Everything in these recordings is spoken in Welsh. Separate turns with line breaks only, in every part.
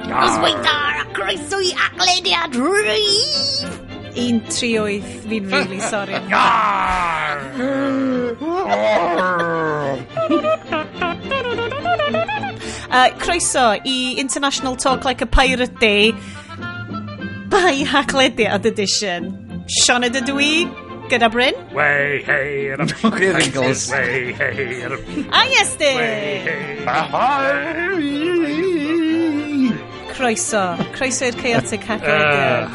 Noswaith dda a croeso i Haclediad rhif 138, fi'n really sorry.
Yarr!
Croeso i International Talk Like a Pirate Day by Haclediad Edition. Sioned ydw i, gyda Bryn.
Way, hey, and I'm
Eagles.
Way, hey, and I'm...
A Iestyn!
Way, hey.
Croeso. Croeso i'r Chaotic Haclediad.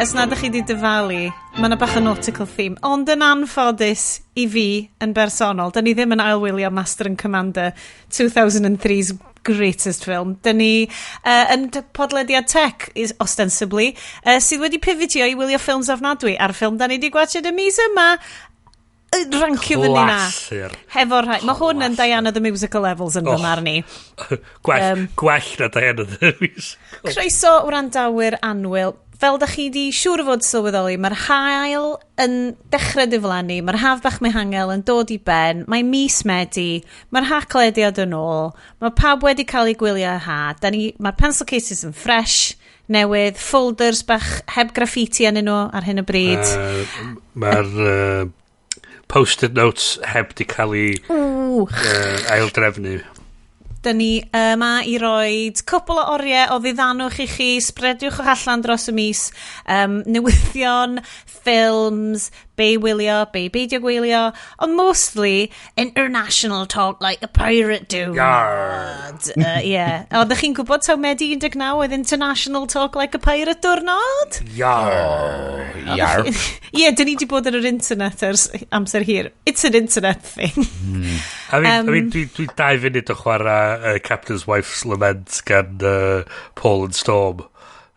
Os nad ydych chi wedi dyfalu, mae yna bach o nautical theme. Ond yn anffodus i fi yn bersonol, da ni ddim yn ailwylio Master and Commander 2003's greatest film. Da ni yn podlediad tech, is, ostensibly, sydd wedi pivotio i wylio ffilms ofnadwy. A'r ffilm da ni wedi gwachod y mis yma, rancio fyny na.
Clasur.
Hefo rhai. Mae hwn yn Diana the Musical Levels yn fy
Oh.
marn i.
Gwell, gwell na Diana the Musical.
Croeso wrandawyr annwyl. Fel da chi di siŵr o fod sylweddoli, mae'r haul yn dechrau diflannu, mae'r haf bach mehangel yn dod i ben, mae mis Medi, mae'r haclediad yn ôl, mae pawb wedi cael eu gwylio ha, da ni, mae'r pencil cases yn fresh, newydd, folders bach heb graffiti yn nhw ar hyn o bryd.
Mae'r post-it notes heb di cael ei
Ww,
aildrefnu.
Da ni yma i roed cwpl o oriau o ddiddanwch i chi, sbrediwch o'ch allan dros y mis, newyddion, ffilms, be i wylio, be i beidio gwylio, ond mostly international talk like a pirate do.
Yarr.
Yeah. Oeddech chi'n gwybod taw Medi 19 oedd International Talk Like a Pirate diwrnod?
Yarr.
Yarr.
Ie, yeah, dyn ni wedi bod ar yr internet ers amser hir. It's an internet thing.
I mean, I mean dwi 2 funud o chwarae Captain's Wife's Lament gan Paul and Storm.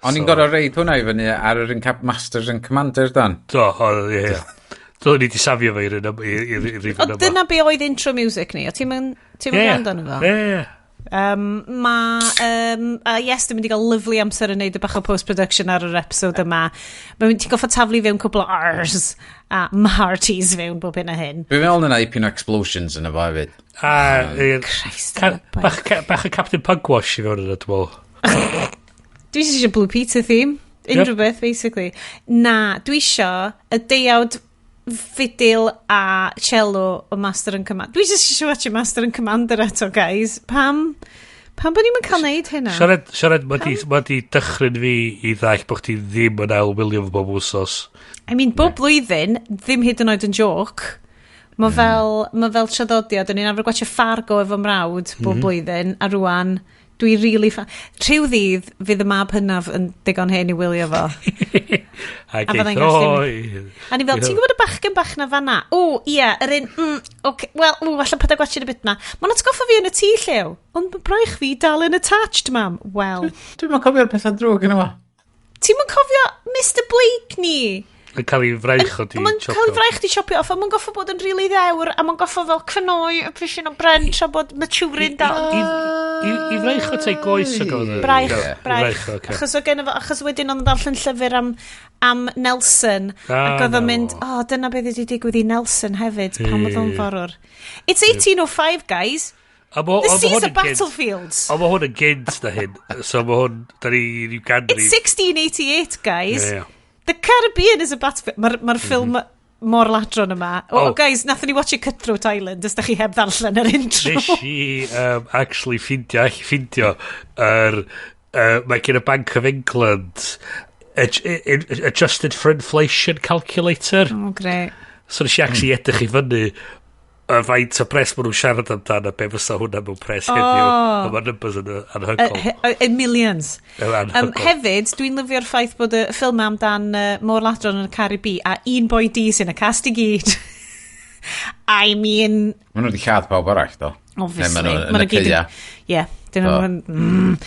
O'n i'n gorau reid hwnna i fyny ar yr un Cap Masters and Commanders, dan.
Do, o, ie, ie. Do, ni di safio fe i'r un i'r rifyn
Ond
yma.
dyna be oedd intro music ni. O ti'n mynd ti'n mynd gwrando arno fo?
Ie.
Ma, yes, dwi'n mynd i gael lovely amser yn neud y bach o post-production ar yr episode yma. Mae'n ti'n goffa taflu fewn cwbl o R's a Marties fewn bob hyn a hyn.
Dwi'n meddwl yna ipyn o explosions yn y fo hefyd.
A, ie,
Christ,
bach o Captain Pugwash i fewn yna, dwi'n meddwl.
Dwi eisiau Blue Peter theme. Unrhyw beth, basically. Na, dwi isio y deuawd ffidil a cello o Master and Commander. Dwi jyst eisiau watch Master and Commander eto, guys. Pam? Pam bod ni'n cael neud hynna?
Siarad, siarad, ma di dychryn fi i ddall bod chdi ddim yn ail wylio fo bob wsos.
I mean, bob blwyddyn, ddim hyd yn oed yn joc. Mae fel traddodiad, o'n i'n arfer gwachio Fargo efo mrawd bob blwyddyn, a rwan, dwi really rhyw ddydd, fydd y mab hynaf yn digon hen i wylio fo.
A
A fyddai'n
geith,
gallu-
oi.
A ni fel, ti'n gwybod y bachgen bach na fanna? O, ie, yr un, okay, wel, ww, allan paid â gwachio y bit na. Mae'n atgoffa fi yn y tŷ llew, ond mae braich fi dal yn attached, mam. Wel,
Dwi'n ma'n cofio'r pethau drwg yn yma.
ti'n ma'n cofio Mr Blakeney?
Yn cael ei fraich o di
Mae'n cael ei fraich di siopio off, a mae'n goffo bod yn rili ddewr, a mae'n goffo fel cnoi y pishin o bren tra bod maturing dal.
I fraich o te goes o gafodd o?
Braich,
No, i
braich.
Braich, oce.
Achos o genno fo, achos wedyn oedd yn darllen llyfr am Nelson,
Ah,
ac oedd o'n
na
mynd,
fo.
o, oh, dyna beth wedi digwydd i Nelson hefyd, pan oedd o'n forwr. It's 1805, guys.
A ma-
The
ond ma'
seas
hwn
are
yn gynt-
battlefields.
Ond mae hwn yn gynt na hyn. So mae hwn, da ni ryw ganrif.
It's 1688, guys.
Ie, ie.
The Caribbean is a battlefield. Mae'r ma ffilm mor ladron yma. Oh,
Oh.
guys, nathon ni watch Cutthroat Island, os da chi heb ddarllen yr intro.
Nes i actually ffindio, allu ffindio yr, mae gen y Bank of England adjusted for inflation calculator.
Oh, great.
So nes i actually edrych i fyny y faint o pres maen nhw'n siarad amdano be fysa hwnna mewn pres heddiw.
Oh.
A mae'r numbers yn anhygoel.
Millions.
Yn anhygoel.
Hefyd, dwi'n lyfio'r ffaith bod y ffilm amdan Môr Ladron yn y Caribi a un boi di sy'n y cast i gyd. I mean,
Maen nhw wedi lladd pawb arall, do.
Obviously.
Neu maen nhw
Ma'
yn
nhw
y
gyd yn-
caea.
Ie, dyn nhw'n...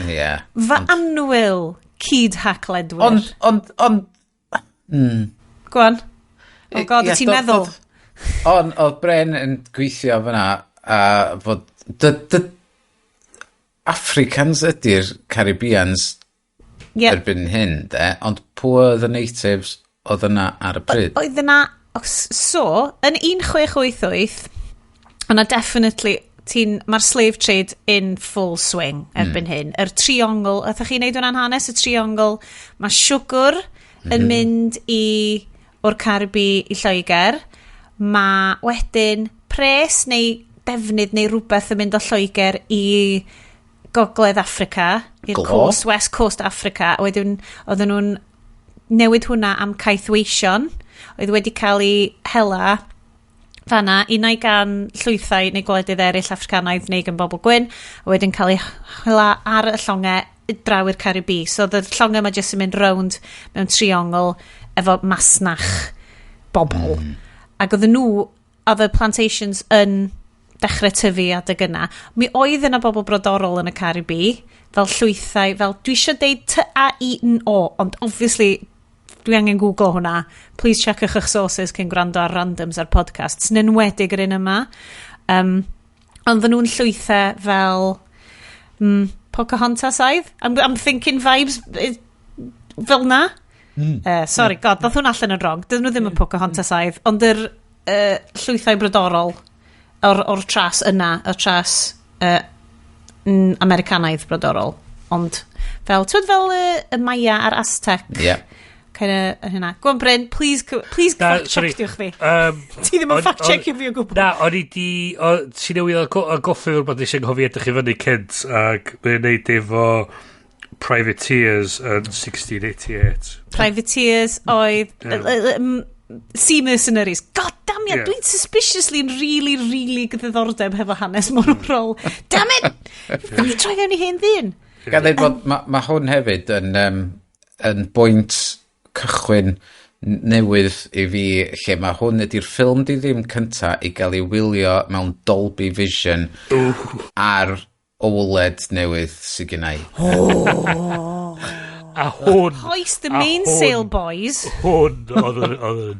Ie.
Fy annwyl cyd hacledwyr.
Ond,
Go on. Oh God,
Ie,
wyt ti'n meddwl?
Ond, oedd Bren yn gweithio fyna, a fod... Dy, Africans ydy'r Caribbeans erbyn hyn, de, ond pwy oedd y natives oedd yna ar y pryd?
Oedd yna... So, yn 1688, yna definitely. Mae'r slave trade in full swing erbyn hyn. Yr triongl, ydych chi'n neud hwnna'n hanes, y triongl, mae siwgr yn mynd o'r Caribi i Lloegr. Mae wedyn pres neu defnydd neu rhywbeth yn mynd o Lloegr i Gogledd Affrica, i'r
Glo?
coast, West Coast Africa. A wedyn oedden nhw'n newid hwnna am caethweision oedd wedi cael ei hela fanna, unai gan llwythau neu gwledydd eraill Africanaidd neu gan bobl gwyn, a wedyn cael ei hela ar y llongau draw i'r Caribi. So oedd y llongau yma jyst yn mynd rownd mewn triongl efo masnach bobl. Ac oedden nhw, oedd y plantations yn dechrau tyfu adeg yna. Mi oedd yna bobl brodorol yn y Caribi, fel llwythau, fel dwi eisiau deud Taino, ond obviously dwi angen Google hwnna. Please checkwch eich sources cyn gwrando ar randoms ar podcasts, yn enwedig yr un yma. Ond oedden nhw'n llwythau fel Pocahontas-aidd. I'm thinking vibes fel na. Sorry, God, ddoth hwnna allan yn wrong. Dydyn nhw ddim yn Pocahontas-aidd, ond yr llwythau brodorol o'r tras yna, y tras Americanaidd brodorol. Ond fel, ti'n fel y Maya a'r Aztec?
Yeah.
Kind of hynna. Go on, Bryn, please, please
Na,
fact
sorry.
checkdiwch fi. Ti ddim yn fact checkio fi o gwbl.
Na, o'n i di... Ti newydd goffi rhywbeth nes i anghofio edrych i fyny cynt, ac mae'n neud efo Privateers yn 1688.
Privateers oedd Sea Mercenaries. God damn it, dwi'n suspiciously yn really, really ddiddordeb hefo hanes morwrol. Damn it! Fi troi fewn i hen ddyn.
Ga dweud bod ma hwn hefyd yn bwynt cychwyn newydd i fi, lle mae hwn ydy'r ffilm di ddim cynta i gael ei wylio mewn Dolby Vision ar OLED newydd sydd gen i.
A hwn...
Hoist the
a
mainsail, boys.
Hwn oedd yn...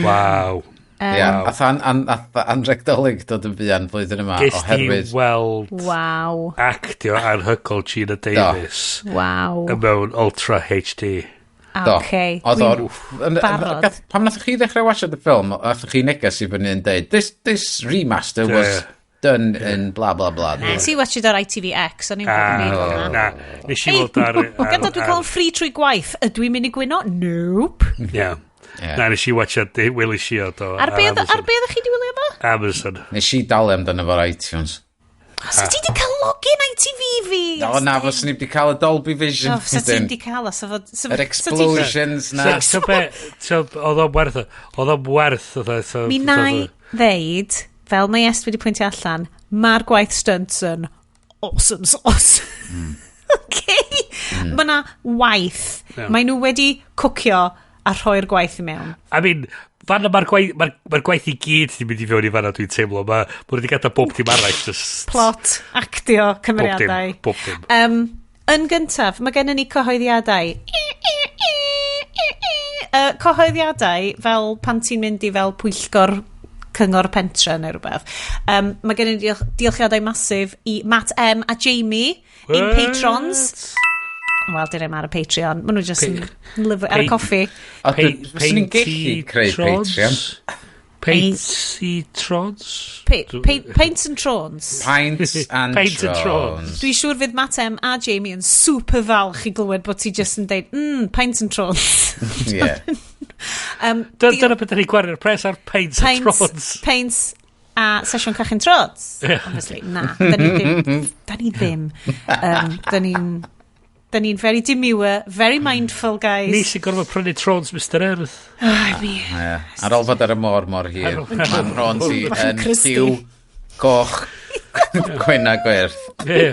Waw.
Ie, ath anreg Dolig dod yn fuan flwyddyn yma
Ges di
oherwydd
weld actio anhygoel Geena Davis yn mewn Ultra HD.
Do.
Okay.
Oedd o'n
Dwi'n barod.
Pam nath chi ddechrau watchad y ffilm, nath chi neges i fyny yn deud, this remaster was done in bla bla bla."
Nes i watchad ar ITVX, o'n i'n bod yn neud hwnna.
Na, nes i weld ar...
Gyda dwi'n cael yn free trwy gwaith, ydw i'n mynd i gwyno? Nope.
Ie. Na, nes i watchad, welis i o do.
Ar be oeddech chi di wylio fo?
Amazon.
Nes i dalu amdano fo'r iTunes.
O, so ti di cael login ITV fi?
O na, fyswn i wedi cael y Dolby Vision.
O, so ti di cael o,
Yr explosions na.
So be, so, oedd o'n werth, oedd o'n werth, oedd
Mi na i ddeud, fel mae Est wedi pwyntio allan, mae'r gwaith stunts yn awesome sauce. Okay. Mae na waith. Mae nhw wedi cwcio a rhoi'r gwaith i mewn.
I mean, fanna mae'r gwaith, ma gwaith i gyd di mynd i fewn i fanna, dwi'n teimlo. Ma wedi gadael bob dim arall. Just
Plot, actio, cymeriadau.
Bob dim.
Yn gyntaf, mae gennym ni cyhoeddiadau. Cyhoeddiadau fel pan ti'n mynd i fel pwyllgor cyngor pentre neu rhywbeth. Mae gennym ni diolchiadau masif i Matt M a Jamie, ein
What?
patrons. Wel, dyn nhw'n ar y Patreon. Maen nhw just yn lyfio ar y coffi.
A fyswn i'n gallu creu Patreon.
Painty Trons?
Paints and Trons.
Pints and
Pints and
Trons.
Trons.
Dwi'n siŵr fydd Matt M a Jamie yn super falch i glywed bod ti just yn deud, Pints and Trons."
Ie.
Dyna beth da ni'n gwario'r pres ar Pints and
Pints,
Trons.
Pints a sesiwn cachu'n Trons. Obviously, na. Da ni ddim. Da ni ddim. Da ni'n very demure, very mindful, guys.
Ni sy'n gorfod prynu Trons Mr Earth.
Oh, I mean,
Ie. Ar ôl fod ar y môr mor hir, mae'n rhons i
Bach yn
yn
crusty.
lliw goch, gwyn a gwyrdd.
Ie.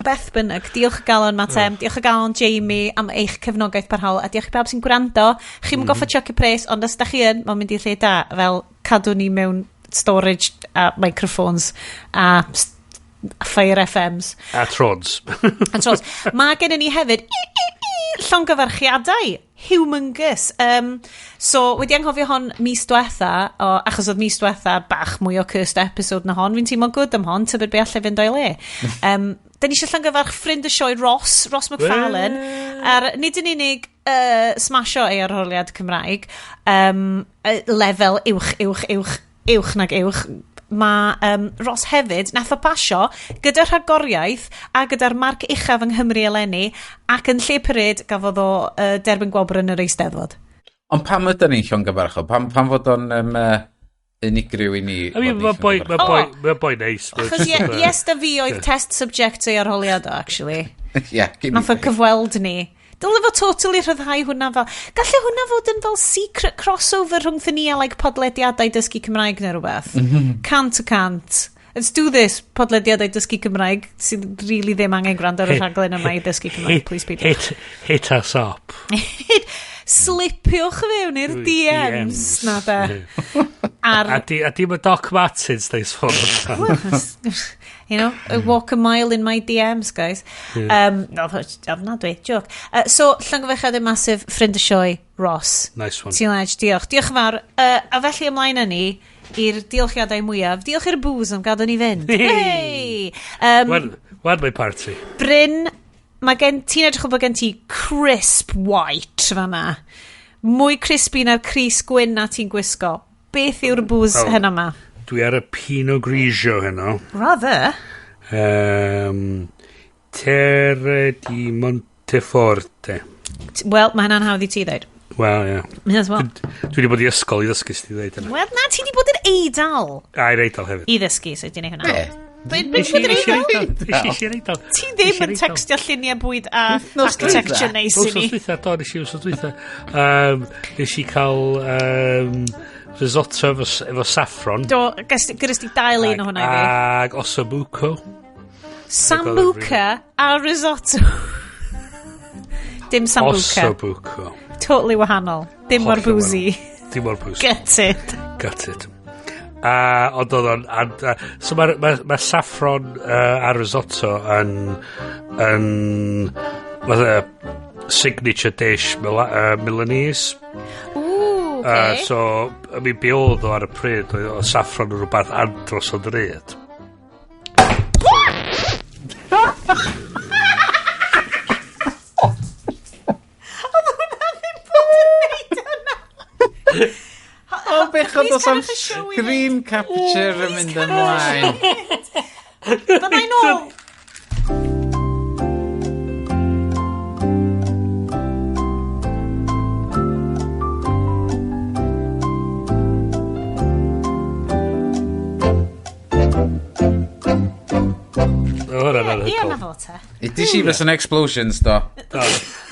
Beth bynnag, diolch o galon Matt M, diolch o galon Jamie am eich cefnogaeth parhaol, a diolch i bawb sy'n gwrando. Chi'n mm goffa chuck y pres, ond os da chi yn, mae'n mynd i lle da, fel cadw ni mewn storage a microphones a Fire FMs.
A Trons.
A trons. Mae gennym ni hefyd llongyfarchiadau humongous. So, wedi anghofio hon mis diwetha, achos oedd mis diwetha bach mwy o cursed episode na hon, fi'n teimlo good am hon, tybed be allai fynd o'i le. Da ni eisiau llongyfarch ffrind y sioe Ross, Ross McFarlane, ar nid yn unig smasho ei arholiad Cymraeg, lefel uwch, uwch, uwch, uwch nag uwch, Mae Ross hefyd, nath o pasio gyda rhagoriaeth a gyda'r marc uchaf yng Nghymru eleni, ac yn lle parade gafodd o derbyn gwobr yn yr Eisteddfod.
Ond pam ydyn ni'n llongyfarch o? Pam fod o'n unigryw i ni?
I mean,
fod
mae'n
ni'n
boi,
llongyfarch
mae boi, mae boi neis.
Achos yes, da fi oedd test subject ei arholiad o, actually.
Ie, give me
Nath o cyfweld ni. Dyle fo totally rhyddhau hwnna fel... Galle hwnna fod yn fel secret crossover rhwng ni a like, podlediadau dysgu Cymraeg neu rhywbeth. 100%. Let's do this, podlediadau dysgu Cymraeg, sydd really ddim angen gwrando ar y rhaglen yma i ddysgu Cymraeg. Please peidio.
Hit us up.
Slipiwch fewn i'r DMs. Na de. Ar
A di mae Doc Martens da i sôn amdan.
You know, I walk a mile in my DMs, guys. No, ofnadwy, joke. So, llongyfarchiadau massive, ffrind y sioe, Ross.
Nice one.
Ti'n ledge, diolch. Diolch yn fawr. A felly ymlaen â ni i'r diolchiadau mwyaf. Diolch i'r booze am gadw ni fynd. Hey!
Wan my party.
Bryn, mae gen, ti'n edrych o bod gen ti crisp white fan'na. Mwy crispy na'r crys gwyn na ti'n gwisgo. Beth yw'r booze
Oh.
heno ma?
Dwi ar y Pinot Grigio heno.
Rather.
Terre di Monteforte.
Wel, mae hynna'n hawdd i ti ddeud.
Wel, ie.
Mae as well.
Dwi wedi bod i ysgol i ddysgu sut i ddeud yna.
Wel, na, ti di bod yn Eidal
A i'r Eidal hefyd.
i ddysgu sut i neud hwnna.
Be?
Be bod yn Eidal?
Nes i'r Eidal.
Ti ddim yn textio lluniau bwyd a
Wythnos
architecture
dwytha.
neis i
Wsos
ni.
dwytha, do, nes i wsos dwytha. Nes i cael risotto efo saffron.
Do, gyrys di dael un o hwnna i fi.
Ag ossobuco.
Sambuca a risotto. Dim sambuca.
Ossobuco.
Totally wahanol. Dim mor
Hollol
boozy.
wahanol. Dim mor boozy.
Get it.
Got it. Ond oedd o'n... So mae'r ma saffron a risotto yn fatha signature dish Milanese.
Ooh, okay.
So, I mean, be oedd o ar y pryd, oedd o saffron yn rhywbeth andros o ddrud.
Oedd hwnna ddim bod yn neud hwnna.
O, bechod
Please
os am
cadwch y show i fynd.
screen capture yn mynd ymlaen.
Bydda i'n ôl.
Oedd hwnna'n
Ie,
anhygoel.
na fo te.
Ydy si fes yn explosions, do?
Do.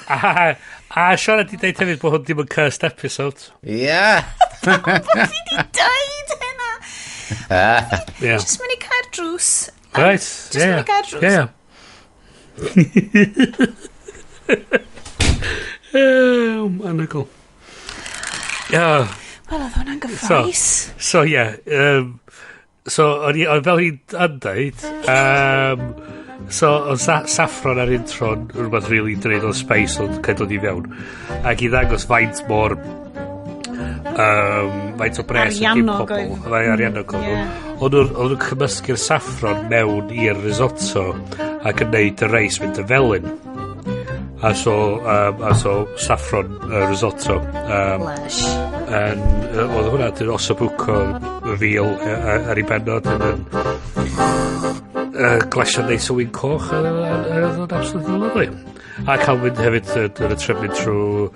A Sian di deud hefyd bod hwn ddim yn cursed episode.
Ie.
Fi di deud hynna.
Yeah.
Just mynd i cael drws.
Right.
Just
yeah.
mynd i gael drws.
Yeah. Anhygoel. Yeah.
Wel, oedd hwnna'n gyffroes.
So, yeah. So, o'n i, o'n fel i'n yn deud, so, oedd saffron ar intro'n rhywbeth really drud o space oedd cael dod i fewn. Ac i ddangos faint mor faint o bres oedd gin
Ariannog
pobl.
oedd.
Oedd ariannog oedd.
Ie.
O'n nhw'n cymysgu'r saffron mewn i'r risotto ac yn neud y reis mynd yn felyn. A so saffron risotto.
Lush.
Yn, oedd hwnna, dyn ossobuco y fil ar ei bennod yn glasio neis o win coch oedd o'n absolutely lovely. A cael mynd hefyd yn y tref mynd trwy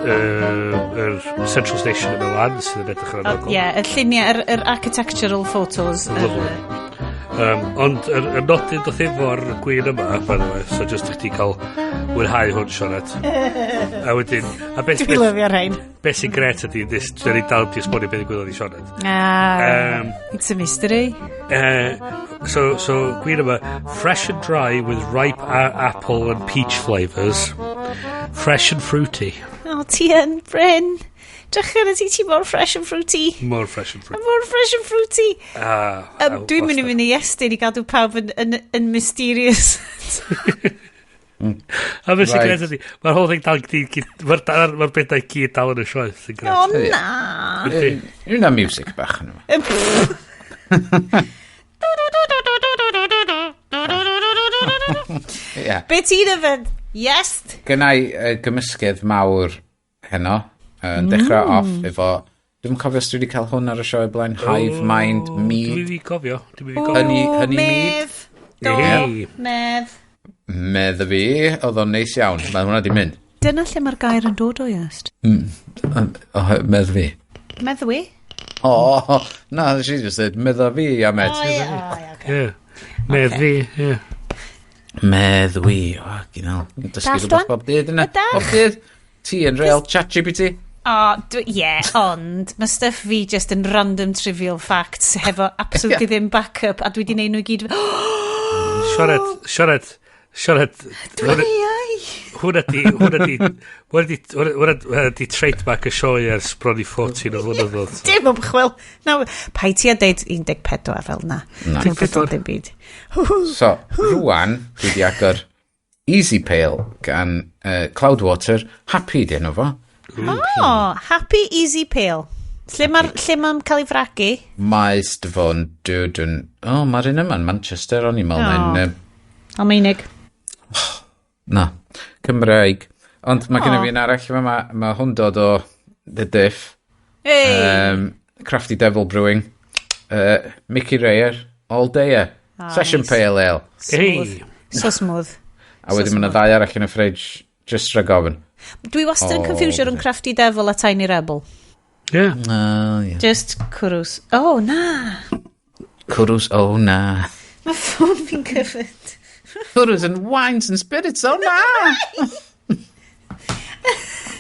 yr Central Station yn Milan sydd yn edrych yn anhygoel.
Ie, y lluniau, yr architectural photos.
Lovely. Ond y nodyn doth efo'r gwin yma, by the way, so just i chdi cael mwynhau hwn, Sioned. A wedyn, a beth,
Dwi'n
beth,
lyfio'r rhain.
beth sy'n gret ydy, dyn ni dal di esbonio beth ddigwyddodd i Sioned.
Ah, it's a mystery.
So gwin yma, fresh and dry with ripe apple and peach flavours. Fresh and fruity.
O, ti yn, Bryn. Drych ar y ti mor fresh and fruity.
More fresh and fruity.
Mor fresh and fruity.
Ah,
Dwi'n mynd i fynd i Iestyn i gadw pawb yn mysterious.
A beth sy'n
Right.
gret ydy, mae'r whole thing dal, mae'r bethau gyd dal yn y sioe sy'n gret.
O, na.
Yndi.
Yna music bach yn yma. Ie.
Be ti'n yfed? Yes.
Gynna i gymysgedd mawr heno. Yn dechrau off efo... Dwi'n cofio os dwi wedi cael hwn ar y sioe blaen. Hive Mind Mead.
Dwi'n fi cofio. Dwi'n fi cofio.
Honey Mead.
Do,
Hey.
medd.
Medd fi, oedd o'n neis iawn. Mae hwnna di mynd.
Dyna lle mae'r gair yn dod o, Iest.
O, medd fi.
Meddwi?
O, na, she just said medda fi, a met.
O, ie, o, ie, oce.
Ie. Medd fi, ie.
Meddwi, o, gynal. Dysgu
Dallt
rhywbeth
wan?
bob dydd yna.
Ydach?
Bob dydd. Ti yn real chat GPT.
O, ie, ond mae stuff fi just yn random trivial facts hefo absolutely ddim backup a dwi di neud nhw i gyd.
Sioned, Sioned, Sioned.
Dwi ai.
Hwna di, hwna di, hwna di, hwnna hwnna di trademark y sioe ers bron i 14 o flynyddoedd.
Dim ymchwil. Na, pai ti a deud 14 fel na.
Na.
Dwi'n gwybod dim byd.
So, rwan, dwi di agor Easy Pale gan Cloudwater. Happy di enw fo.
Oh, Happy Easy Pale. Lle mae'r lle mae'n cael ei fragu?
Maes dyfon, dyd yn... O, oh, mae'r un yma'n Manchester, o'n i'n meddwl.
O.
mae'n,
Almaenig.
Na, Cymraeg. Ond mae gennym
O.
fi un arall yma, mae hwn dod o The Diff.
Hey.
Crafty Devil Brewing. Mickey Rayer, All Dayer.
Ah,
Session
nice.
Pale Ale.
Smooth.
Hey.
So smooth.
A wedyn
So
mae yna ddau arall yn y fridge, just rhag ofn.
Dwi wastad yn
Oh,
confusio rhwng Crafty Devil a Tiny Rebel.
Ie.
Oh, yeah.
Just cwrws. Oh, na.
Cwrws, oh na.
Mae ffôn fi'n cyfyd.
Cwrws and wines and spirits, oh na!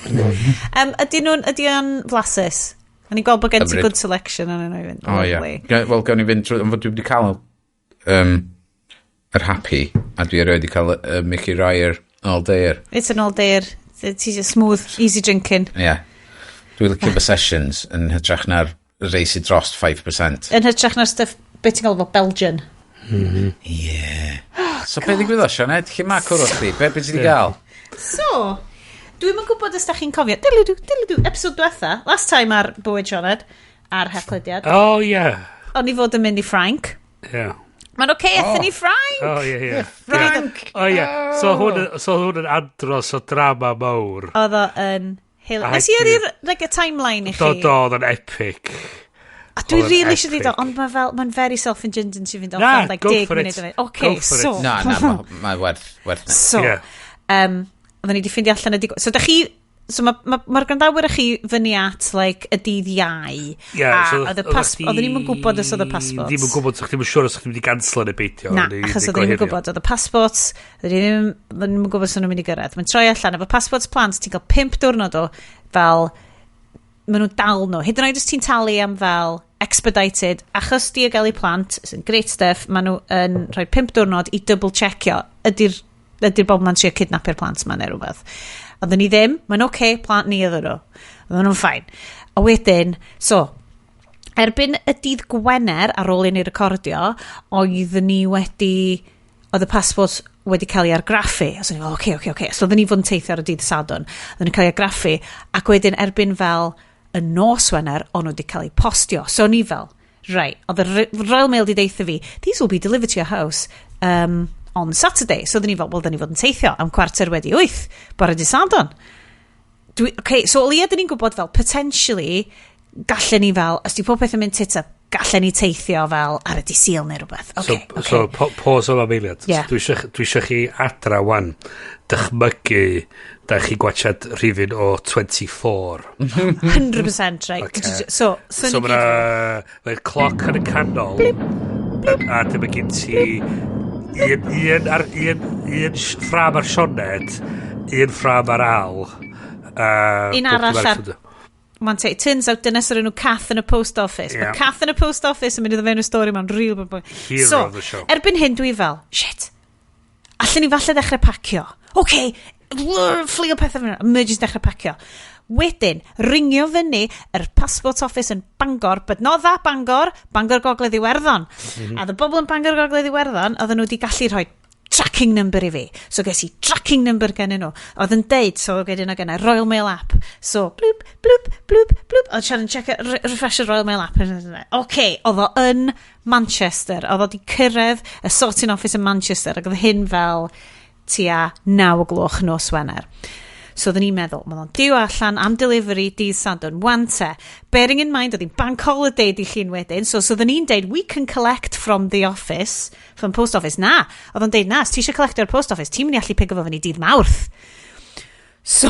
Ydy nhw'n, ydy o'n flasus? O'n i'n gweld bod gen ti
Hyfryd.
good selection yn yno i fynd.
O ie.
Lovely.
Wel, gawn ni fynd trwy, ond dwi wedi cael yr happy, a dwi erioed wedi cael Mickey Ryer All Dayer.
It's an all dayer. It's just smooth, easy drinking.
Ie. Yeah. Dwi'n licio fy sessions yn hytrach na'r rei sydd dros 5%.
Yn hytrach na'r stuff, beth ti'n galw fo, Belgian.
Ie. So be ddigwyddodd, Sioned? Lle mae cwrw chdi? Be ti wedi gael?
So, dwi'm yn gwybod os da chi'n cofio. Dilydw, dilydw, episode diwetha, last time ar Bywyd Sioned, ar Heclydiad,
Oh, ie.
o'n i fod yn mynd i Ffrainc.
Ie.
Mae'n oce, okay, aethon ni Ffrainc!
Oh, ie, ie.
Frank!
O, ie. So so hwn yn andros o drama mawr.
Oedd o yn... Hil...
A
Nes i yrru'r, like, y timeline i chi.
Do, do, oedd yn epic.
A dwi
Oedd o'n
really eisiau
epic.
dweud o, ond mae fel, mae'n very self-indulgent i fynd off
Na,
am like
go
10
for it.
munud of it. Okay,
Go for it.
so...
Na, na, mae ma werth.
So,
Ie.
oedden ni wedi ffeindio allan y digwydd. So, da chi... So, mae'r ma, ma gwrandawyr chi fyny at, like, y dydd Iau.
Ie,
a
so
oedd y pas... Oedden ni'm yn gwybod os oedd y passport.
Ddim yn gwybod, so chdi'm yn siŵr os chdi'n mynd i ganslo neu beidio.
Na,
neu-
achos
neu
oedden ni'm yn
gohirio.
gwybod, oedd y passports, oedden ni ddim, oedden ni'm yn gwybod os o'n nhw'n mynd i gyrraedd. Mae'n troi allan, efo passports plant, ti'n cael 5 diwrnod o fel, maen nhw'n dal nhw. Hyd yn oed os ti'n talu am fel expedited, achos diogelu plant, sy'n great stuff, maen nhw yn rhoi 5 diwrnod i double checkio ydy'r ydy bobl ma'n trio kidnapio'r plant ma neu rhywbeth. Oedden ni ddim, mae'n oce, okay, plant ni oedden nhw. Oedden nhw'n fine. A wedyn, so, erbyn y dydd Gwener ar ôl i ni recordio, oedden ni wedi, oedd y passport wedi cael ei argraffu. A so o'n i fel, oce, oce, oce. So oedden ni fod yn teithio ar y dydd Sadwrn. Oedden ni'n cael ei argraffu. Ac wedyn erbyn fel y nos Wener, o'n nhw wedi cael ei postio. So o'n i fel, right, oedd y Royal Mail wedi deutha fi, these will be delivered to your house on Saturday. So oedden ni fel, wel, oedden ni fod yn teithio am 8:15, bore dydd Sadwrn. Dwi, okay, so o leia dyn ni'n gwybod fel, potentially, gallen ni fel, os di pob peth yn mynd tits up, gallen ni teithio fel ar y dydd Sul neu rhywbeth. Okay,
So, so pause am eiliad.
Ie.
Dwi eisiau chi adra wan dychmygu da chi gwachad rhifyn o 24.
100% right.
Ocê.
So,
So
ni
mae
gyd-
mae'r cloc yn y canol. A dyma gen ti un ffram ar Sioned, un ffram ar Al.
Un arall ar- Wan te, turns out dynes o'r enw Cath yn y post office.
Ie.
Mae Cath yn y post office yn mynd i ddod fewn y stori ma'n real bad boy.
Hero
So,
of the show.
erbyn hyn dwi fel, shit, allan ni falle ddechrau pacio. OK, fflio pethau fyny, emergency dechrau pacio. Wedyn, ringio fyny yr passport office yn Bangor, but not that Bangor, Bangor Gogledd Iwerddon. A the bobl yn Bangor Gogledd Iwerddon, oedden nhw wedi gallu rhoi tracking number i fi. So ges i tracking number gen nhw. Oedd yn deud, so wedyn o gennau, Royal Mail app. So, bloop, bloop, bloop, bloop. Oedd Sharon check, refresh y Royal Mail app. OK, oedd o yn Manchester. Oedd o wedi cyrraedd y sorting office yn Manchester. Ac oedd hyn fel tua 9 o gloch nos Wener. So oedden ni'n meddwl, mae o'n diw allan am delivery dydd Sadwrn, wan te. Bearing in mind, oedd hi'n bank holiday di llun wedyn, so oedden ni'n deud, we can collect from the office, from post office. Na, oedd o'n deud, na, os ti eisiau collectio'r post office, ti'n mynd i allu pigo fo fyny dydd Mawrth. So,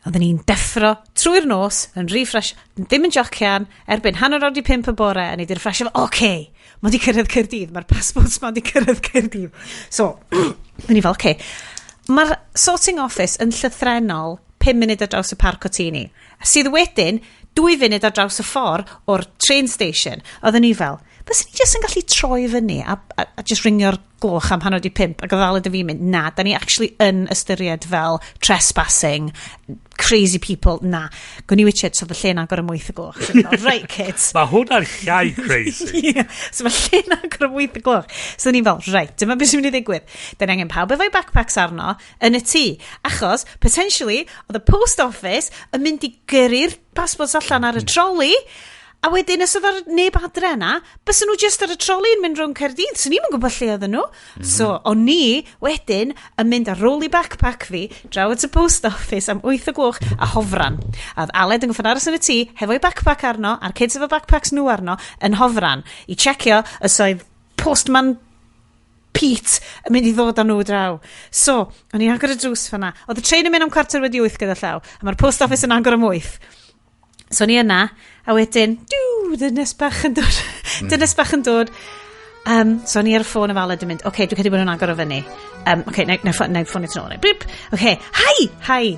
oedden ni'n deffro trwy'r nos, yn refresh, ddim yn jocian, erbyn 5:30 y bore, a ni di refresho fo, oce, okay, mae di cyrraedd Caerdydd, mae'r passports ma di cyrraedd Caerdydd. So, oedden ni fel, oce, okay. Mae'r sorting office yn llythrenol 5 munud ar draws y parc o tŷ ni. Sydd wedyn 2 funud ar draws y ffordd o'r train station. Oedden ni fel, byswn ni jyst yn gallu troi fyny a just ringio'r gloch am 4:30 ac oedd Aled a fi'n mynd, na, da ni actually yn ystyried fel trespassing, crazy people, na. Gwn i witched, so oedd y lle'n agor am 8 y gloch. So, fel, right, kids.
Mae hwnna'n llai crazy.
Yeah. So mae lle'n agor am 8 y gloch. So ni'n fel, right, dyma beth sy'n mynd i ddigwydd. Da ni angen pawb efo'i backpacks arno yn y tŷ. Achos, potentially, oedd y post office yn mynd i gyrru'r passports allan ar y troli. A wedyn, os oedd ar neb adre yna, bysen nhw just ar y troli yn mynd rownd Caerdydd. So ni'n gwybod lle oedden nhw. So, o'n ni wedyn yn mynd ar rolly backpack fi draw at y post office am 8 o gloch a hofran. A oedd Aled yn gorfod aros yn y tŷ hefo'i backpack arno, a'r kids efo backpacks nhw arno, yn hofran, i checio os oedd postman Pete yn mynd i ddod â nhw draw. So, o'n i'n agor y drws fyna. Oedd y train yn mynd am 8:15 gyda llaw, a mae'r post office yn agor am 8. So o'n i yna, a wedyn, dw, dynes bach yn dod. Dynes bach yn dod. So o'n i ar y ffôn efo Aled yn mynd, oce, okay, dwi'n credu bod nhw'n agor o fyny. Oce, okay, na i ffonio ti'n ôl. Blip. Oce, okay, hi, hi.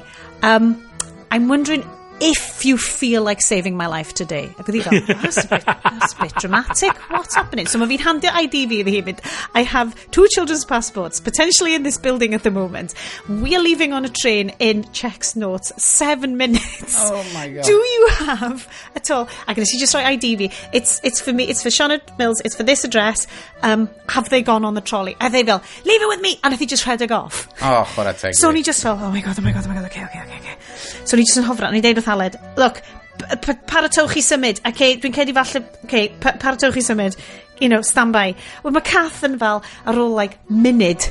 I'm wondering if you feel like saving my life today. Ac oedd hi fel, that's a bit dramatic. What's happening? So mae fi'n handio ID fi iddi hi mynd, I have two children's passports, potentially in this building at the moment. We are leaving on a train in, checks notes, 7 minutes.
Oh my God.
Do you have at all? Ac nes i just rhoi ID fi. It's for me, it's for Sioned Mills, it's for this address. Have they gone on the trolley? A they fel, leave it with me! A nath hi just rhedeg off.
Oh, chwarae teg.
So ni just fel, oh my God, oh my God, oh my God, okay. So ni just yn hofran, ni deud wrth Aled, look, paratowch i symud, okay, dwi'n credu falle, okay, paratowch i symud, stand by. Wel, mae Cath yn fel, ar ôl, like, munud,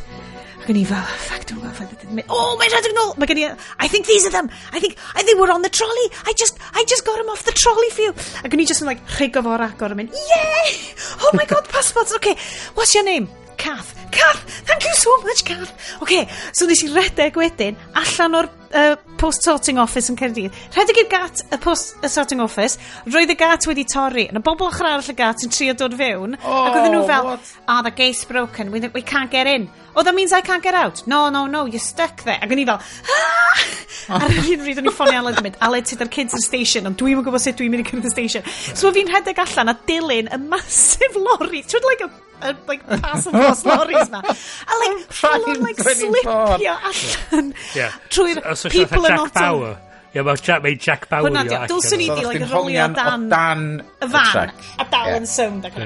ac o'n i fel, fuck, dwi'n gwybod, oh, mae'n rhedeg nôl! Mae gen i, I think these are them! I think we're on the trolley! I just got them off the trolley for you! Ac o'n i just yn, like, rhigo fo'r agor yn mynd, yeah! Oh my God, passports, okay, what's your name? Cath. Cath! Thank you so much, Cath! Okay, so nes i redeg wedyn allan o'r post sorting office yn Caerdydd. Rhedeg i'r gat, y post sorting office, roedd y gat wedi torri. And y bobl ochr arall y gat yn trio dod fewn. Oh, ac oedden nhw fel,
what?
Ah, the gate's broken, we can't get in. Oh, that means I can't get out. No, no, no, you're stuck there. Ac o'n i fel, ah! Ar yr un bryd o'n i'n ffonio Aled yn mynd, Aled, sydd ar kids yr station, ond dwi'n gwybod sut dwi'n mynd i cyrraedd y station. So fi'n rhedeg allan a dilyn y massive lorry. Ti'n like a like parcel force lorries ma. A like, full on like slipio allan trwy'r
So,
people are
Jack
not on
Bauer. Ie, mae Jack, mae Jack Bauer
Hwnna di o. Dylswn i
So
di,
oeddach
like,
chdi'n
rolio
hongian o
dan
dan
y fan
track.
a dal yn sownd ac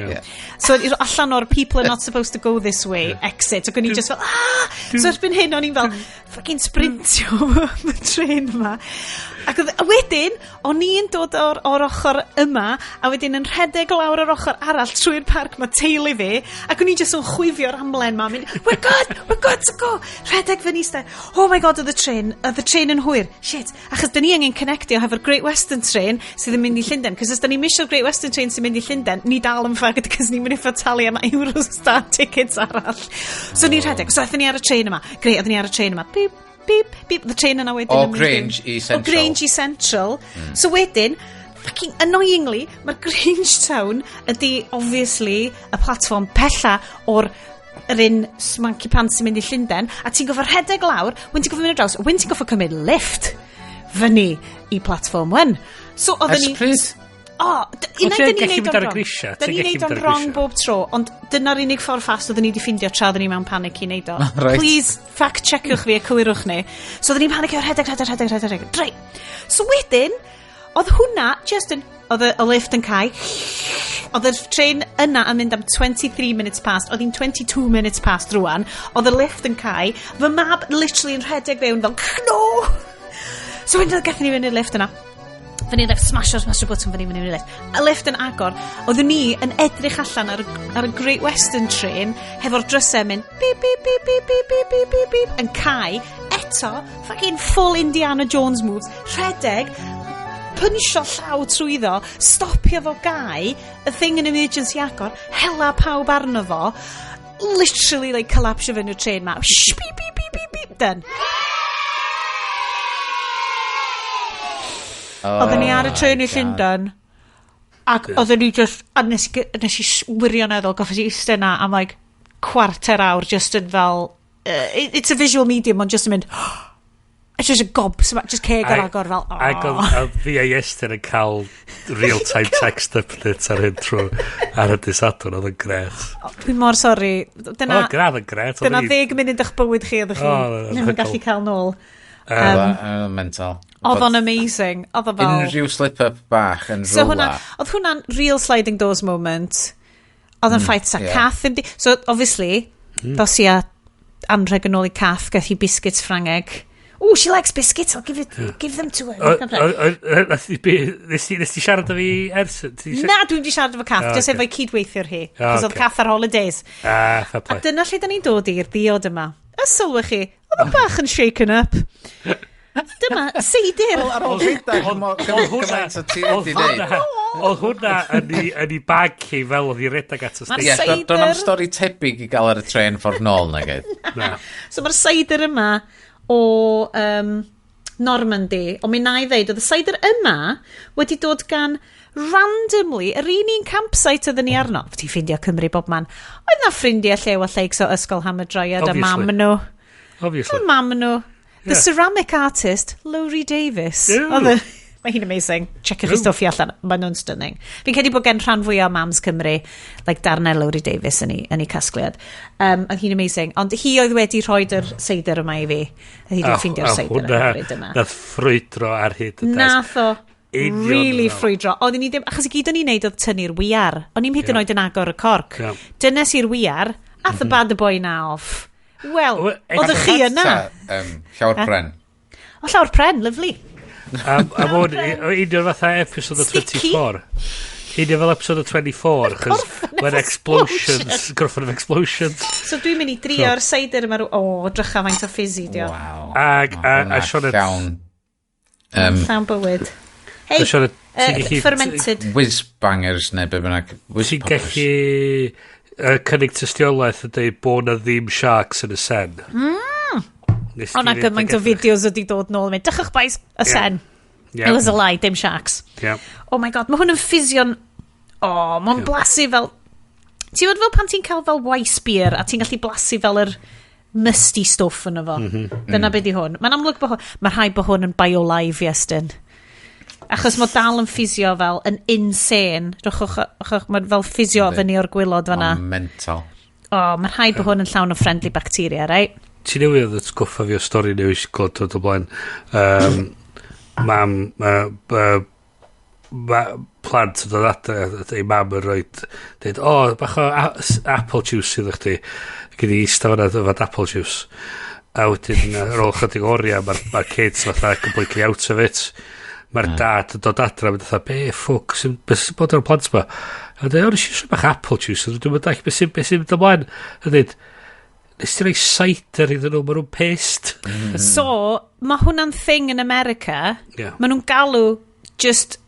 so allan o'r people are not supposed to go this way exit ac o'n i just fel, ah, so erbyn hyn o'n i'n fel fucking sprintio am y tren yma ac oedd, a wedyn o'n i'n dod o'r ochr yma a wedyn yn rhedeg lawr yr ochr arall trwy'r parc mae teulu fi ac o'n i just yn chwifio'r amlen ma, mynd, we're good, we're good to go, rhedeg fyny ste, oh my God, oedd y train yn hwyr, shit, achos dyn ni angen connectio hefo'r Great Western Train sydd yn mynd i Llundain, cos os da ni'n misio'r Great Western Train sy'n mynd i Llundain, ni dal yn fucked, cos ni'n mynd i fod talu am Eurostar tickets arall. So ni'n rhedeg, so aethon ni ar y train yma, great, oedden ni ar y train yma, beep, beep, beep, the train yna wedyn
O
yn mynd
Grange i Central.
O Grange i Central. So wedyn, fucking annoyingly, mae'r Grange Town ydy obviously y platform pella o'r yr un swanky pants sy'n mynd i Llundain, a ti'n gofio rhedeg lawr, wedyn ti'n gofio mynd ar draws, wedyn ti'n gofio cymryd lift fyny i platform 1. So oedden
Ers
ni
pryd?
O,
Ond
un ai
ti'n
dyn ni'n
gallu
neud
mynd
o'n
ar y
wrong.
grisiau,
Dyn
ti'n
ni'n
gallu
neud
mynd
o'n
ar y
wrong
grisiau.
bob tro, ond dyna'r unig ffordd fast oedden ni wedi ffindio tra oedden ni mewn panic i neud o.
Reit.
Please, fact checkwch fi a cywirwch ni. So oedden ni'n panicio rhedeg, rhedeg, rhedeg, rhedeg, rhedeg. Right. So wedyn, oedd hwnna just yn... Oedd y lift yn cau. Oedd y train yna yn mynd am 23 minutes past. Oedd hi'n 22 minutes past rwan. Oedd y lift yn cau. Fy mab literally yn rhedeg fewn fel, no! So wedyn gathon ni fynd i'r lift yna. Fyny lift, smasho button fyny, fyny, fyny lift. Y lift yn agor. Oeddwn ni yn edrych allan ar y Great Western Train hefo'r drysau mynd beep, beep, beep, beep, beep, beep, beep, beep, beep, yn cau. Eto, fucking full Indiana Jones moves, rhedeg, punchio llaw trwyddo, stopio fo gau, y thing yn emergency agor, hela pawb arno fo, literally like collapsio fyny i'r trên ma. Shh, beep, beep, beep, beep, beep, done. Oh, Oedden ni ar y trên i Llundain, ac oedden ni just, a nes, nes i wirioneddol goffes i eistedd na am like cwarter awr just yn fel, it's a visual medium, ond just yn mynd, it's just a gob, just ceg ar agor fel, oh.
Ac oedd fi a Iestyn yn cael real-time text updates ar hyn trwy ar y dydd Sadwrn, oedd yn gret.
Dwi'n mor sori.
Dyna, oedd yn yn gret.
Dyna 10 munud o'ch bywyd chi oeddech chi ddim yn gallu cael nôl.
Mental.
Oedd o'n amazing. Oedd o fel...
Unrhyw slip-up bach yn
so rwla. Oedd hwnna'n real sliding doors moment. Oedd yn ffaith sa Cath ddim di... So, obviously, dos i a anrheg yn ôl i Cath, gath hi biscuits Ffrangeg. Oh, she likes biscuits, I'll give, it, give them to her.
Nes ti siarad â fi ers?
Na, dwi'n di siarad efo Cath, just efo'i cydweithiwr hi. Cos oedd Cath ar holidays.
Ah, fair
play. A dyna lle da ni'n dod i'r diod yma. A sylwch chi, oedd o'n bach yn shaken up. Dyma, seidir.
Ar ôl rhedeg, gymaint o ti wedi dweud.
Oedd hwnna yn ei bag hi fel oedd hi redag at y
station. Mae'r
cider... Do'n am stori tebyg i gael ar y tren ffordd nôl, na gyd.
So mae'r cider yma o Normandy, ond mi na i ddeud, oedd y cider yma wedi dod gan randomly, yr un campsite oedden ni arno. Ti'n ffeindio Cymru bob man. Oedd na ffrindiau Llew a Lleics o Ysgol Hamadryad a mam nhw.
Obviously.
A mam nhw. The ceramic artist, Lowri Davies. Oedd Mae hi'n amazing. Checiwch chi stwff i allan. Mae nhw'n stunning. Fi'n credu bod gen rhan fwyaf o mams Cymru, like darnau Lowri Davies yn ei casgliad. Oedd hi'n amazing. Ond hi oedd wedi rhoi yr seidr yma i fi. Hi wedi ffeindio'r seidr yma.
Nath ffrwydro ar hyd y
desg. Nath o. Really ffrwydro. Oedd ni ddim, achos i gyd o'n i'n neud oedd tynnu'r wiar. O'n i'n hyd yn oed yn agor y corc. Dynes i'r wiar, ath y bad boy na off. Wel, oedd chi yna.
Llawr pren.
O, llawr pren, lovely.
A mwyn, union fatha episode o 24. Union fel episode o 24, chos mae'n explosions, gorffen of explosions.
So dwi'n mynd i drio'r cider yma. O, drycha faint o fizzy, dio.
Wow.
Ag, a Sioned...
Llawn.
Llawn bywyd. Hei, fermented.
Whiz bangers neu be bynnag.
Ti'n gallu cynnig tystiolaeth yn dweud bod na ddim sharks yn y Sen.
O na gymaint o fideos wedi dod nôl yn mynd, dychwch boys, y Sen. It was a lie, dim sharks.
Yeah.
Oh my god, mae hwn yn ffisio'n... Oh, mae'n blasu fel... Ti'n fod fel pan ti'n cael fel Weiss beer a ti'n gallu blasu fel yr musty stuff yn efo. Dyna be di hwn. Mae'n amlwg bod hwn... Mae rhaid bod hwn yn BioLive, Iestyn. Achos mae dal yn ffisio fel yn insane. Rwch, mae'n fel ffisio fyny o'r gwylod fanna.
Mental.
Oh, mae'n rhaid bod hwn yn llawn o friendly bacteria, right?
Ti newydd atgoffa fi o stori newydd glod o blaen. Mam, plant yn dod adre, ei mam yn rhoi, dweud, o, bach o apple juice iddo chdi. Gyd i eistedd fan'na yfad apple juice. A wedyn, ar ôl chydig oriau, mae'r kids fatha completely out of it. Mae'r dad yn dod adre, mae'n fatha, be, ffwc, beth sy'n bod ar y plant ma? A dweud, o, nes i eisiau bach apple juice, dwi'n mynd all, beth sy'n mynd ymlaen? A dweud, nes ti roi cider iddyn nhw, maen nhw'n pissed.
So, mae hwnna'n thing yn America.
Yeah.
Maen nhw'n galw just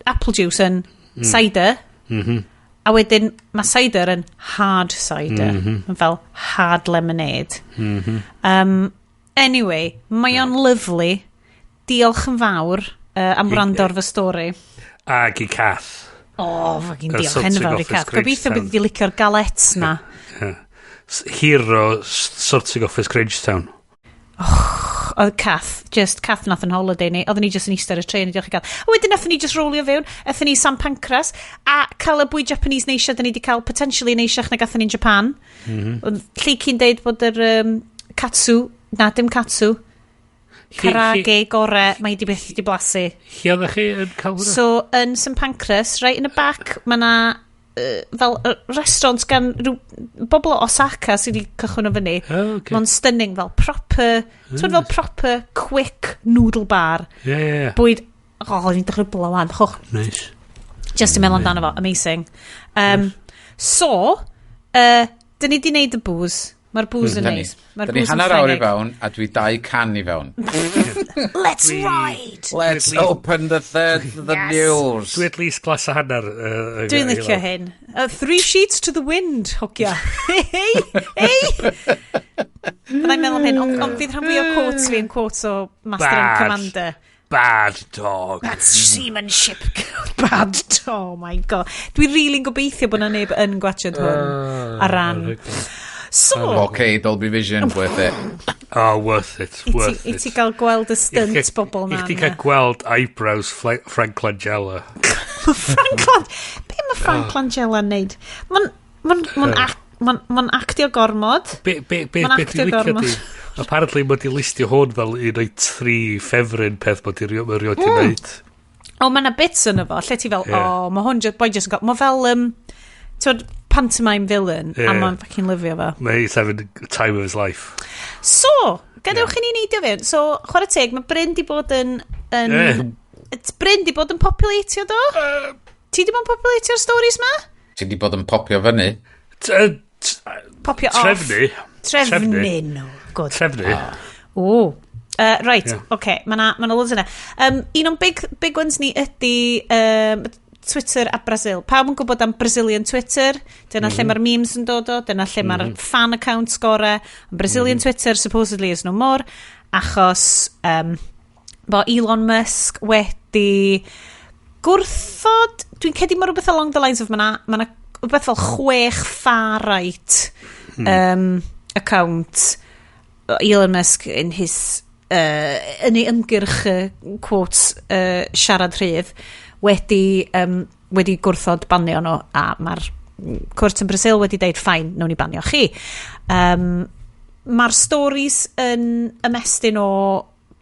apple juice yn cider. A wedyn, mae cider yn hard cider. Mae'n fel hard lemonade. Anyway, mae o'n lovely. Diolch yn fawr am wrando ar fy stori.
Ag i Cath.
Oh, fucking diolch enfawr i Cath. Gobeithio bydd wedi licio'r galettes na.
Yeah. Hero Sorting Office Grangetown.
Oh, oedd Cath, just Cath nath yn holiday ni. Oedden ni just yn eistedd ar y trên, diolch i Cath. A wedyn nathon ni just rolio fewn, aethon ni San Pancras, a cael y bwyd Japanese neisia, da ni wedi cael potentially neisiach na gathon ni'n Japan. Lleici'n deud bod yr katsu, na dim katsu, karage gore, mae di byth di blasu.
Lle oeddech chi yn cael hwnna?
So, yn St Pancras, right in the back, mae na fel restaurant gan bobl o Osaka sydd wedi cychwyn o fyny.
Oh, okay.
Mae'n stunning fel proper, ti'n fel proper quick noodle bar.
Yeah.
Bwyd, oh, ni'n dechrau bla wan.
Nice.
Just yn meddwl amdano fo, amazing. So, dyn ni di wneud y booze. Mae'r booze yn neis. Mae'r
Da ni
booze yn
hanner awr i
Ffrangeg.
fewn, a dwi 2 can i fewn.
Let's ride!
Let's open the third, the news.
Dwi at least glas a hanner.
Dwi'n licio hyn. Three sheets to the wind, hogia. Hei, hei! Byddai'n meddwl am hyn, ond fydd rhan fwy o quotes fi yn quotes o Master and
Bad.
Commander.
Bad dog.
That's seamanship. Bad. Oh my God. Dwi'n really'n gobeithio bod na neb yn gwachod hwn ar ran. So,
Okay, Dolby Vision, worth it.
Oh, worth it.
i
Worth
ti, i
it.
ti gael gweld y stunt bobl
I
na.
chdi cael gweld eyebrows Frank Langella.
Frank Lang... Be mae Frank Langella yn neud? Mae'n ma ma ma ma actio gormod.
Be,
Ma'n
be
actio
dwi'n licio
gormod.
di? Apparently mae di listio hwn fel un o'i tri ffefryn peth mae di rioed di wneud.
O, mae yna bits yn efo, lle ti fel,
Ie.
oh, mae hwn, just, boi just yn gael, mae fel, t'wod, pantomime villain, a
Ie.
mae'n fucking lyfio fo.
Mae he's having the time of his life.
So, gadewch i ni neidio fewn. So, chwarae teg, mae Bryn di bod yn
Ie.
It's Bryn di bod yn populatio do? Ti di bod yn populatio'r stories ma?
Ti di bod yn popio fyny.
Popio off.
Trefnu.
Trefnu. No, good.
Trefnu.
O. Right,
Ie.
yeah. Okay, mae na, ma na loads yna. Un o'n big ones ni ydy Twitter a Brazil. Pawb yn gwybod am Brazilian Twitter. Dyna lle mae'r memes yn dod o. Dyna lle mae'r fan accounts gore. Brazilian Twitter supposedly is no more. Achos bo Elon Musk wedi gwrthod. Dwi'n credu mae rhywbeth along the lines of ma na rhywbeth fel chwech far-right account Elon Musk in his yn ei ymgyrch quotes siarad rhydd wedi gwrthod banio nhw a mae'r cwrt yn Brazil wedi deud, "Fine, nawn ni banio chi." Mae'r stories yn ymestyn o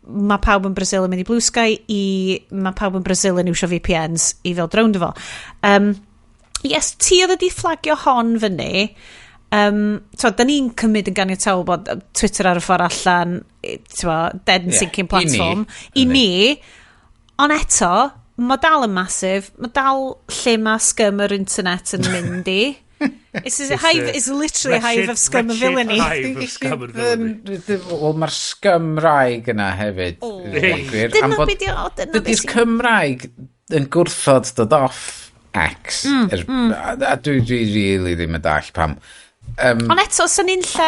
mae pawb yn Brazil yn mynd i Blue Sky i mae pawb yn Brazil yn iwsio VPNs i fel rownd fo. Yes, ti oedd wedi fflagio hon fyny. So, da ni'n cymryd yn ganiataol bod Twitter ar y ffordd allan, t'mo, dead and
Ie,
sinking
i ni.
platform. I ni. Ond eto, mae dal yn massive. Mae dal lle mae scum yr internet yn mynd i. It's a hive, it's literally a hive of scum and villainy.
Hive of scum and villainy.
Wel, mae'r Scumraeg yna hefyd.
O.
I ddweud gwir.
Dyna
Am fod-
be di o, dyna be
Dydy'r
sy'n
Cymraeg yn gwrthod dod off X. A dwi really ddim yn dall pam.
Ond eto, sy'n un lle,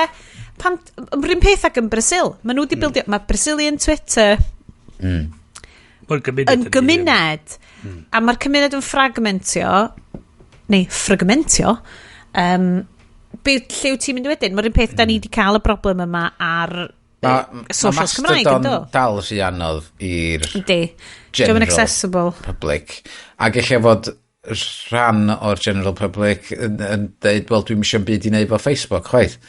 pan, yr un peth ag yn Brazil, maen nhw wedi bildio, mae Brazilian Twitter
Mae'n gymuned
yn
ydi.
gymuned, a mae'r cymuned yn fragmentio, neu fragmentio, be, lle wyt ti'n mynd wedyn? Mae'r un peth, da ni wedi cael y broblem yma ar
Ma
socials Cymraeg,
Mastodon
ynddo?
dal rhy anodd i'r
Yndi.
general
Dio'm yn accessible.
public. Ac eich fod rhan o'r general public yn deud, "Wel, dwi'n eisiau byd i wneud efo Facebook, chwaith."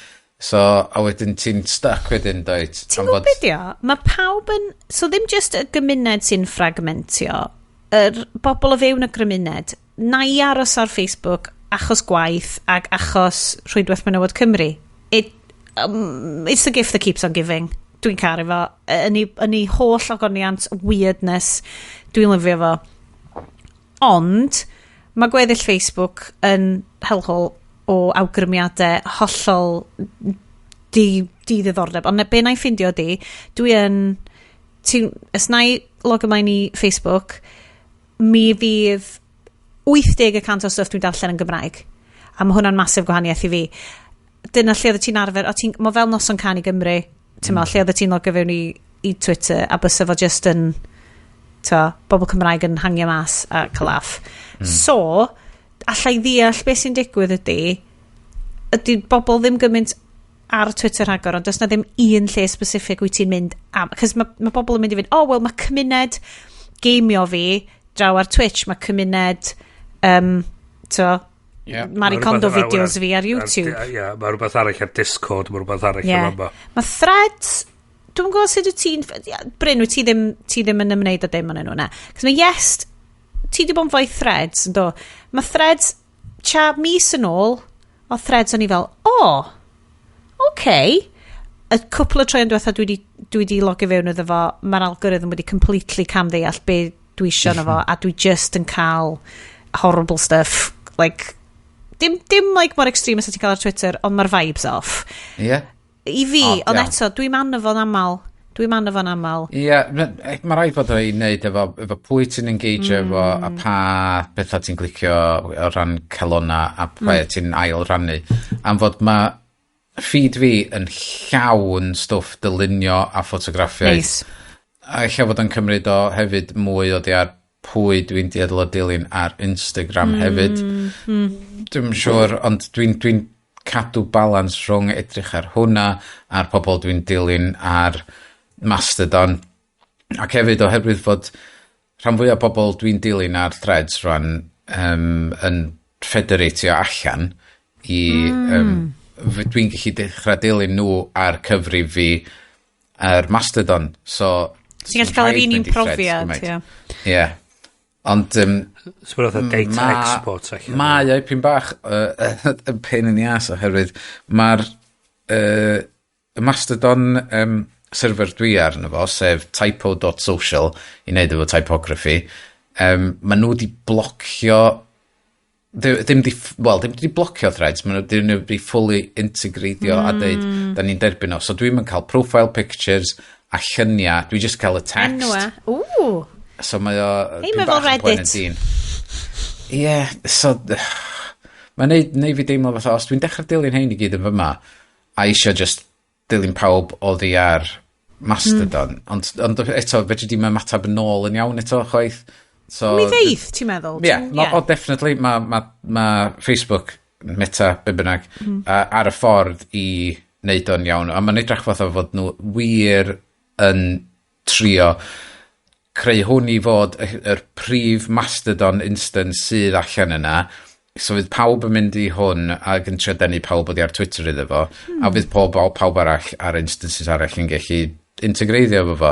So, a wedyn ti'n stuck wedyn, dweud.
Ti'n gwybod beth dio? Mae pawb yn. So ddim just y gymuned sy'n fragmentio, yr bobl o fewn y gymuned, na i aros ar Facebook achos gwaith ac achos Rhwydwaith Menywod Cymru. It's the gift that keeps on giving. Dwi'n caru fo. Yn ei holl ogoniant, weirdness, dwi'n lyfio fo. Ond, mae gweddill Facebook yn hellhole o awgrymiadau hollol di ddiddordeb. Ond be na i ffindio di, dwi yn... Os na i log ymlaen i Facebook, mi fydd 80% o stuff dwi'n darllen yn Gymraeg. A mae hwnna'n massive gwahaniaeth i fi. Dyna lle oedd ti'n arfer, o ti'n, mae fel noson Cân i Gymru, ti'n mm. lle oedd ti'n logio fewn i Twitter, a bysa fo just yn, t'o, bobl Cymraeg yn hangio mas a cael laff. So, allai ddeall beth sy'n digwydd ydy bobl ddim gymaint ar Twitter rhagor, ond does na ddim un lle specific wyt ti'n mynd am. Cos mae bobl yn mynd i fynd, "Oh, wel, mae cymuned gamio fi draw ar Twitch, mae cymuned, t'o, Marie
Ma'
Kondo
rhywbeth
videos fi ar YouTube."
Ie, mae rhywbeth arall ar Discord, mae rhywbeth arall ar yma.
Mae Threads, dwi'n gwybod sut wyt ti'n. Ie, Bryn, wyt ti ddim yn ymwneud â dim yn nhw, na. Cos mae Yes, ti di bod yn fwy Threads, yn do. Mae Threads, cha mis yn ôl, o Threads o'n i fel, "O, oh, okay." Y cwpl o troion diwetha dwi di logio fewn iddo fo, mae'r algorithm wedi completely camddeall be dwi isio yno fo, a dwi just yn cael horrible stuff, like, Dim like mor extreme as ti'n cael ar Twitter, ond mae'r vibes off.
Ie. Yeah.
I fi, ond eto, dwi'n anno fo'n aml. Dwi'n anno fo'n aml.
Ie, yeah, mae rhaid bod o'n wneud efo pwy ti'n engage efo a pa bethau ti'n clicio o ran calona a pa ti'n ail rannu. Am fod mae feed fi yn llawn stwff dylunio a ffotograffiaeth.
Nice.
A ella fod yn cymryd o hefyd mwy o di ar pwy dwi'n dueddol o dilyn ar Instagram hefyd. Dwi'm yn siŵr, ond dwi'n cadw balans rhwng edrych ar hwnna a'r pobl dwi'n dilyn ar Mastodon. Ac hefyd oherwydd fod rhan fwyaf o bobl dwi'n dilyn ar Threads rwan yn federatio allan i dwi'n gallu dechrau dilyn nhw ar cyfrif fi ar Mastodon. So,
Ti'n gallu cael yr
rhaid
un un
mynd i Threads
profiad,
gymaint.
ie.
Ie. Ond
So mae'n fatha data export allan.
Mae o ipyn bach yn pain in the ass oherwydd mae'r y Mastodon server dwi arno fo, sef typo.social i wneud efo typography, ma nhw wedi blocio ddim di, wel, ddim di blocio Threads, ma nhw wedi fully integreiddio a deud, da ni'n derbyn o. So dwi'n cael profile pictures a lluniau, dwi just cael y text.
Enwa. Ww.
So mae o
Hei,
dipyn
mae fel
bach yn poen yn
Reddit.
dîn. Ie, so mae'n neud fi deimlo fatha, os dwi'n dechrau dilyn hein i gyd yn fyma, a eisiau just dilyn pawb oddi ar Mastodon, ond eto, fedri di'm ymateb yn ôl yn iawn eto, chwaith. So,
Mi ddeith, ti'n meddwl?
Ie, yeah, o, definitely, mae ma Facebook, Meta, be bynnag, ar y ffordd i wneud o'n iawn. A mae'n edrych fatha fod nhw wir yn trio creu hwn i fod yr prif Mastodon instance sydd allan yna. So fydd pawb yn mynd i hwn ac yn trio denu pawb oddi ar Twitter iddo fo, a fydd pawb arall ar instances arall yn gallu integreiddio efo fo.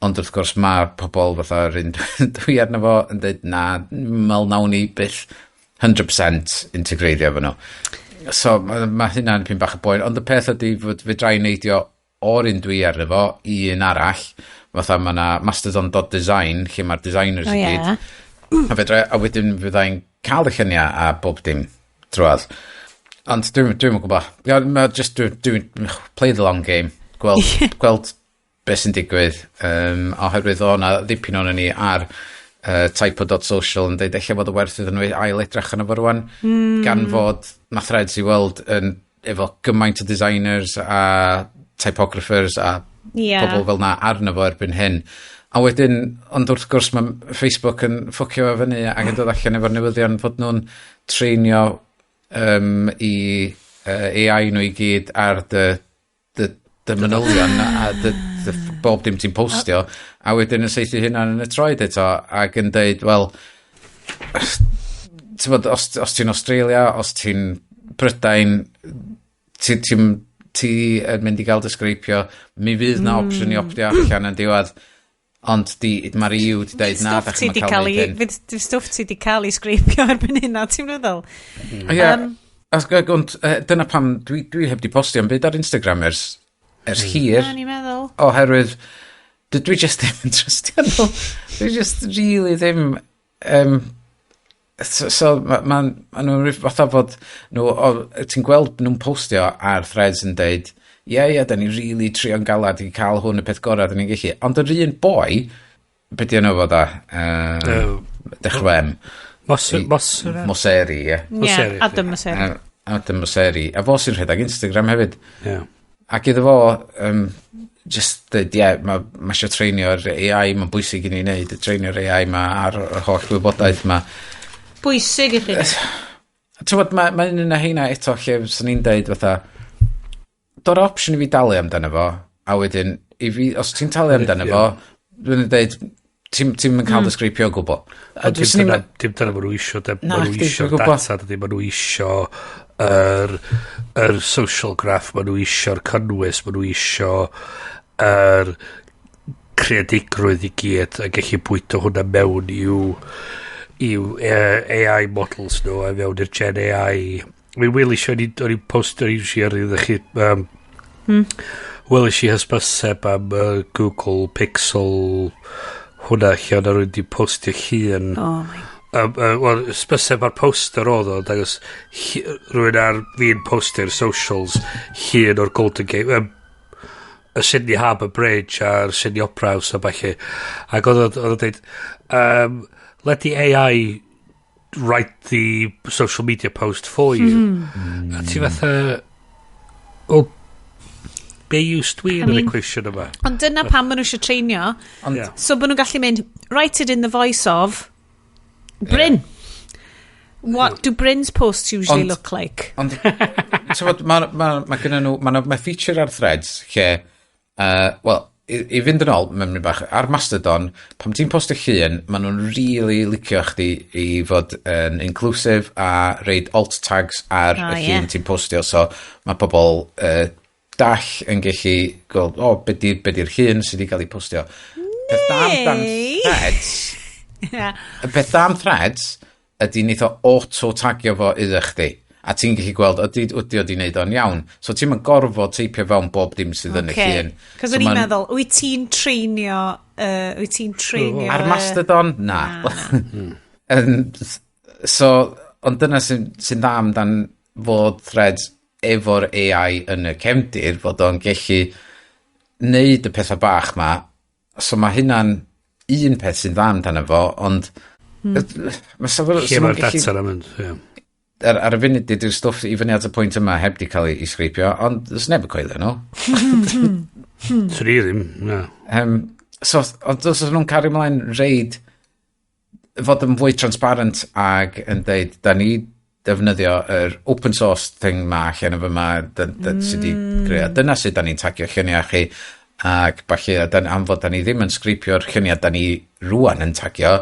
Ond wrth gwrs mae pobl fatha'r un dwi arno fo yn dweud na, me'wl nawn ni byth 100% integreiddio efo nhw. So mae ma hynna'n pyn bach o boen. Ond y peth ydy fod fedra i neidio o'r un dwi arno fo i un arall. Fatha mae yna mastodon.design lle mae'r designers
O,
i
ie.
gyd. A wedyn fyddai'n cael y lluniau a bob dim drwadd. Ond dwi'n gwybod. Ia, ma' just dwi play the long game. Gweld beth sy'n digwydd. Oherwydd o na ddipyn o'n ni ar typo.social yn dweud ella fod o werth iddyn nhw ail edrych arno fo rwan. Gan fod ma Threads i weld yn efo gymaint o designers a typographers a pobl fel na arno fo erbyn hyn. A wedyn, ond wrth gwrs mae Facebook yn ffwcio fo fyny ac yn dod allan efo'r newyddion fod nhw'n treinio i AI nhw i gyd ar dy manylion a dy bob dim ti'n postio, a wedyn yn saethu hynna yn y troed eto ac yn deud, wel, ti'n bod, os ti'n Australia, os ti'n Prydain, ti yn mynd i gael dy sgreipio, mi fydd na opsiwn i optio allan yn diwedd, ond mae'r EU di deud na,
Stwff
da
ti
chi'n
di
cael
cael
neud
ei
hyn.
Fydd stwff ti di cael ei sgreipio erbyn hynna, ti'n meddwl?
Ie, ond dyna pam dwi heb di postio am byd ar Instagram ers hir,
Na, ni'n meddwl.
oherwydd dwi just ddim yn trystio nhw. Dwi just really ddim. So ma nhw'n rhyw fatha fod nhw, o, ti'n gweld nhw'n postio ar Threads yn deud, ie, da ni really trio'n galad i cael hwn y peth gorau da ni'n gallu. Ond yr un boi, be di enw fo da? Dechrau M.
Mos
Moseri, ie.
Ie,
Mosseri,
Adam Mosseri.
Adam Mosseri. A fo sy'n rhedeg Instagram hefyd.
Ie.
Ac iddo fo, just dweud, ie, mae ma eisiau treinio'r AI, mae'n bwysig i ni wneud, y treinio'r AI ma ar yr holl wybodaeth ma.
Bwysig i chi.
Ti'n bod, mae ma un o heina eto lle fyswn i'n deud fatha, do'r opsiwn i fi dalu amdano fo, a wedyn, i fi, os ti'n talu amdano fo, dwi'n deud, ti'n yn cael dy sgreipio o gwbl. A
Ond dim
fyswn i'n
dim dyna ma nhw isio, de,
Na,
ma nhw
chdi,
isio'r
dwi'n gwbod.
data, dydy, ma nhw isio yr social graph, ma nhw isio'r cynnwys, ma nhw isio yr creadigrwydd i gyd a gallu bwyto hwnna mewn i'w AI models nhw a mewn i'r Gen AI. Mi welis i, o'n i'n postio i share iddo chi, welis i hysbyseb am Google Pixel hwnna lle o'na rywun di postio llun
Oh my
Wel, sbyseb ar poster oedd o, dangos rhywun ar fi'n postio'r socials llun o'r Golden Gate, y Sydney Harbour Bridge a'r Sydney Opera House a ballu. Ac oedd o'n dweud, "Let the AI write the social media post for you." A ti fatha, o, be use dwi yn
I
yr
mean,
equation yma?
Ond dyna pam maen nhw eisiau treinio.
Ond,
So bod nhw'n gallu mynd, "Write it in the voice of Bryn. What do Bryn's posts usually look like?"
Ond, ti'n mae ma, ma gynnu nhw, mae ma feature ar Threads lle, wel, i fynd yn ôl, mewn bach, ar Mastodon, pan ti'n postio llun, maen nhw'n really licio chdi i fod yn inclusive a roid alt tags ar y llun ti'n postio, so mae pobl dall yn gallu gweld, o, be di'r llun sydd wedi cael ei postio. Peth da amdan Threads, y peth da am Threads ydy neith o auto-tagio fo iddo chdi. A ti'n gallu gweld, ydy o di wneud o'n iawn. So ti'n mynd gorfod teipio fewn bob dim sydd yn y llun.
Cos
So
o'n i'n meddwl, wyt ti'n treinio, wyt ti'n treinio...
Ar Mastodon? Na. So, ond dyna sy dda amdan fod Threads efo'r AI yn y cefndir, fod o'n gallu neud y pethau bach ma. So mae hynna'n un peth sy'n dda amdano fo, ond mae
Lle mae'r data na mynd, ie.
Ar y funud di'r stwff i fyny at y pwynt yma heb di cael ei sgripio, ond does neb yn coelio nhw.
Swn i ddim, na.
So, ond os nhw'n cario ymlaen reid fod yn fwy transparent ag yn deud, da ni defnyddio yr open source thing ma allan o fyma sydd wedi creu. A dyna sut da ni'n tagio lluniau chi ac falle am fod da ni ddim yn sgripio'r lluniau da ni rwan yn tagio,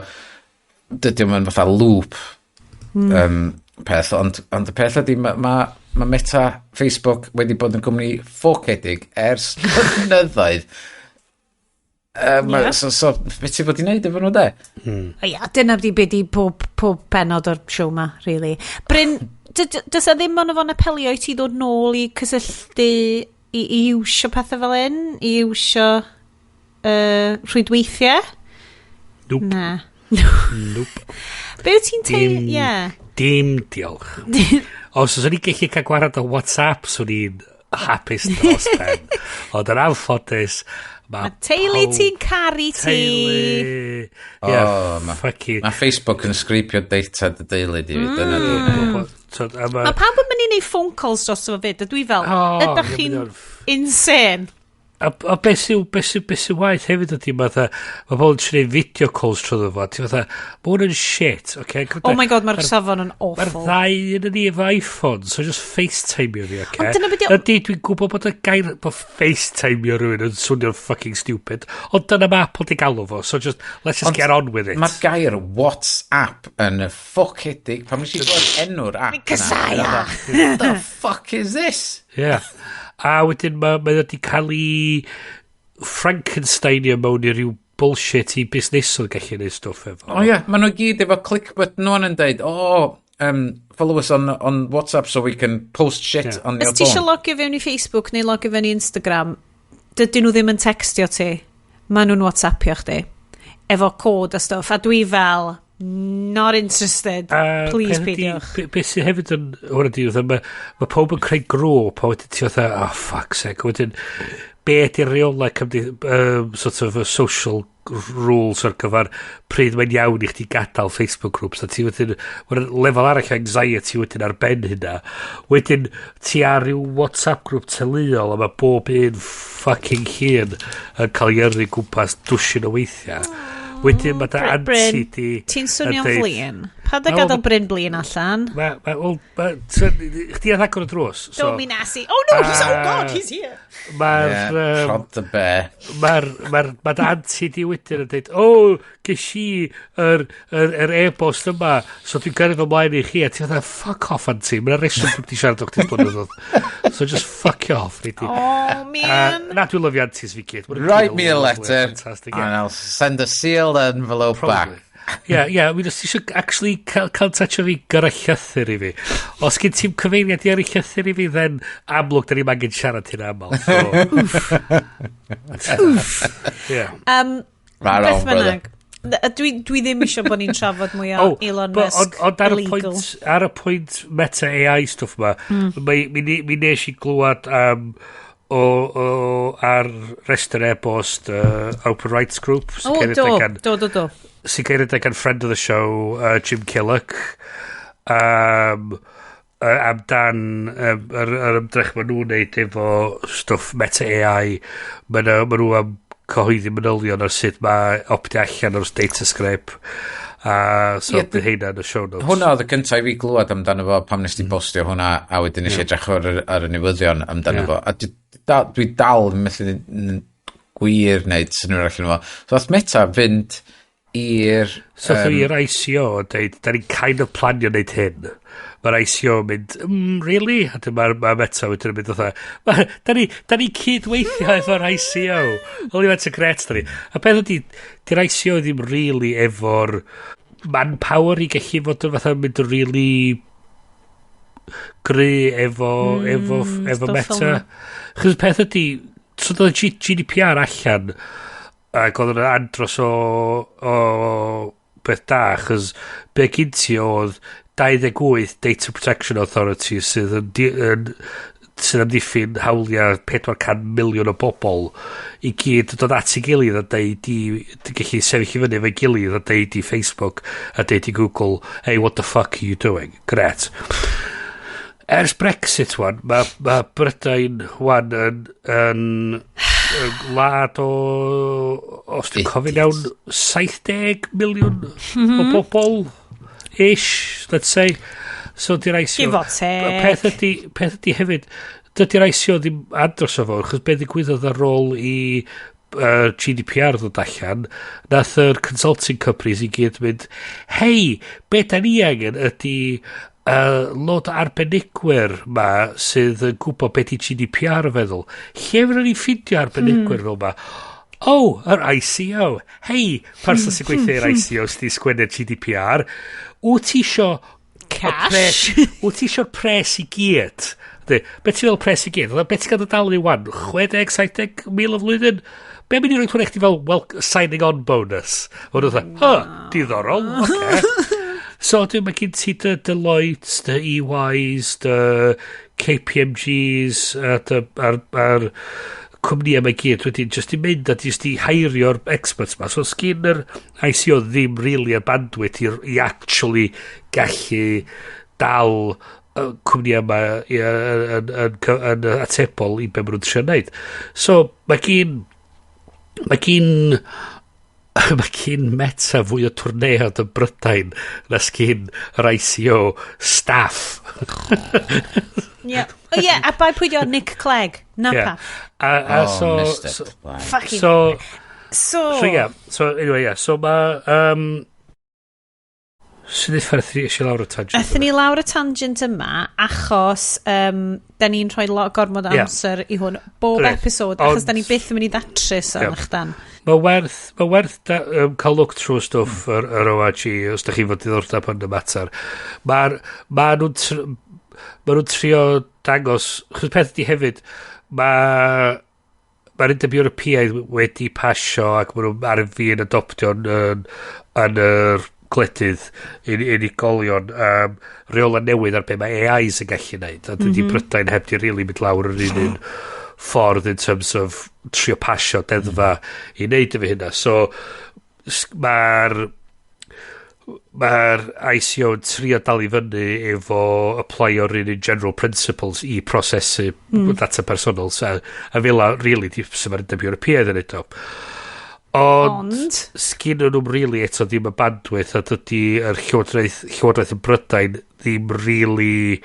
dydy o'm yn fatha loop peth, ond y peth ydy mae ma Meta Facebook wedi bod yn gwmni ffocedig ers blynyddoedd. So, beth ti fod i wneud efo nhw de?
O ia, dyna di be di pob penod o'r show ma, really. Bryn, does e ddim ond fo'n apelio i ti ddod nôl i cysylltu, i iwsio pethau fel un? I iwsio rhwydweithiau?
Nope.
Na.
Nope.
Be wyt ti'n teimlo?
Dim, dim diolch. Os oes o'n i'n gallu cael gwarad o WhatsApp, swn i'n hapus dros ben. Ond yn anffodus, mae
Mae teulu ti'n caru ti.
Teulu.
O,
Yeah, fucking.
Ma Facebook yn sgripio data dy deulu di. Dyna di.
So, a
Mae pawb yn mynd i neud phone calls dros efo fyd, a dwi fel,
O,
ydych
ie,
chi'n insane?
A beth sy'n waith hefyd ydy, mae pobl yn trio neud video calls trwy fo, ti fatha, mae hwn yn shit, okay?
Oh my God, mae'r safon yn
Mae'r
awful.
ddau yn ni efo iPhone, so just FaceTimeio fi, okay?
Ond dyna be'
Ydy, dwi'n gwybod bod y gair, bod FaceTimeio rhywun yn swnio'n fucking stupid, ond dyna mae Apple di galw fo, so just, let's just
Ond
get on with it.
Mae'r gair WhatsApp yn ffocedig. Pan nes i gweld enw'r app yna,
Casaya.
o'n i fatha, "What the fuck is this?"
Yeah. A wedyn mae wedi cael ei Frankensteinio mewn i ryw bullshit i busnesau gallu neud stwff efo.
O ie, maen nhw gyd efo click button nhw'n yn deud, "Oh, follow us on WhatsApp so we can post shit on your
Os ti eisiau
phone."
logio fewn i Facebook neu logio fewn i Instagram, dydyn nhw ddim yn textio ti. Maen nhw'n WhatsAppio chdi. Efo cod a stwff. A dwi fel, "Not interested. Please
Peth ydi-
peidiwch."
Be sydd hefyd yn, hwnna di, fatha, ma pawb yn creu grŵp, a wedyn ti fatha, "Oh, fuck's sake," a wedyn, be ydy'r reolau sort of y social rules ar gyfer pryd mae'n iawn i chdi gadael Facebook groups, a ti wedyn, mae'n lefel arall o anxiety wedyn ar ben hynna. Wedyn, ti ar ryw WhatsApp grŵp teuluol, a mae bob un fucking llun yn cael ei yrru gwmpas dwsin o weithiau. Wedyn mae dy
Bryn,
anti di
ti'n
yn
swnio'n
deud-
flin. Paid â
Na,
gadael
wel,
Bryn blin allan.
Mae, wel, chdi ar agor y drws. So,
Don't be nasty. Oh no, he's, oh God, he's here.
Mae'r...
Yeah, prod the bear.
Mae'r ma ma dy anti di wedyn yn dweud, "O, ges i yr e-bost yma, so dwi'n gyrru fo ymlaen i chi," a ti fatha, "Fuck off, anti, mae'n reswm dwi'n di siarad o'ch ti blynyddoedd. So just fuck off, nei di."
Oh, man.
Na, dwi'n lyfio antis fi gyd. Ma' nhw
Write
gyd yn
me a
lovely,
letter
fantastic,
and
yeah.
I'll send a sealed envelope
Probably.
back.
Ie, ie, mi os ti eisiau actually cael touch o fi, gyrra llythyr i fi. Os gen ti'n cyfeiriad i yrru llythyr i fi, then amlwg, da ni'n angen siarad hynna aml. So. Oof. Yeah.
Right
Beth
on, brother.
bynnag. Dwi ddim eisiau bod ni'n trafod mwy o Elon Musk
Ond ar y
illegal.
pwynt, ar y pwynt Meta AI stwff ma, mi nes i glwad o ar restr e-bost Open Rights Group sy'n
O,
cael ei
do,
redeg gan
do, do, do.
sy'n cael ei redeg gan friend of the show, Jim Killock, amdan yr ymdrech maen nhw'n neud efo stwff Meta AI. Maen nhw am cyhoeddi manylion ar sut mae optio allan o'r data scrape. So bydd heina yn y show notes.
Hwna oedd y cyntaf i fi glywed amdano fo pam nes ti bostio hwnna, a wedyn nes i edrych ar y newyddion amdano fo. A dwi dal yn methu gwir wneud synnwyr allan o fo. So ath Meta fynd i'r
So i'r ICO a deud, "Da ni'n kind of planio wneud hyn." Mae'r ICO yn mynd, "Really?" A dyma ma Meta wedyn yn mynd fatha, "Da ni cydweithio efo'r ICO. Only faint o gret da ni." A peth ydi, di'r ICO ddim really efo'r manpower i gallu fod yn fatha mynd yn really gry efo
stwff fel
Meta.
'na.
Chos peth ydi, so doedd GDPR allan, ac oedd yna andros o beth da, achos be gyn ti oedd 28 Data Protection Authority sydd amddiffyn hawliau 400 miliwn o bobl i gyd yn dod at ei gilydd a deud i di gallu sefyll i fyny efo'i gilydd a deud i Facebook a deud i Google, "Hey, what the fuck are you doing?" Gret. Ers Brexit wan, ma Brydain wan yn wlad o, os dwi'n cofio'n iawn, 70 miliwn o bobl ish, let's say. So di'r ICO
Give or take.
Peth ydy hefyd, dydy'r ICO ddim andros o fawr, chos beth ddigwyddodd ar ôl i GDPR ddod allan, nath yr consulting companies i gyd mynd, "Hei, be da ni angen ydy lot o arbenigwyr ma sydd yn gwybod beth di GDPR yn feddwl. Lle fydden ni ffindio arbenigwyr fel ma? Oh, yr ICO. Hei, person sy'n gweithio i'r ICO sydd wedi sgwennu'r GDPR. Wyt ti isio y
Cash?
Wyt ti isio'r pres i gyd? Di, be ti'n fel pres i gyd? Be ti'n gael dy dalu wan? 60, 70 mil o flwyddyn? Be mynd i roi hwnna i chdi fel, well, signing on bonus?" O'n nhw'n dweud, "Huh, diddorol, oce." So, dwi'n mae gen ti dy Deloitte, dy EYs, dy KPMGs, a dy, ar cwmnïau mae gyd wedyn just i mynd a just i heirio'r experts ma. So, sgyn yr ICO ddim really y bandwidth i actually gallu dal y cwmnïau yma yn atebol i be maen nhw'n trio wneud. So, mae gyn Meta fwy o twrneod yn Brydain na sgyn yr ICO staff.
Ie. O ie, a bai pwy di o? Nick Clegg. Na pa.
A
Oh,
so,
Mr.
so,
Clegg.
Fucking.
So,
So,
so yeah, so anyway, yeah, so mae sydd effaith eisiau lawr y tangent?
Aethon ni lawr y tangent yma achos da ni'n rhoi lot gormod o amser i hwn bob episod, achos da ni byth yn mynd i ddatrys o'n ychdan.
Mae werth cael look trwy stwff yr ORG os da chi fod diddordeb yn y mater. Ma nhw'n trio dangos, chos peth ydi hefyd, mae'r Undeb Ewropeaidd wedi pasio ac maen nhw ar y fin adoptio yn yr gwledydd unigolion reola newydd ar be mae AIs yn gallu neud, a dydy Brydain heb di really mynd lawr yr un ffordd in terms of trio pasio deddfa i wneud efo hynna. So mae'r ICO yn trio dal i fyny efo applio'r un un general principles i prosesu data personol. So, a fel a, really, di sy'n mae'r Undeb Ewropeaidd yn neud o. Ond,
Ond,
sgyn nhw'n really eto ddim y bandwidth, a dydy yr llywodraeth yn Brydain ddim really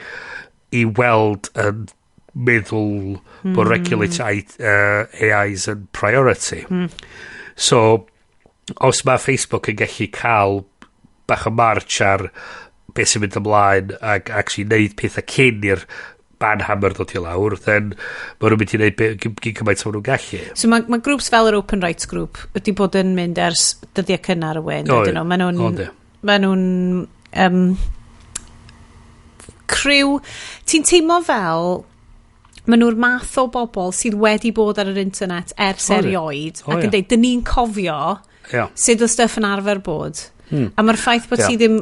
i weld yn meddwl bod regulate AIs yn priority. So, os mae Facebook yn gallu cael bach o march ar beth sy'n mynd ymlaen ac actually neud pethau cyn i'r ban hammer ddod i lawr, then maen nhw'n mynd i neud gyn gymaint o nhw'n gallu.
So mae grŵps fel yr Open Rights Group wedi bod yn mynd ers dyddiau cynnar y we, dydyn nhw? Maen nhw'n
yndi.
Maen nhw'n criw. Ti'n teimlo fel maen nhw'r math o bobl sydd wedi bod ar yr internet ers
O, yndi.
erioed ac yn deud, "Dyn ni'n cofio Sut oedd stuff yn arfer bod. A mae'r ffaith bod ti ddim.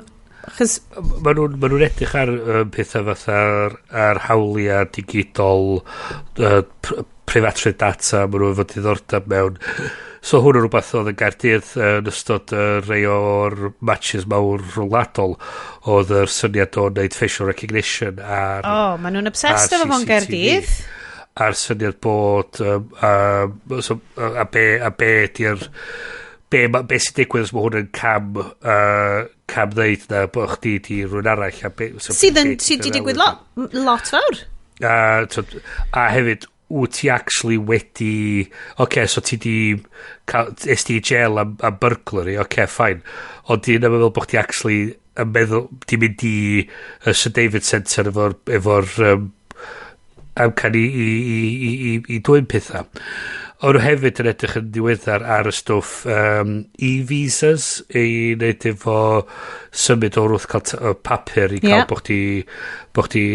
Chos
Maen nhw edrych ar pethau fatha'r ar hawliau digidol, preifatrwydd data, maen nhw efo diddordeb mewn. So hwn yn rhywbeth oedd yn Gaerdydd yn ystod rei o'r matches mawr rhwngwladol, oedd yr syniad o wneud facial recognition ar
O, oh, maen nhw'n obsessed
ar
efo fo'n
CCTV.
Gaerdydd.
A'r syniad bod so, a be di'r be sy'n digwydd os mae hwn yn cam ddeud na bod chdi di rhywun arall a be, so
Sydd yn,
be
sydd
di
wedi digwydd lot, lot fawr.
A, t'od, a hefyd, wyt ti actually wedi, okay, so ti di cael, es ti i jail am burglary, okay, fine, ond di ddim yn meddwl bod chdi actually yn meddwl di mynd i y St David Centre efo'r amcan i dwyn pethau. O'n nhw hefyd yn edrych yn ddiweddar ar y stwff e-visas i wneud efo symud o'r wrth cael papur i cael bod chdi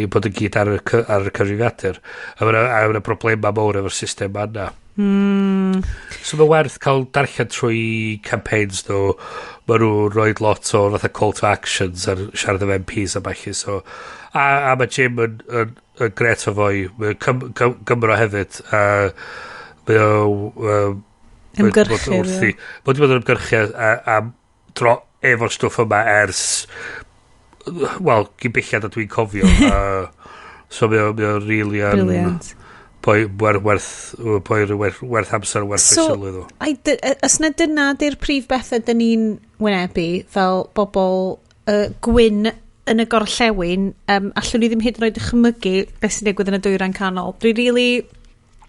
bod yn gyd ar y cyfrifiadur. A ma' problema mawr efo'r system yna. So mae werth cael darllen trwy campaigns nhw. Mae nhw'n rhoi lot o fatha call to actions ar siarad efo MPs a ballu. So, a mae Jim yn gret o foi. Mae'n Gymro hefyd. A mae o
Ymgyrchu,
wrthi. Mae wedi bod yn ymgyrchu a dro, efo'r stwff yma ers, wel, gyn bellad a dwi'n cofio. So mae o really yn
Brilliant.
Boi werth amser, werth
So,
sylw iddo.
Ai, os na dyna di'r prif bethau dyn ni'n wynebu fel bobl gwyn yn y gorllewin, allwn ni ddim hyd yn oed dychmygu beth sy'n digwydd yn y dwyrain canol. Dwi really...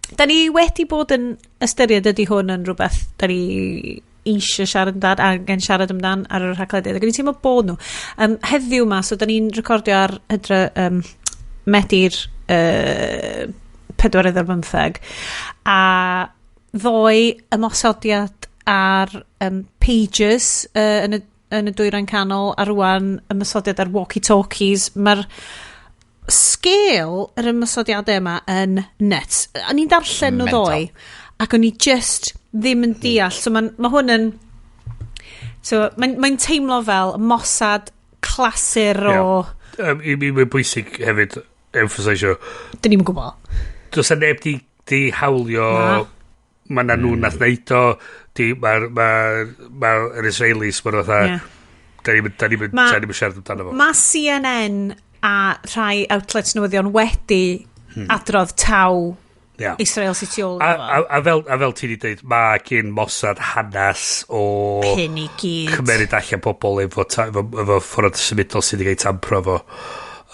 Da ni wedi bod yn ystyried ydy hwn yn rhywbeth da ni eisiau siarad amdan, angen siarad amdan ar y rhaglediad. Ac o'n i'n teimlo bod nhw. Heddiw ma, so da ni'n recordio ar hydre Medi'r 14, a ddoe ymosodiad ar pages yn y dwyrain canol a rwan ymosodiad ar walkie-talkies. Mae'r scale yr ymosodiadau yma yn nuts. O'n i'n darllen nhw
Mental.
ddoe ac o'n i just ddim yn deall. So mae ma hwn yn... So mae'n mae teimlo fel Mossad clasur o.
I mi mae'n bwysig hefyd emphasisio.
Dyn ni'm yn gwybod.
Does 'na neb di hawlio
Na.
ma na nhw nath neud o di mae'r ma Israelis ma'n fatha da ni'm yn siarad amdano fo.
Mae CNN a rhai outlets newyddion wedi adrodd taw Israel sy'n tu ôl iddo fo.
A fel ti di dweud, mae gen Mossad hanes o
Hyn i gyd.
cymeryd allan pobl efo ffordd symudol sydd wedi cael ei tampro fo.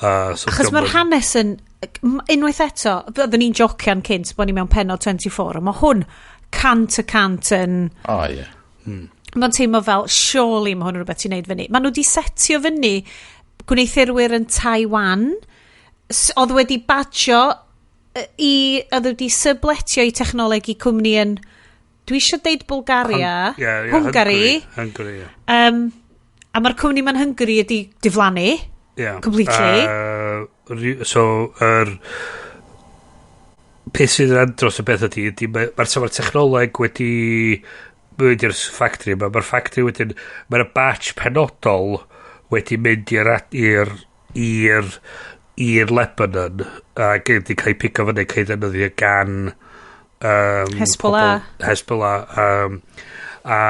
So
Achos
dio'm
mae'r hanes yn... Unwaith eto, byddwn ni'n jocian cynt bod ni mewn penod 24, ond mae hwn 100% yn
O, ie.
Mae'n teimlo fel, surely mae hwn yn rhywbeth ti'n neud fyny. Maen nhw wedi setio fyny gwneuthurwyr yn Taiwan, oedd wedi badgio oedd wedi subletio i technoleg i cwmni yn, dwi eisiau deud Bulgaria,
Ie,
Hungary,
Hungary, ie.
A mae'r cwmni ma'n Hungary ydi diflannu. Completely.
So, yr peth sydd yn andros o beth ydy mae'r so ma'r technoleg wedi mynd i'r factory yma, mae'r factory wedyn, mae'r batch penodol wedi mynd i'r Lebanon ac wedi cael ei pigo fyny, cael ei ddefnyddio gan
Hezbollah.
Hezbollah a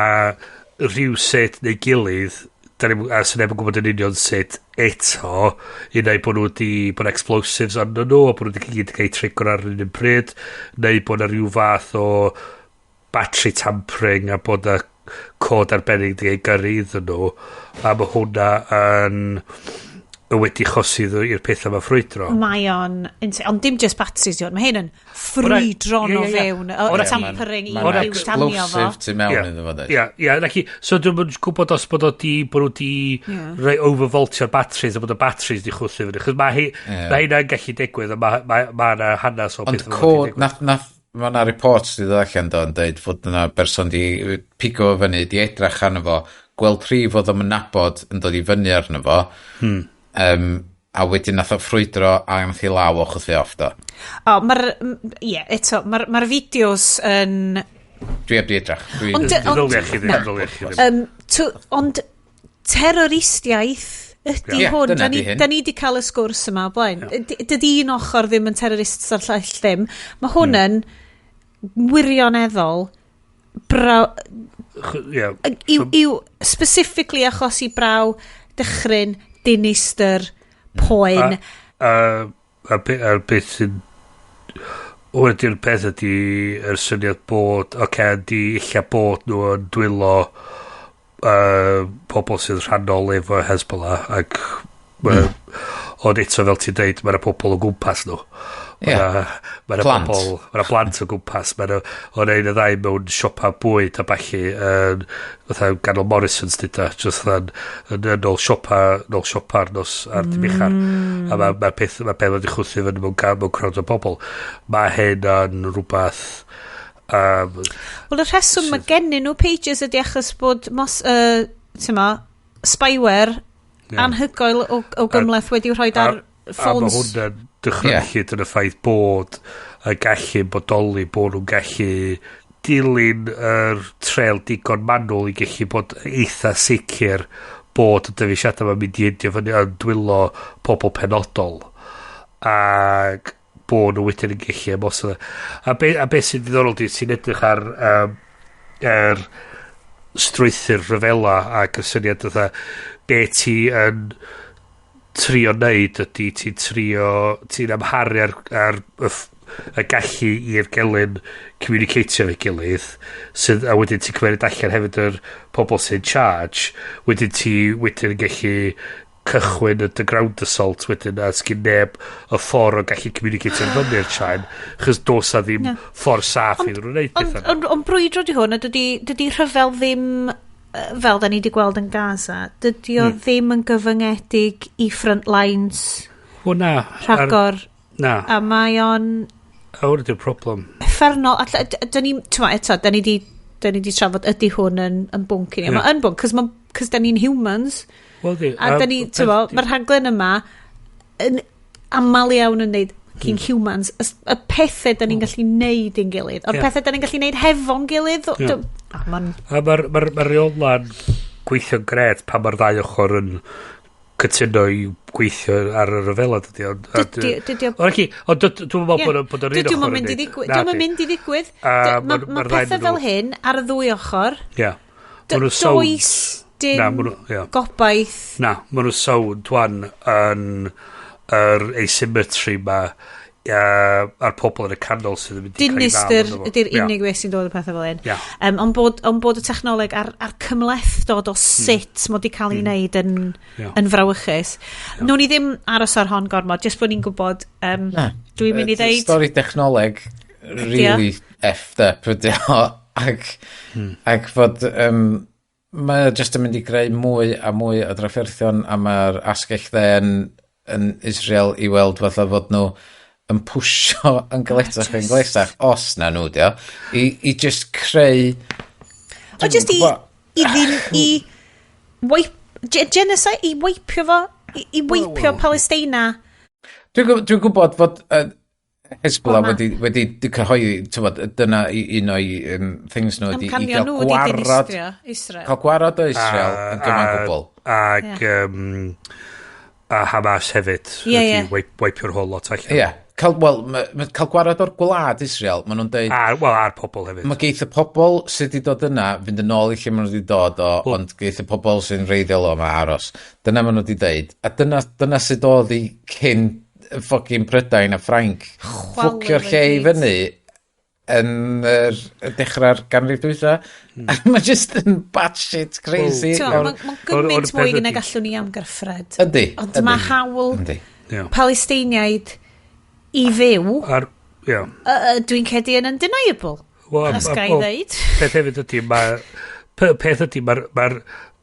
rhyw sut neu gilydd da ni'm, a sy'n neb yn gwybod yn union sut eto, un ai bod nhw wedi bod explosives arno nhw a bod nhw wedi gyd cael eu trigger ar yr un pryd, neu bod yna rhyw fath o battery tampering a bod yna cod arbennig wedi cael ei gyrru iddyn nhw, a mae hwnna yn wedi chosi i'r peth yma ffrwydro.
Mae o'n insane. Ond dim just batteries di hwn. Mae hyn yn ffrwydron o
Ie.
fewn. Y tampering i
Mae'n
i'w tanio fo.
explosive tu mewn iddo fo, dweud.
Ie, naci, so dwi'n yn gwybod os bod o di, bod nhw di rhoi overvoltio'r batteries a bod y batteries di chwythu fyny. Chos mae mae hynna'n gallu digwydd a mae yna hanes o
Ond
beth fel
cod,
'di digwydd.
nath, mae yna reports di ddod allan do yn dweud fod yna berson di pigo fo fyny, di edrach arno fo, gweld rhif oedd o'm yn nabod yn dod i fyny arno fo, a wedyn nath o ffrwydro a nath i law o chwythu off do.
O, mae'r... Ie, eto, mae'r ma fideos yn
Dwi heb di edrach.
Ond
Ddylia chi ddim, ddylia chi ddim.
Ond terroristiaeth ydy hwn. Da ni di cael y sgwrs yma o blaen. Dydy un ochr ddim yn terrorist a'r llall ddim. Mae hwn yn wirioneddol braw... Yw specifically achosi braw, dychryn, dinistr, poen.
A beth sy'n... Hwn ydy'r peth ydy yr syniad bod, oce, ydy illa bod nhw yn dwylo pobl sydd rhannol efo Hezbollah ac ond eto fel ti'n deud, mae'na pobl o gwmpas nhw. Mae'na pobl, mae'na blant o gwmpas, mae'na o'n ein y ddau mewn siopa bwyd a ballu yn fatha ganol Morrisons dyda, just fatha yn ôl siopa ar nos ar dimichar. A mae'r peth mae peth wedi chwthu fyny mewn crowd o bobl. Mae hyn yn rhywbeth.
Wel, y rheswm mae gennyn nhw pages ydy achos bod spyware anhygoel o gymhleth wedi'w rhoi ar ffôns.
A mae hwnna'n dychrynllyd yn y ffaith bod y gallu bodoli, bod nhw'n gallu dilyn yr trail digon manwl i gallu bod eitha sicr bod y dyfeisiadau ma'n mynd i endio fyny yn dwylo pobl penodol. Ac bod nhw wedyn yn gallu ymosod. A be sy'n ddiddorol di, sy'n edrych ar yr strwythur rhyfela ac y syniad fatha be ti yn trio neud ydy ti'n trio ti'n amharu ar y gallu i'r gelyn communicatio efo'i gilydd sydd, a wedyn ti'n cymeryd allan hefyd yr pobl sy'n charge, wedyn ti wedyn yn gallu cychwyn y ground assault wedyn a sgyn neb y ffordd o gallu communicatio fyny'r chain chos dos a ddim ffordd saff iddyn nhw'n neud pethau.
Ond brwydro di hwn a dydy rhyfel ddim fel da ni wedi gweld yn Gaza, dydy o ddim yn gyfyngedig i front lines.
O na.
Rhagor.
Na.
A mae o'n...
A hwn ydy'r problem.
Uffernol. Da ni, eto, da ni di trafod ydy hwn yn bwnc i ni. Mae yn bwnc, cos da ni'n humans.
Well, di,
a da ni, mae'r rhaglen yma yn aml iawn yn neud fucking humans. Y pethau da ni'n gallu neud i'n gilydd. O'r pethau da ni'n gallu neud hefo'n gilydd.
A mae'r reola'n gweithio'n gret pan mae'r ddau ochr yn cytuno i gweithio ar y rhyfela, dydy. Ond dwi'n meddwl bod yr un ochr yn neud.
Dwi'n mynd i ddigwydd. Mae pethau fel hyn ar y ddwy ochr. Does dim gobaith.
Na, maen nhw sownd wan yn yr asymmetry ma a'r pobl yn y canol sydd yn mynd i cael ei ddal.
Dinistr ydy'r unig beth sy'n dod o pethau fel hyn. Ond bod y technoleg a'r cymhlethdod o sut mod i cael ei wneud yn frawychus. Nw'n ni ddim aros ar hon gormod, jyst bod ni'n gwybod, dwi'n mynd i ddeud...
Stori technoleg really effed up ydy o, ac fod... mae o jyst yn mynd i greu mwy a mwy o drafferthion a mae'r asgell dde yn Israel i weld fatha fod nhw yn pwsio yn galetach yn galetach, os na nhw dio, i just creu...
O just i ddim i wipe, genocide, i wipeio fo, i wipeio Palestina.
Dwi'n gwybod fod Hezbollah wedi cyhoeddi, tywod, dyna un o'i things nhw ydi i gael gwarad, cael gwarad o Israel yn gyfan gwbl.
Ac a Hamas hefyd wedi wipeio'r whole lot allan.
Ie. Cael gwarad o'r gwlad Israel, maen nhw'n deud...
Wel, a'r pobl hefyd.
Mae geith y pobl sydd wedi dod yna fynd yn ôl i lle maen nhw wedi dod o, ond geith y pobl sy'n reiddiol o yma aros. Dyna maen nhw wedi deud. A dyna sydd oedd i cyn fucking Prydain a Ffrainc. Ffwcio'r lle i fyny yn dechrau'r ganrif dwytha. Mae just yn batshit crazy.
Mae'n gymaint mwy na gallwn ni amgyffred.
Yndi.
Ond mae hawl Palesteiniaid i fyw, dwi'n credu yn undeniable. As ga i ddeud.
Peth hefyd ydy, peth ydy, mae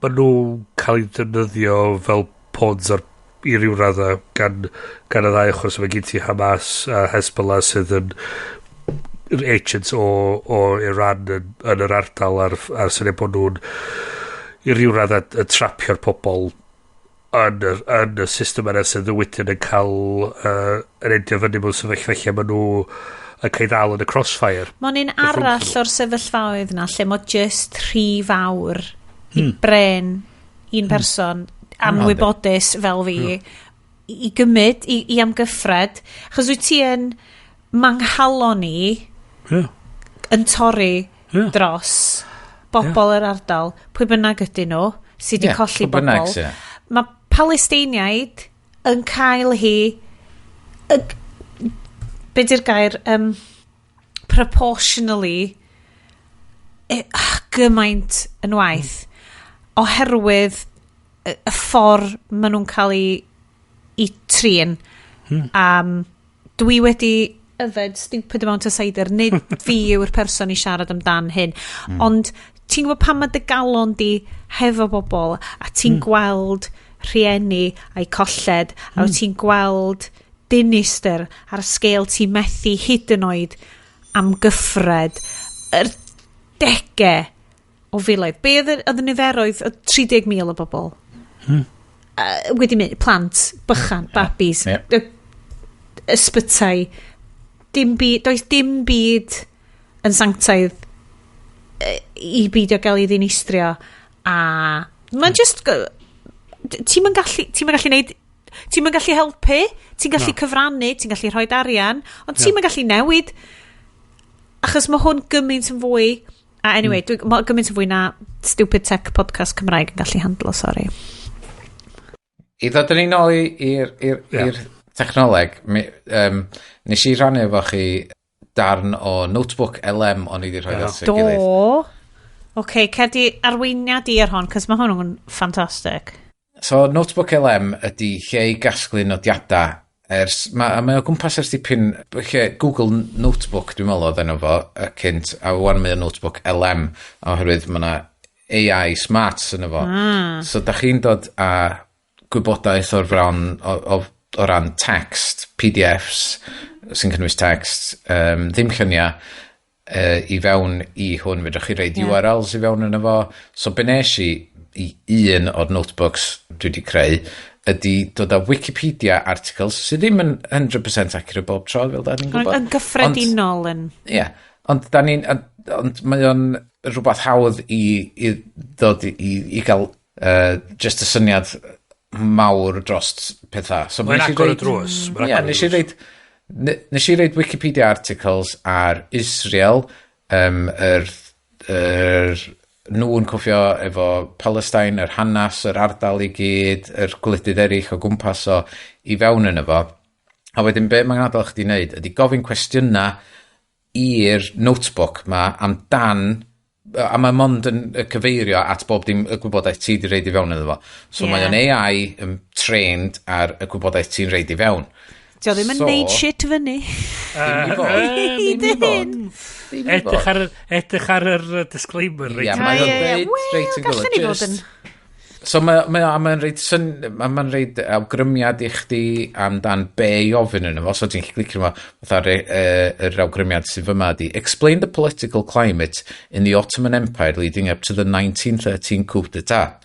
nhw'n cael eu defnyddio fel pawns ar i ryw raddau gan y ddau ochr, so mae gen ti Hamas a Hezbollah sydd yn agents o Iran yn yr ardal a'r syniad bod nhw'n i ryw raddau yn trapio'r pobl yn y system yna sydd wedyn yn cael yn endio fyny mewn sefyllfa lle maen nhw yn cael ei ddal yn y crossfire.
Mae'n un arall o'r sefyllfaoedd na lle mae just rhy fawr i bren un person anwybodus fel fi i gymryd, i amgyffred. Achos wyt ti yn manghalon i yn torri dros bobl yr ardal, pwy bynnag ydyn nhw, sydd wedi colli
pwy bynnag
bobl.
sy.
Mae Palestiniaid yn cael hi be di'r gair, proportionally gymaint yn waeth oherwydd y ffordd maen nhw'n cael ei trin. Dwi wedi yfed stupid amount o cider. Nid fi yw'r person i siarad amdan hyn. Ond ti'n gwybod pan mae dy galon di hefo bobl a ti'n gweld rhieni a'i colled a wyt ti'n gweld dinistr ar y sgêl ti'n methu hyd yn oed amgyffred yr degau o filoedd. Be oedd y niferoedd? Oedd 30,000 o bobl wedi mynd, plant, bychan, babis, ysbytai, dim byd, does dim byd yn sanctaidd i beidio gael ei ddinistrio a mae'n just ti'n gallu neud, ti'n gallu helpu, ti'n gallu cyfrannu, ti'n gallu rhoi arian, ond ti'n gallu newid achos mae hwn gymaint yn fwy a anyway, mae gymaint yn fwy na stupid tech podcast Cymraeg yn gallu handlo, sorry.
I ddod yn ni nôl i'r technoleg, nes i rannu efo chi darn o Notebook LM o'n i wedi rhoi at ei gilydd.
Do. Oce, cer di arweiniad i ar hon, cos mae hwn yn ffantastig.
So, Notebook LM ydy lle i gasglu nodiadau ers, mae o gwmpas ers dipyn, lle Google Notebook dwi'n meddwl oedd enw fo y cynt, a wan mae o Notebook LM, oherwydd mae yna AI smarts yn efo. So, da chi'n dod â gwybodaeth o'r fron, o ran text, PDFs sy'n cynnwys text, ddim lluniau, i fewn i hwn, fedrwch chi roid URLs i fewn yn efo. So, be nes i i un o'r notebooks dwi wedi creu ydy dod â Wikipedia articles sydd ddim yn 100% accurate bob tro, fel da ni'n gwybod.
Yn gyffredinol yn.
Ie, yeah, ond da ni'n ond mae o'n rhywbeth hawdd i ddod i gael just y syniad mawr dros pethau. So,
Mae'n
nes i
agor y
drws.
drws. Mae'n
Ie,
agor y
nes i
drws.
roid nes i roid Wikipedia articles ar Israel, yr nhw'n cwffio efo Palestine, yr hanas, yr ardal i gyd, yr gwledydd eraill o gwmpas o i fewn yn efo. A wedyn be mae'n adael chdi wneud ydy gofyn cwestiynau i'r notebook ma amdan, a mae mond yn cyfeirio at bob dim y gwybodaeth ti di roid i fewn iddo fo. So mae o'n AI yn trained ar y gwybodaeth ti'n roid i fewn.
Dio ddim yn neud shit fyny.
Ddim i fod. Ddim i fod. Ddim i
Edrych
fod.
ar yr disclaimer
Ie,
reit.
mae o'n
Ie.
deud
Wel,
reit yn
gallen ni fod yn
So mae mae'n roid awgrymiad i chdi amdan be i ofyn yn efo. So ti'n clicio fo, fatha'r yr awgrymiad sydd fyma ydi: "Explain the political climate in the Ottoman Empire leading up to the 1913 coup d'etat,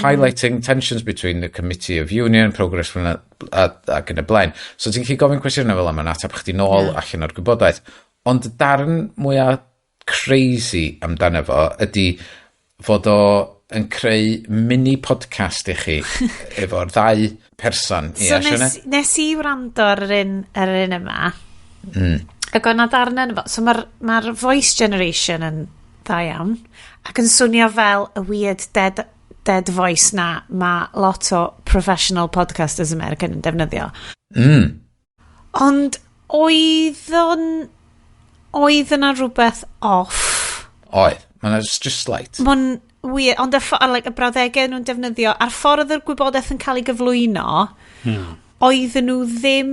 highlighting tensions between the Committee of Union, Progress ac yn y blaen." So ti'n gallu gofyn cwestiynau fel yma, ateb chdi nôl allan o'r gwybodaeth. Ond y darn mwyaf crazy amdano fo ydy fod o yn creu mini podcast i chi efo'r ddau person.
So
Ie,
nes,
Sione?
nes i wrando ar yr un yma. Ac o'na darn yn efo. So mae'r ma voice generation yn dda iawn. Ac yn swnio fel y weird dead voice na mae lot o professional podcasters American yn defnyddio. Ond oedd yna rhywbeth off.
Oedd. Mae'n just slight.
Mae'n weird, ond like, y brawddegau nhw'n defnyddio, a'r ffordd oedd yr gwybodaeth yn cael ei gyflwyno, oedden nhw ddim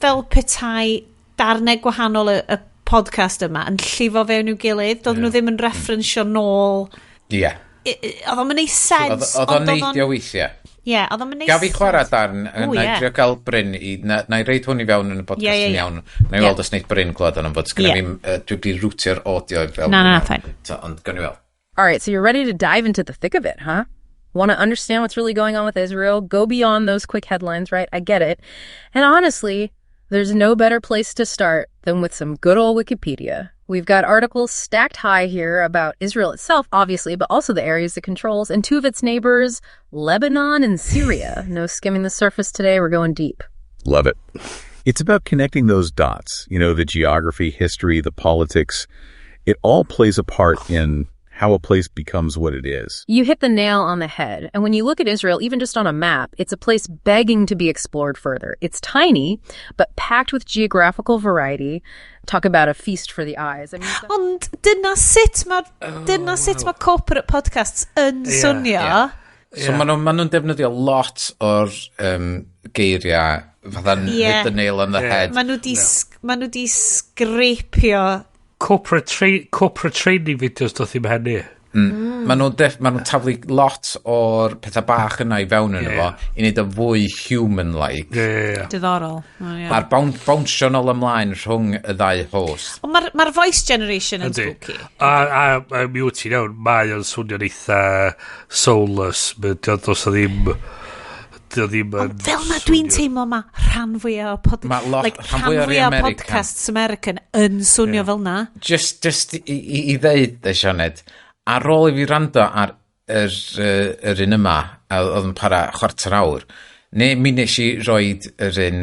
fel petai darnau gwahanol y podcast yma yn llifo fewn i'w gilydd. Doedden nhw ddim yn referensio nôl. Oedd o'n neud sens.
Oedd o'n
ond
neidio weithiau.
Ie, oedd o'n neud
Gaf i chwarae darn,
Ww,
na i
ie.
drio gael Bryn i, na i roid hwn i fewn yn y podcast
Ie, ie,
yn
ie.
iawn. Na i weld os wneud Bryn glwad o'n fod sgynna fi, dwi wedi rwtio'r audio i fewn.
Na, na, fine.
So, ond gawn ni weld.
All right, so you're ready to dive into the thick of it, huh? Want to understand what's really going on with Israel? Go beyond those quick headlines, right? I get it. And honestly, There's no better place to start than with some good old Wikipedia. We've got articles stacked high here about Israel itself, obviously, but also the areas it controls and two of its neighbors, Lebanon and Syria. No skimming the surface today. We're going deep.
Love it. It's about connecting those dots, you know, the geography, history, the politics. It all plays a part in how a place becomes what it is.
You hit the nail on the head. And when you look at Israel, even just on a map, it's a place begging to be explored further. It's tiny, but packed with geographical variety. Talk about a feast for the eyes. I mean,
Ond dyna sut mae corporate podcasts yn swnio.
So maen nhw'n ma nhw defnyddio lot o'r geiriau fatha hit the nail on the head.
Ma nhw di scrapio.
Corporate training videos doth i'm hynny.
Ma nhw'n taflu lot o'r pethau bach yna i fewn yn efo i wneud o fwy human-like.
Ie, ie, ie.
Diddorol. Oh, yeah.
A'r bounsio nôl ymlaen rhwng y ddau host.
Ond mae'r ma voice generation yn spooky.
A mi wyt ti'n iawn, mae o'n swnio'n eitha soulless. Mae does o ddim... Dio ddim yn
Fel na dwi'n
swnio.
teimlo mae rhan fwyaf o pod,
Ma' lot-
like,
rhan fwyaf o'r
rhan fwyaf o
American.
podcasts American yn swnio fel na.
Just i ddeud, de, Sioned, ar ôl i fi rando ar yr un yma, a oedd yn para chwarter awr, neu mi nes i roid yr un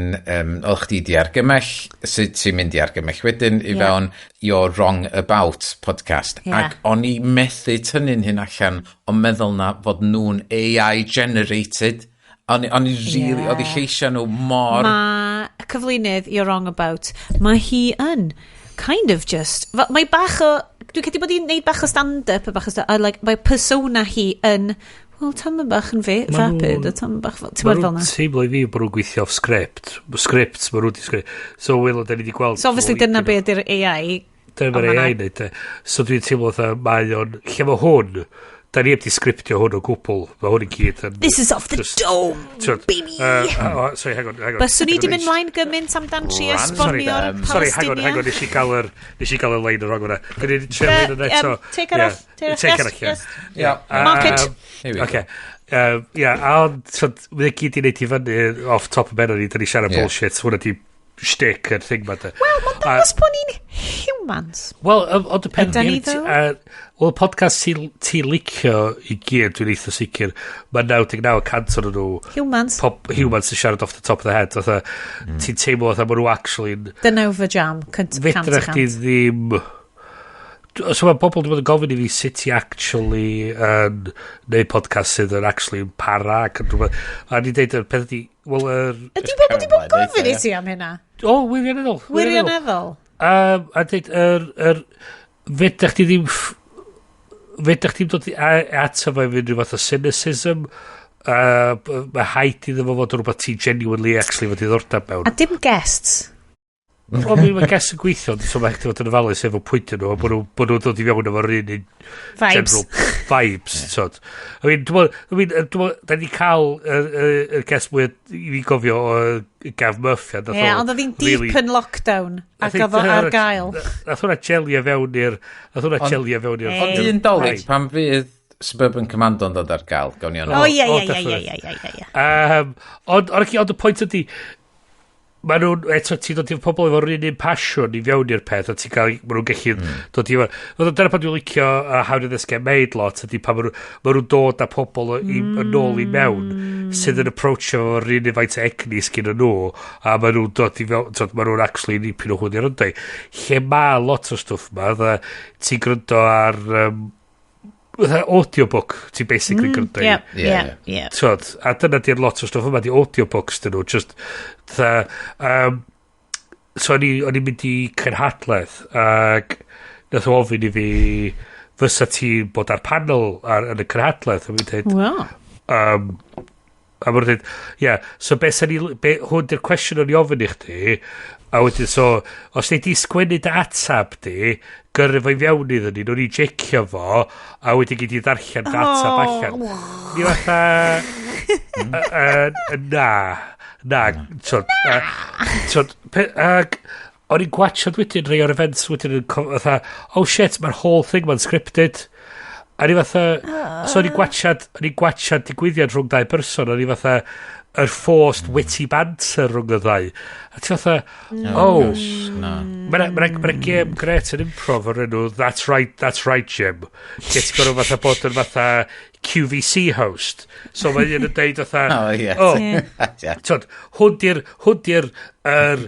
oedd chdi di argymell, sydd ti'n mynd i argymell wedyn, i fewn You're Wrong About podcast. Ac o'n i methu tynnu'n hyn allan o meddwl na fod nhw'n AI generated. O'n i really, oedd i lleisiau nhw mor.
Mae y cyflwynydd You're Wrong About, mae hi yn kind of just... Fel, mae bach o... Dwi'n credu bod hi'n neud bach o stand-up a bach o stand, a like, mae persona hi yn... Wel, tam bach yn fe,
Ma'
vapid, a tam bach fel... Ti'n
Ma'
bod fel
nhw'n
na?
teimlo i fi bod nhw'n gweithio off script. Scripts, ma' nhw wedi script. So, wel, da ni wedi gweld.
So, obviously, dyna be ydy'r AI.
Dyna
Ond
mae'r
ma'
AI neud, de. So, dwi'n teimlo fatha, mae o'n... Lle mae hwn, da ni heb di sgriptio hwn o gwbl. Mae hwn i gyd yn
This is off the dome,
T'wod,
baby!
Oh, sorry, hang on, hang on.
Byswn i
Hang
di
on,
mynd mlaen gymaint amdan trio
Random.
esbonio'r
Sorry, hang on,
Palestinia.
hang on, nes i gael y line yn wrong hwnna. Da ni'n trio line yn eto.
Take it off, take it off,
Take
yes,
it off, yeah.
yes.
Yeah.
Mark it.
Here we go.
Okay. Yeah, ond, so, mae gyd i wneud i fyny off top of ben ni, da ni siarad bullshit, hwnna di shtick yr thing ma, de.
Wel, mae'n dangos bod ni'n humans.
Wel, ond y pen
Ydan ni ddo?
Wel, y podcast ti licio i gyd, dwi'n eitha sicr, mae 99% o'n nhw
Humans.
pop, humans yn siarad off the top of the head. Fatha, ti'n teimlo fatha maen nhw actually yn
Dyna yw fy jam, cynt, cant
Fedra
y
chdi
cant.
ddim. So mae pobl wedi bod yn gofyn i fi sut i actually yn neud podcast sydd yn actually yn para ac yn rhywbeth. A ni'n deud y peth ydi, wel, yr
Ydy pobl wedi bod yn gofyn i ti am hynna?
O, wirioneddol.
Wirioneddol.
A deud, fedra chdi ddim... Fedra chdi ddim dod ato fo i fynd rhyw fath o cynicism. Mae rhaid iddo fo fod yn rhywbeth ti genuinely actually fod diddordeb mewn.
A dim guests.
Wel, mi mae guests yn gweithio, ond so mae chdi fod yn ofalus efo pwyntio nhw, a bod nhw'n dod i fewn efo'r un
Vibes.
general vibes, yeah. I mean, dwi'n meddwl, I mean, dwi'n meddwl, da ni cael y guest mwy i fi gofio o Gav Murphy. a nath
Ie,
o
ond oedd hi'n deep yn lockdown ac
Nath
oedd o ar gael.
Nath hwnna jelio fewn i'r... Nath hwnna jelio fewn i'r
Ond
i'r
un Dolig,
vibe.
pan fydd Suburban Commando yn dod ar gael, gawn ni o'n
O, ie,
O,
ie, ie, ie,
definitely.
ie, ie, ie.
Ond y pwynt ydy, mae nhw'n, eto ti'n dod i'r pobl efo'r un passion i fewn i'r peth, a ti'n cael, ma nhw'n gallu dod i fewn. Fatha, dyna pan dwi'n licio How Did This Get Made lot, ydy pan ma nhw'n dod â pobl yn ôl i mewn, sydd yn approachio efo'r un faint o egni sgyn nhw, a ma nhw'n dod i fewn, t'od, ma nhw'n actually nipyn o hwn i'r yndau. Lle ma lot o stwff ma, fatha, ti'n gryndo ar, fatha audiobook, ti'n basically gryndo i.
Ie,
Ie,
ie,
ie.
ie.
T'wod, a dyna di'r lot o stwff yma, di audiobooks dyn nhw, just, tha, so o'n i'n mynd i cynhadledd, ac nath o ofyn i fi, fysa ti'n bod ar panel yn y cynhadledd, a mi'n dweud,
Wel.
A ma'n dweud, ie, yeah, so be sa ni, be, hwn di'r cwestiwn o'n i ofyn i chdi, a wedyn so, os nei di sgwennu dy atab di, gyrru fo i fewn iddyn ni, nhw'n i jecio fo, a wedyn gyd i ddarllen dy atab allan. Ni fatha, na, na, t'od, t'od, ag, o'n i'n gwachod wedyn rhai o'r events wedyn yn fatha, oh shit, mae'r whole thing ma'n scripted. A ni fatha, so o'n i'n gwachad digwyddiad rhwng dau person, o'n i fatha, Yr forced witty banter rhwng y ddau. A ti fatha, oh,
Gosh, na.
Mae'n ma gêm gret yn improv o'r enw That's Right, That's Right Jim. Lle ti'n gorfod fatha bod yn fatha QVC host. So mae un yn deud fatha,
Oh, ie.
Oh,
Ie.
Tyd, hwn di'r yr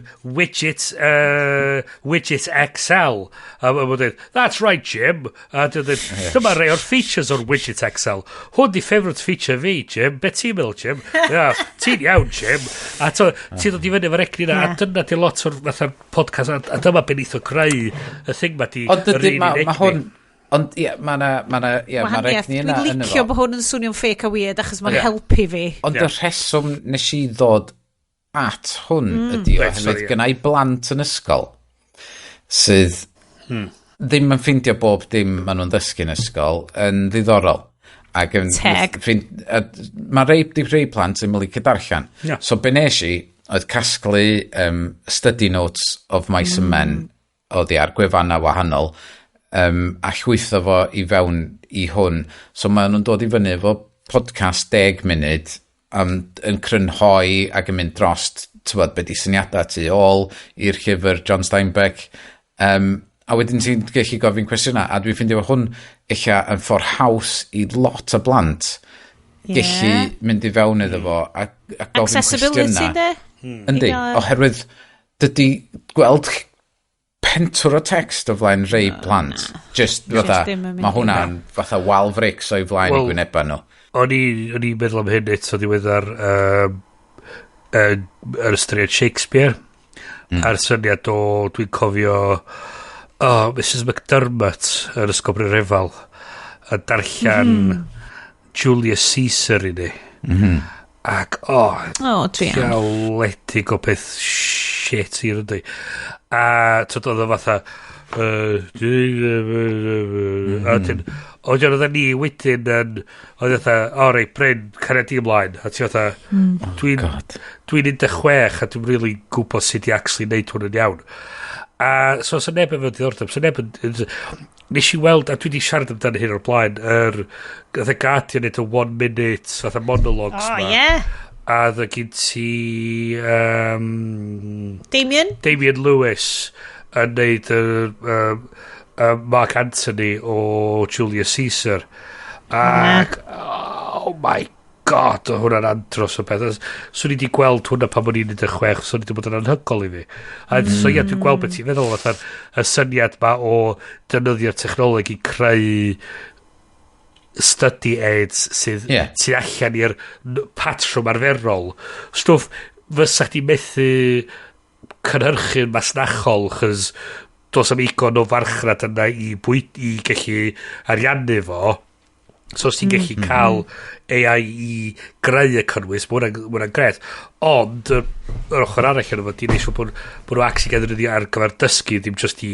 widget XL. A mae'n dweud, "That's right, Jim." A dwi'n dweud, "Dyma rai o'r features o'r widget XL. Hwn di favourite feature fi, Jim. Be ti'n meddwl, Jim? Yeah, ti'n iawn, Jim." A to, ti'n dod i fyny efo'r egni na, a dyna di lot o'r fatha podcast, a dyma beth neith o greu y thing ma di
Ond
yr
dydy,
un
ma,
un
ma
egni.
hwn. Ond ie, ma na, ma na, ie, ma'r
Gwahaniaeth.
egni yna
Dwi'n
yno
licio
fo.
bod hwn yn swnio'n fake a weird achos mae'n
Ie.
helpu fi.
Ond y rheswm nes i ddod at hwn ydy
Reit,
oherwydd
sorry, ie.
gynna i blant yn ysgol sydd ddim yn ffeindio bob dim maen nhw'n ddysgu yn ysgol yn ddiddorol. Ac yn,
Teg.
Mae rei, di rei plant yn licio darllen.
Ie.
So be nes i oedd casglu study notes of Mice and Men oddi ar gwefannau wahanol a llwytho fo i fewn i hwn. So maen nhw'n dod i fyny efo podcast 10 munud yn crynhoi ac yn mynd drost, tywod, be di syniadau tu ôl i'r llyfr John Steinbeck. A wedyn ti'n gallu gofyn cwestiynau, a dwi'n ffeindio hwn eich yn ffordd haws i lot o blant gallu mynd i fewn iddo fo a gofyn
Accessibility,
cwestiynau.
de?
Yndi,
I gael-
oherwydd dydy gweld pentwr o text o flaen rei plant, just fatha,
ddim yn mynd
mae
i.
hwnna'n fatha wal frics o'i flaen
Wel,
i gwyneba nhw.
O'n i'n meddwl am hyn eto ddiweddar yn ystyried Shakespeare a'r syniad o, dwi'n cofio, oh, Mrs McDermott yn Ysgol Bryn Refal a darllen Julius Caesar i ni ac oh,
O, druan.
diawledig o beth shit i'r yndi. A tyd oedd o fatha a wedyn oedd ni wedyn yn oedd fatha, o reit, Bryn, caria di ymlaen, a ti fatha, dwi'n
God.
dwi'n 16 a dwi'n really gwybod sut i actually neud hwn yn iawn. A so neb efo diddordeb, so neb yn, nes i weld, a dwi wedi siarad amdano hyn o'r blaen, yr The Guardian neud y one minute fatha monologues
O,
ma.
ie.
A dda gyn ti
Damien?
Damien Lewis yn neud yr Mark Anthony o Julius Caesar. Ac, oh my God, oedd hwnna'n andros o beth. Swn i wedi gweld hwnna pan o'n i'n 16, swn i wedi bod yn anhygoel i fi. A so ie, dwi'n gweld beth ti'n feddwl, fatha'r y syniad ma o defnyddio'r technoleg i creu study aids sydd sydd allan i'r patrwm arferol. Stwff fysa chdi methu cynhyrchu'n masnachol, chys does am igon o farchnad yna i, bwyd, i gallu ariannu fo. So os ti'n gallu cael AI i greu y cynnwys, mae hwnna'n gret. Ond, yr ochr arall yna fo, di'n eisiau bod nhw actually gael ddefnyddio ar gyfer dysgu, ddim just i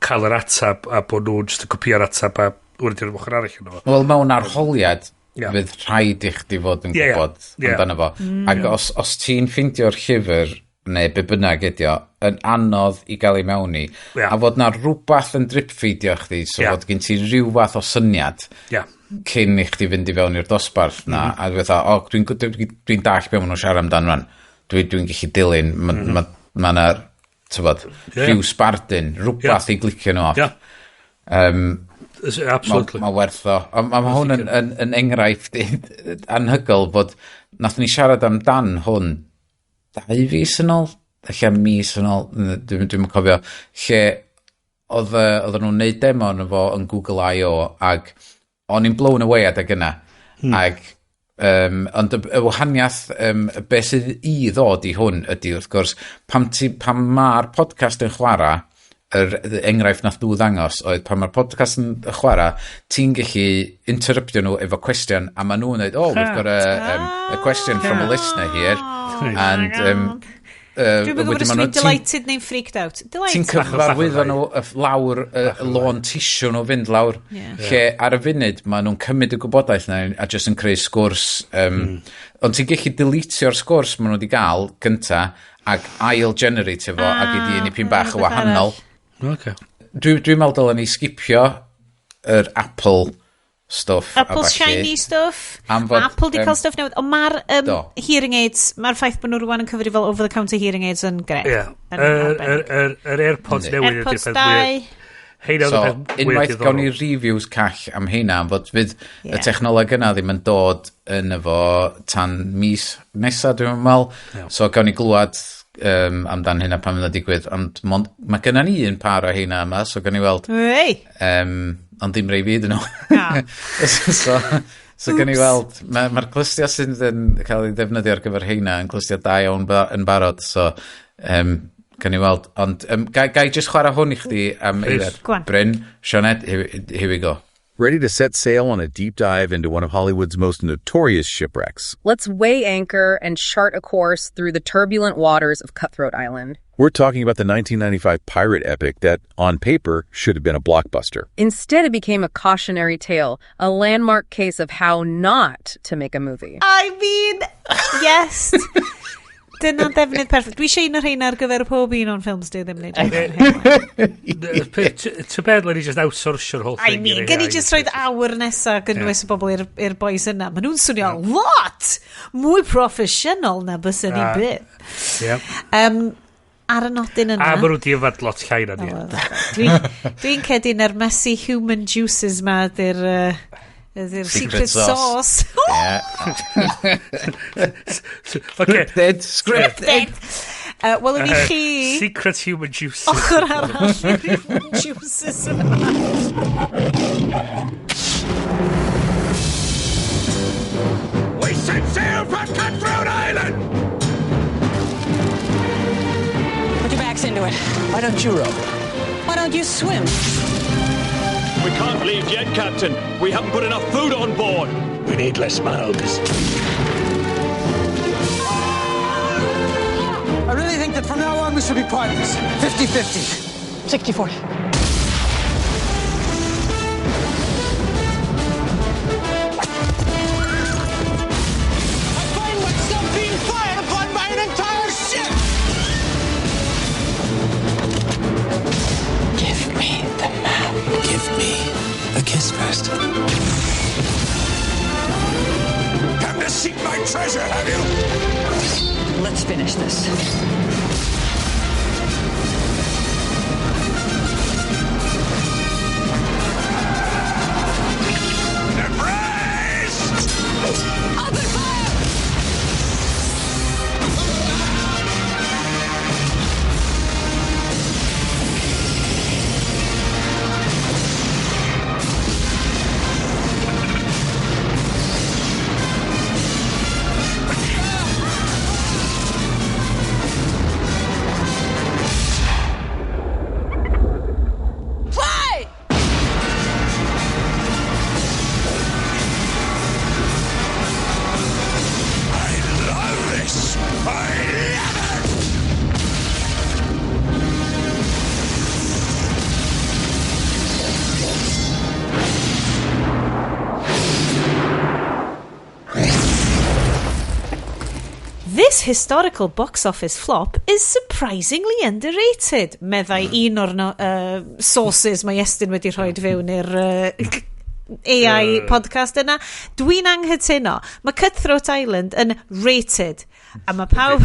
cael yr atab a bod nhw'n just yn copio'r atab a hwnna di'r ochr arall yna fo.
Wel, mewn arholiad, fydd rhaid i chdi fod yn
Ie, ie.
gwybod amdano fo. Ac os ti'n ffeindio'r llyfr, neu be bynnag ydi o, yn anodd i gael ei mewn i, a fod na rhywbeth yn drip-feedio chdi, so fod gen ti rhyw fath o syniad cyn i chdi fynd i fewn i'r dosbarth na, a dwi fatha, o, dwi'n dwi dallt be maen nhw'n siarad amdan rwan. Dwi gallu dilyn, mae ma, ma na, tybod, rhyw sbardun, rhywbeth i glicio nhw off.
Absolutely.
Mae werth o. A ma hwn yn enghraifft anhygoel fod nath ni siarad amdan hwn 2 fis yn ôl, ella mis yn ôl, dwi'n cofio, lle oedd oedden nhw'n neud demo yn fo yn Google I.O. ac o'n i'n blown away adeg yna. Ac ond y wahaniaeth, be sydd i ddod i hwn ydy wrth gwrs, pam mae'r podcast yn chwarae, yr enghraifft nath nhw ddangos oedd pan mae'r podcast yn chwarae, ti'n gallu interruptio nhw efo cwestiwn, a maen nhw'n dweud, "Oh, we've got a question from a listener here." And
Dwi'n gwybod
wedyn
os
ma'
dwi'n delighted neu'n freaked out.
ti'n
Delighted.
cyfarwyddo nhw lawr y lôn tisio nhw fynd lawr lle ar y funud maen nhw'n cymryd y gwybodaeth na a jyst yn creu sgwrs, ond ti'n gallu deletio'r sgwrs maen nhw wedi gael gynta ac ail generate fo ac i di un bach o
rhywbeth
wahanol.
Okay.
Dwi'n dwi meddwl dylen ni skipio yr Apple. stuff.
Apple's shiny stuff. Am fod, Apple di cael stuff newydd. Ond mae'r hearing aids, mae'r ffaith bod nhw rwan yn cyfri fel over-the-counter hearing aids yn gret.
Ie. Yr AirPods newydd
ydy'r peth mwyaf.
Heina so, unwaith gawn ni reviews call am heina, am fod fydd y technoleg yna ddim yn dod yn efo tan mis nesa, dwi'n meddwl. Yeah. So gawn ni glwad amdan hynna pan fydd o'n digwydd. Ond mae gennym ni un par o heina yma, so gawn ni weld.
Hey.
Ond dim rei fi ydyn nhw. So gawn ni weld, mae'r ma clustia sydd yn cael ei ddefnyddio ar gyfer heina yn clustia da iawn yn barod, so gawn ni weld. Ond gai just chwarae hwn i chdi am eiliad. Bryn, Sioned, here we go.
Ready to set sail on a deep dive into one of Hollywood's most notorious shipwrecks.
Let's weigh anchor and chart a course through the turbulent waters of Cutthroat Island.
We're talking about the 1995 pirate epic that, on paper, should have been a blockbuster.
Instead, it became a cautionary tale, a landmark case of how not to make a movie.
I mean, yes. Dyna defnydd perffaith. Dwi eisiau un o'r rheina ar gyfer pob un o'n ffilms dwi ddim wneud.
To bed, let ni just outsourcio'r whole thing.
I mean, gen i just roed awr nesa gynnwys y bobl i'r boys yna. Maen nhw'n swnio lot mwy proffesiynol na byswn i byth. Ar y nodyn yna.
A maen nhw di yfad lot llai na ni.
Dwi'n cedi'n er messy human juices ma ydy'r secret sauce.
Yeah.
Okay.
Scripted.
Wel, i chi...
Secret human juices.
Ochr arall i'r human juices yma.
We set sail for Cutthroat Island!
Put your backs into it.
Why don't you row?
Why don't you swim?
We can't leave yet, Captain. We haven't put enough food on board. We need less mouths.
I really think that from now on we should be partners. 50-50.
60-40.
I find myself being fired upon by an entire ship!
Give me the map.
Give me a kiss first.
Come to seek my treasure, have you?
Let's finish this.
Embrace!
Open fire! Fly!
I love this! I love it!
This historical box office flop is surprisingly underrated, meddai un o'r sources mae Iestyn wedi rhoi fewn i'r AI podcast yna. Dwi'n anghytuno. Mae Cutthroat Island yn rated, a mae pawb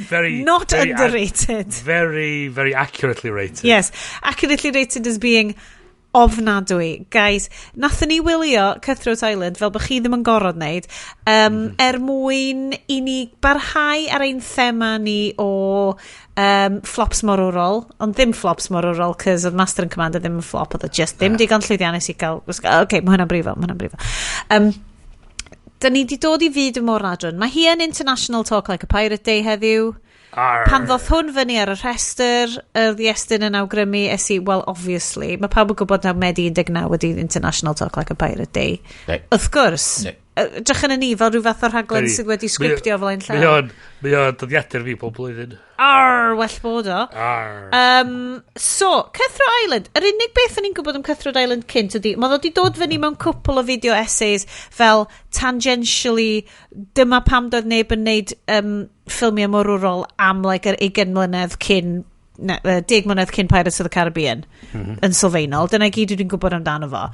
Very,
not
very
underrated.
Very, very accurately rated.
Yes, accurately rated as being ofnadwy. Guys, nathon ni wylio Cutthroat Island fel bod chi ddim yn gorfod wneud, er mwyn i ni barhau ar ein thema ni o flops morwrol, ond ddim flops morwrol, cos oedd Master and Commander ddim yn flop, oedd o just ddim digon llwyddiannus i gael... OK, mae hwnna'n brifo, mae hwnna'n brifo. Da ni di dod i fyd y môr-ladron. Mae hi yn International Talk Like a Pirate Day heddiw.
Arr.
Pan ddoth hwn fyny ar y rhestr, yr Iestyn yn awgrymu, es i, well, obviously, mae pawb yn gwybod nawr Medi 19 ydi International Talk Like a Pirate Day.
Ne.
Wrth gwrs,
Ne.
Drych yn ni fel rhyw fath o'r rhaglen sydd wedi sgriptio fel ein
Mae
llaw.
o'n dyddiadur fi pob blwyddyn.
Arr, well bod o.
Arr.
So, Cutthroat Island. Yr unig beth o'n i'n gwybod am Cutthroat Island cynt ydi, mae o wedi dod fyny mewn cwpl o video essays fel tangentially, dyma pam doedd neb yn neud ffilmiau morwrol am like, yr 20 mlynedd cyn, ne, 10 mlynedd cyn Pirates of the Caribbean yn sylfaenol. Dyna i gyd dwi'n gwybod amdano fo.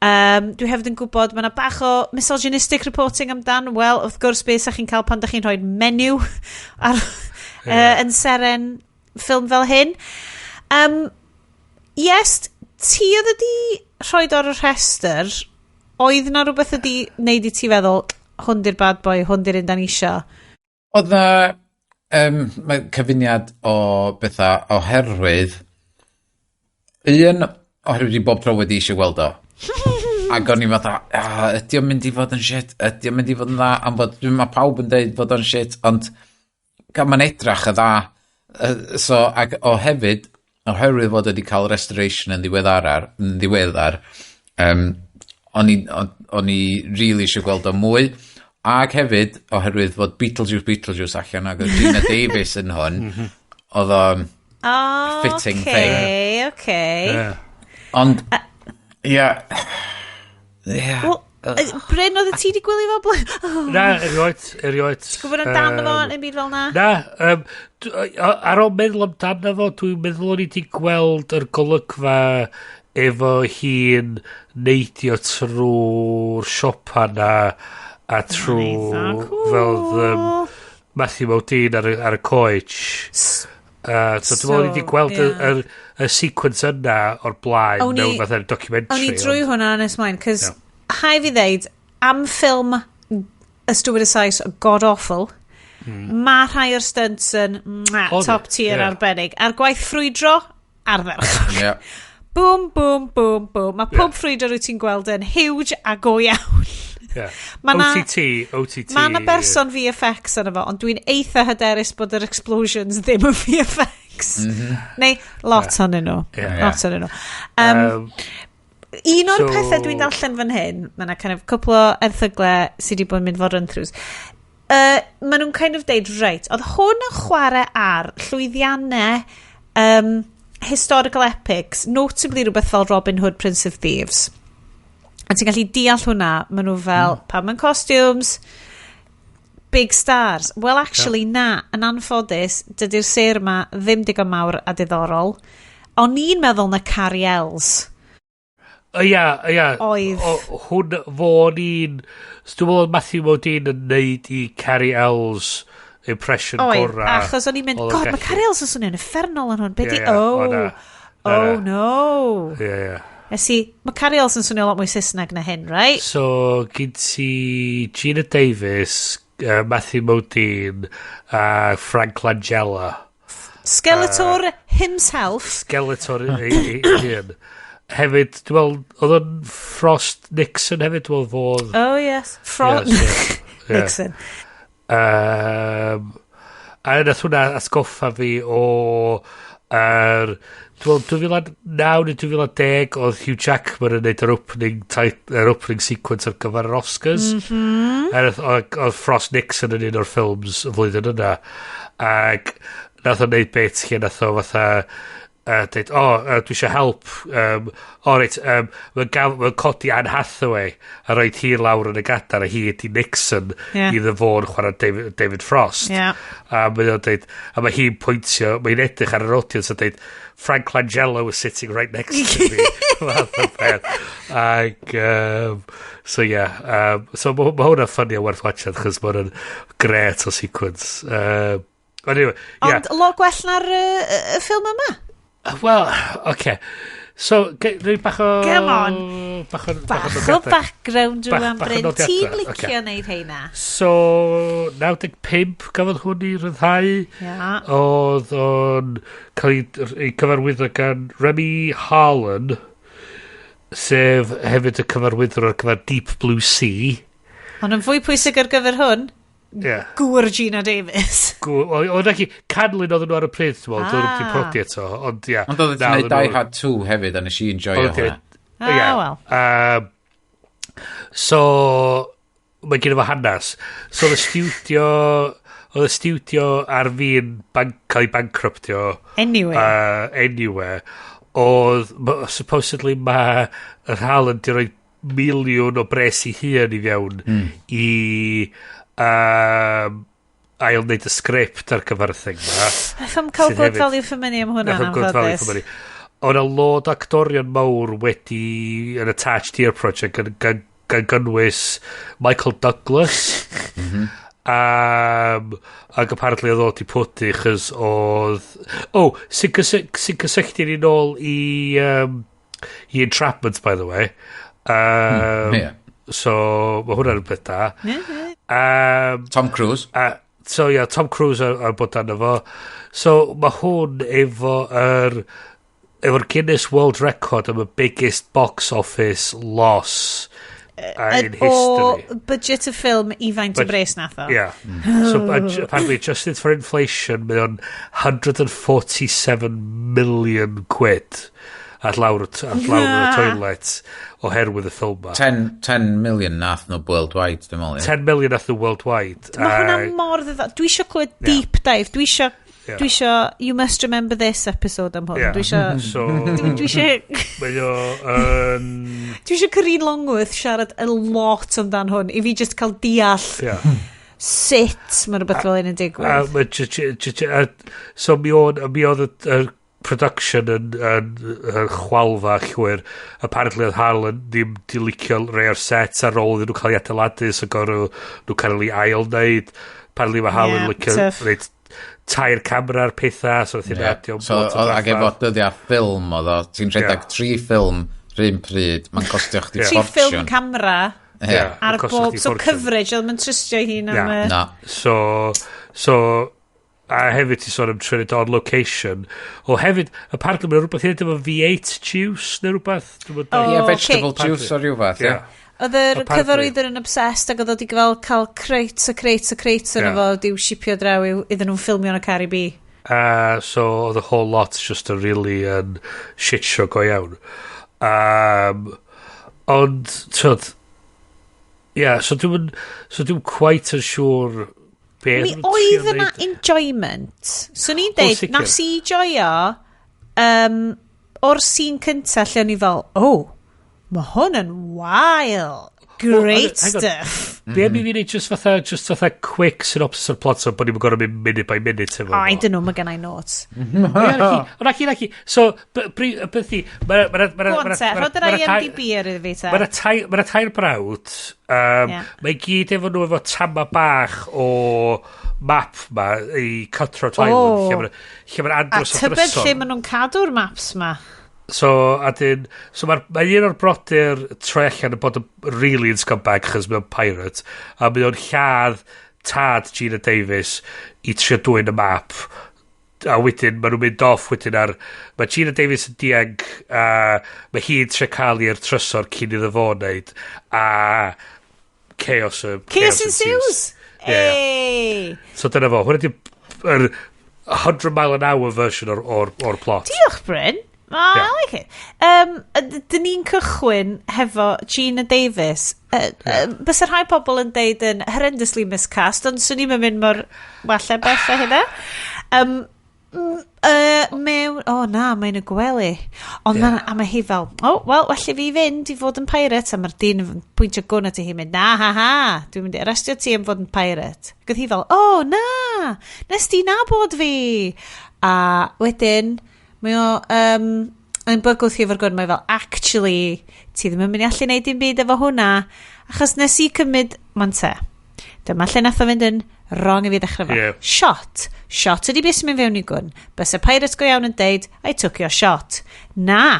Dwi hefyd yn gwybod mae yna bach o misogynistic reporting amdan. Wel, wrth gwrs, beth sa'ch chi'n cael pan dych chi'n rhoi menyw ar, yn seren ffilm fel hyn. Yes, ti oedd wedi rhoi ar y rhestr, oedd na rhywbeth wedi wneud i ti feddwl, hwn di'r bad boy, hwn di'r un dan isio?
Oedd na mae cyfuniad o bethau oherwydd un, oherwydd i bob tro wedi eisiau gweld o. Ac o'n i fatha, ah, ydy o'n mynd i fod yn shit? Ydy o'n mynd i fod yn dda? Am fod, dwi'n mae pawb yn deud fod o'n shit, ond gan mae'n edrach y dda. So, ac o hefyd, oherwydd fod wedi cael restoration yn ddiweddar, o'n i really eisiau gweld o mwy. Ac hefyd, oherwydd fod Beetlejuice allan ac oedd Geena Davis yn hwn, oedd o'n fitting thing. Ond, ia.
Wel, Bryn, oedd ti wedi gwylio fo blaen?
Na, erioed, erioed.
Ti'n gwybod amdano fo, yn byd fel na?
Na, ar ôl meddwl amdano fo, dwi'n meddwl o'n i wedi gweld yr golygfa efo hi'n neidio trwy'r siopa na a trwy
Eitha cool.
fel Matthew Modine ar y coach. So dwi'n meddwl o'n i wedi gweld y sequence yna o'r blaen mewn fatha documentary.
O'n i drwy hwnna nes mlaen, cos hai fi ddeud, am ffilm y Steward Size god awful, mae rhai o'r stunts yn mwah,
Oedd e,
top tier arbennig. A'r gwaith ffrwydro, ardderchog. Boom, boom, boom, boom. Mae pob ffrwydro wyt ti'n gweld yn huge a go iawn.
OTT, OTT.
Mae yna berson VFX yna fo, ond dwi'n eitha hyderus bod yr explosions ddim yn VFX. Neu lot ohonyn nhw. Lot ohonyn nhw. Un o'r pethau dwi'n darllen fan hyn, mae yna kind of cwpl o erthyglau sydd wedi bod yn mynd fo run-throughs. Maen nhw'n kind of deud, reit, oedd hwn yn chwarae ar llwyddiannau historical epics, notably rhywbeth fel Robin Hood, Prince of Thieves. A ti'n gallu deall hwnna, maen nhw fel, pam yn costumes, big stars. Well, actually, na, yn anffodus, dydy'r sêr yma ddim digon mawr a diddorol. O'n i'n meddwl na Cary Elwes.
Ia.
Oedd.
O, hwn, fo'n un. So dwi'n meddwl oedd Matthew Modine yn neud i Cary Elwes impression
Oedd,
gora.
achos o'n i'n mynd,
oedd o'n
God, mae
gallu.
Cary Elwes yn swnio'n uffernol yn hwn. Be di,
Ie, o,
oh,
na. Na,
oh
na.
no.
Ie.
Nes i, mae Cary Elwes yn swnio lot mwy Saesneg na hyn, right?
So, gyd ti Geena Davis, Matthew Modine, a Frank Langella.
Skeletor himself.
Skeletor ei hun. Hefyd, dwi'n meddwl, oedd o'n Frost Nixon hefyd, dwi'n meddwl fod.
Oh, yes. Frost
Ie, so, ie.
Nixon.
A nath hwnna atgoffa fi o dwi'n meddwl 2009 neu 2010 oedd Hugh Jackman yn neud yr opening sequence ar gyfer yr Oscars. A oedd Frost Nixon yn un o'r ffilms y flwyddyn yna. Ac nath o'n neud bit lle nath o fatha deud, "O, oh, dwi eisiau help." O, reit, mae'n ma codi Anne Hathaway a roed hi lawr yn y gadar a hi ydi Nixon iddo fo'n chwarae David Frost. A mae o'n deud, a mae hi'n pwyntio, mae'n edrych ar yr audience a deud, "Frank Langella was sitting right next to me." Fath o peth. Ac, so yeah, so mae ma hwnna'n funny a werth watchad, chos mae hwnna'n gret o sequence. Anyway, yeah.
Ond lot gwell na'r y ffilm yma.
Wel, okay. So, rwy'n bach o
Come on.
Bach o
Bach o
nodiadau.
background rwan,
Bach o
Bryn.
nodiadau,
Ti'n licio
ocê.
neud heina?
So, 95 gafodd hwn i ryddhau.
Ia.
Oedd o'n cael ei cyfarwyddo gan Renny Harlin, sef hefyd y cyfarwyddwr ar gyfer Deep Blue Sea.
Ond yn fwy pwysig ar gyfer hwn, gŵr Geena Davis.
O, na chi, canlyn oedden nhw ar y pryd, dwi'n meddwl, dyn nhw wedi prodi eto, ond ia.
Ond oedd
Na,
wedi gwneud
oedden
Die
nhw-
Hard 2 hefyd, a nes i enjoyo
Oedd
hwnna.
Ah,
Ie.
wel.
So, mae gen i fo hanes. So, oedd y studio ar fin cael ei bankruptio.
Anyway.
Anyway. Oedd, supposedly mae yr Harlin di roi miliwn o bres i hun i fewn i ail wneud y sgript ar gyfer y thing ma.
Nath o'm cael
sydd
good
hefyd
value for money am hwnna,
Nath o'm good value
anffodus.
for money. O'na load o actorion mawr wedi yn attached i'r project gan gynnwys Michael Douglas. Ac apparently oedd o di pwdu chos oedd, oh, sy'n cysylltu ni nôl i Entrapment, by the way. So mae hwnna'n rhywbeth da.
Tom Cruise.
So yeah, Tom Cruise ar bod arno fo. So mae hwn efo'r Guinness World Record am y biggest box office loss in history.
O budget y ffilm i faint o bres nath o.
Yeah. So apparently adjusted for inflation, mae o'n 147 million quid at lawr y toilet oherwydd y ffilm ma.
10, 10 million nath nhw worldwide, dwi'n meddwl, ie.
10 million nath nhw worldwide.
Mae hwnna mor ddiddorol. Dwi eisiau clywed deep dive. Dwi eisiau Dwi eisiau You Must Remember This episode am hwn. Dwi eisiau
So,
Dwi eisiau
mae o yn
Dwi eisiau Corinne Longworth siarad a lot amdan hwn. I fi just cael deall sut mae rhywbeth fel un yn
A
digwydd.
ma' so mi oedd y production yn chwalfa llwyr. Apparently oedd Harlan ddim di licio rei o'r sets ar ôl iddyn nhw cael ei adeiladu, so gorau nhw cael ei ail wneud. Apparently mae Harlan licio
tough.
reit tair camera ar pethau, so oedd hi'n adio
So,
lot o
ac efo
drafferth.
dyddiau ffilm oedd o, ti'n rhedeg tri ffilm rhywun pryd, mae'n costio chdi
Tri ffilm
ffortiwn.
camera
Ie.
ar
Ma'n costio
bob
chdi
so
ffortiwn.
coverage oedd yn trystio ei hun am
Na.
So, a hefyd ti sôn am trio neud on location. O hefyd, apparently mae'n rhywbeth i wneud efo V8 juice neu rhywbeth. Dwi'm yn
O,
Ie, vegetable
ocê.
juice o rhyw fath, ie.
Oedd yr
Apparently.
cyfarwyddwr yn obsessed ac oedd o wedi fel cael crates a crates a crates yn efo diw shipio draw iddyn nhw'n ffilmio yn y Caribi.
So oedd the whole lot just a really shit show go iawn. Ond, tyd, yeah, so dwi'n quite yn siŵr be
Mi
oedden nhw'n trio
oedd yna
neud.
enjoyment. So ni'n deud,
sicr.
nas i joio o'r scene cynta lle o'n i fel, "Oh, mae hwn yn wild. Great
Hang on.
stuff."
Be am i fi wneud just fatha quick synopsis o'r plot so bod ni'n gorfod mynd minute by minute efo
Oh, I
fo.
don't know, mae gen i notes.
Ond ac i, so, beth i,
Go on te, rhod yr IMDb ar iddi fi te.
Mae'na tair brawd, mae gyd efo nhw efo tama bach o map ma i Cutthroat Island, lle ma'n
A
andros o
tybed
drysor.
lle maen nhw'n cadw'r maps ma.
So, a dyn, so mae un o'r brodyr troi allan yn bod yn really yn scumbag chos mae o'n pirate, a mae o'n lladd tad Geena Davis i trio dwyn y map. A wedyn, maen nhw'n mynd off wedyn ar. Mae Geena Davis yn dianc, a mae hi'n trio cael i'r trysor cyn iddo fo wneud, a chaos.
Chaos ensues!
Ie.
Hey!
So dyna fo, hwnna di yr 100 mile an hour version o'r plot.
Diolch, Bryn. Oh, I like it. Dyn ni'n cychwyn hefo Geena Davis. Bysa rhai pobl yn deud yn horrendously miscast, ond swn i'n mynd mor walla bell a hynna. Mewn. O oh, na, mae'n y gwely. Ond yeah. A mae hi fel, "Oh, wel, well i fi fynd i fod yn pirate." A mae'r dyn yn pwyntio gwn at hi mynd, "Na, ha, ha, dwi'n mynd i arestio ti am fod yn pirate." Ac oedd hi fel, "Oh, na, nes di nabod fi." A wedyn, mae o yn bygwth hi efo'r gwn, mae fel, "Actually, ti ddim yn mynd i allu neud dim byd efo hwnna, achos nes i cymryd, man te. Dyma lle nath o fynd yn wrong i fi ddechrau fo. Shot. Shot ydi beth sy'n mynd fewn i gwn. Bysa pirate go iawn yn deud, 'I took your shot.' Na.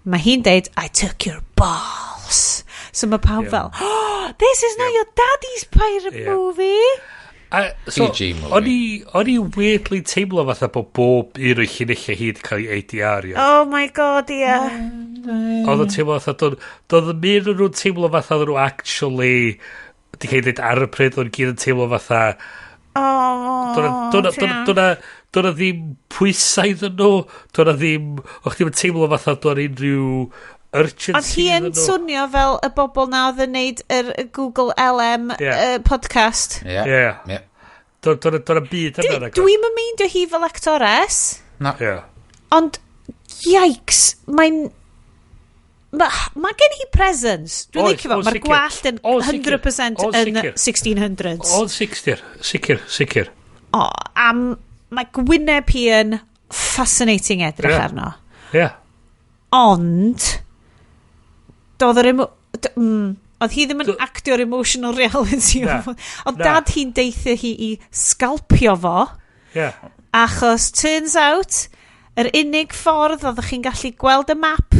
Mae hi'n deud, 'I took your balls.' So mae pawb fel, "Oh, this is not your daddy's pirate movie."
A, so,
PG movie.
O'n i weirdly teimlo fatha bod bob un o'i llinellau hi wedi cael ei ADR, ia.
Oh my God, yeah.
Oedd o'n teimlo fatha, doedd ddim un o'n nhw'n teimlo fatha oedden nhw actually di cael ei dweud ar y pryd, o'n gyd yn teimlo fatha,
Oh,
doedd 'na ddim pwysau iddyn nhw, doedd 'na ddim, o'ch ddim yn teimlo fatha doedd 'na unrhyw urgency
Ond hi yn
iddyn nhw.
swnio fel y bobl na oedd yn neud yr Google LM podcast.
Ie.
Ie.
Ie.
Doedd 'na byd yna. Nag oedd?
Dwi'm yn meindio hi fel actores,
Na.
Ie.
ond yikes, mae'n. Mae ma gen hi presence. Dwi'n
Oes,
licio fo.
o,
Mae'r
sicr.
gwallt yn
O, sicr.
100%
O,
yn
sicr.
1600s.
O, sicr.
O, am, mae gwyneb hi yn fascinating edrych arno.
Ie.
Ond, doedd yr oedd hi ddim yn actio'r emotional reality.
Na.
Oedd
Na.
dad hi'n deithio hi i scalpio fo. Achos, turns out, yr unig ffordd oeddech chi'n gallu gweld y map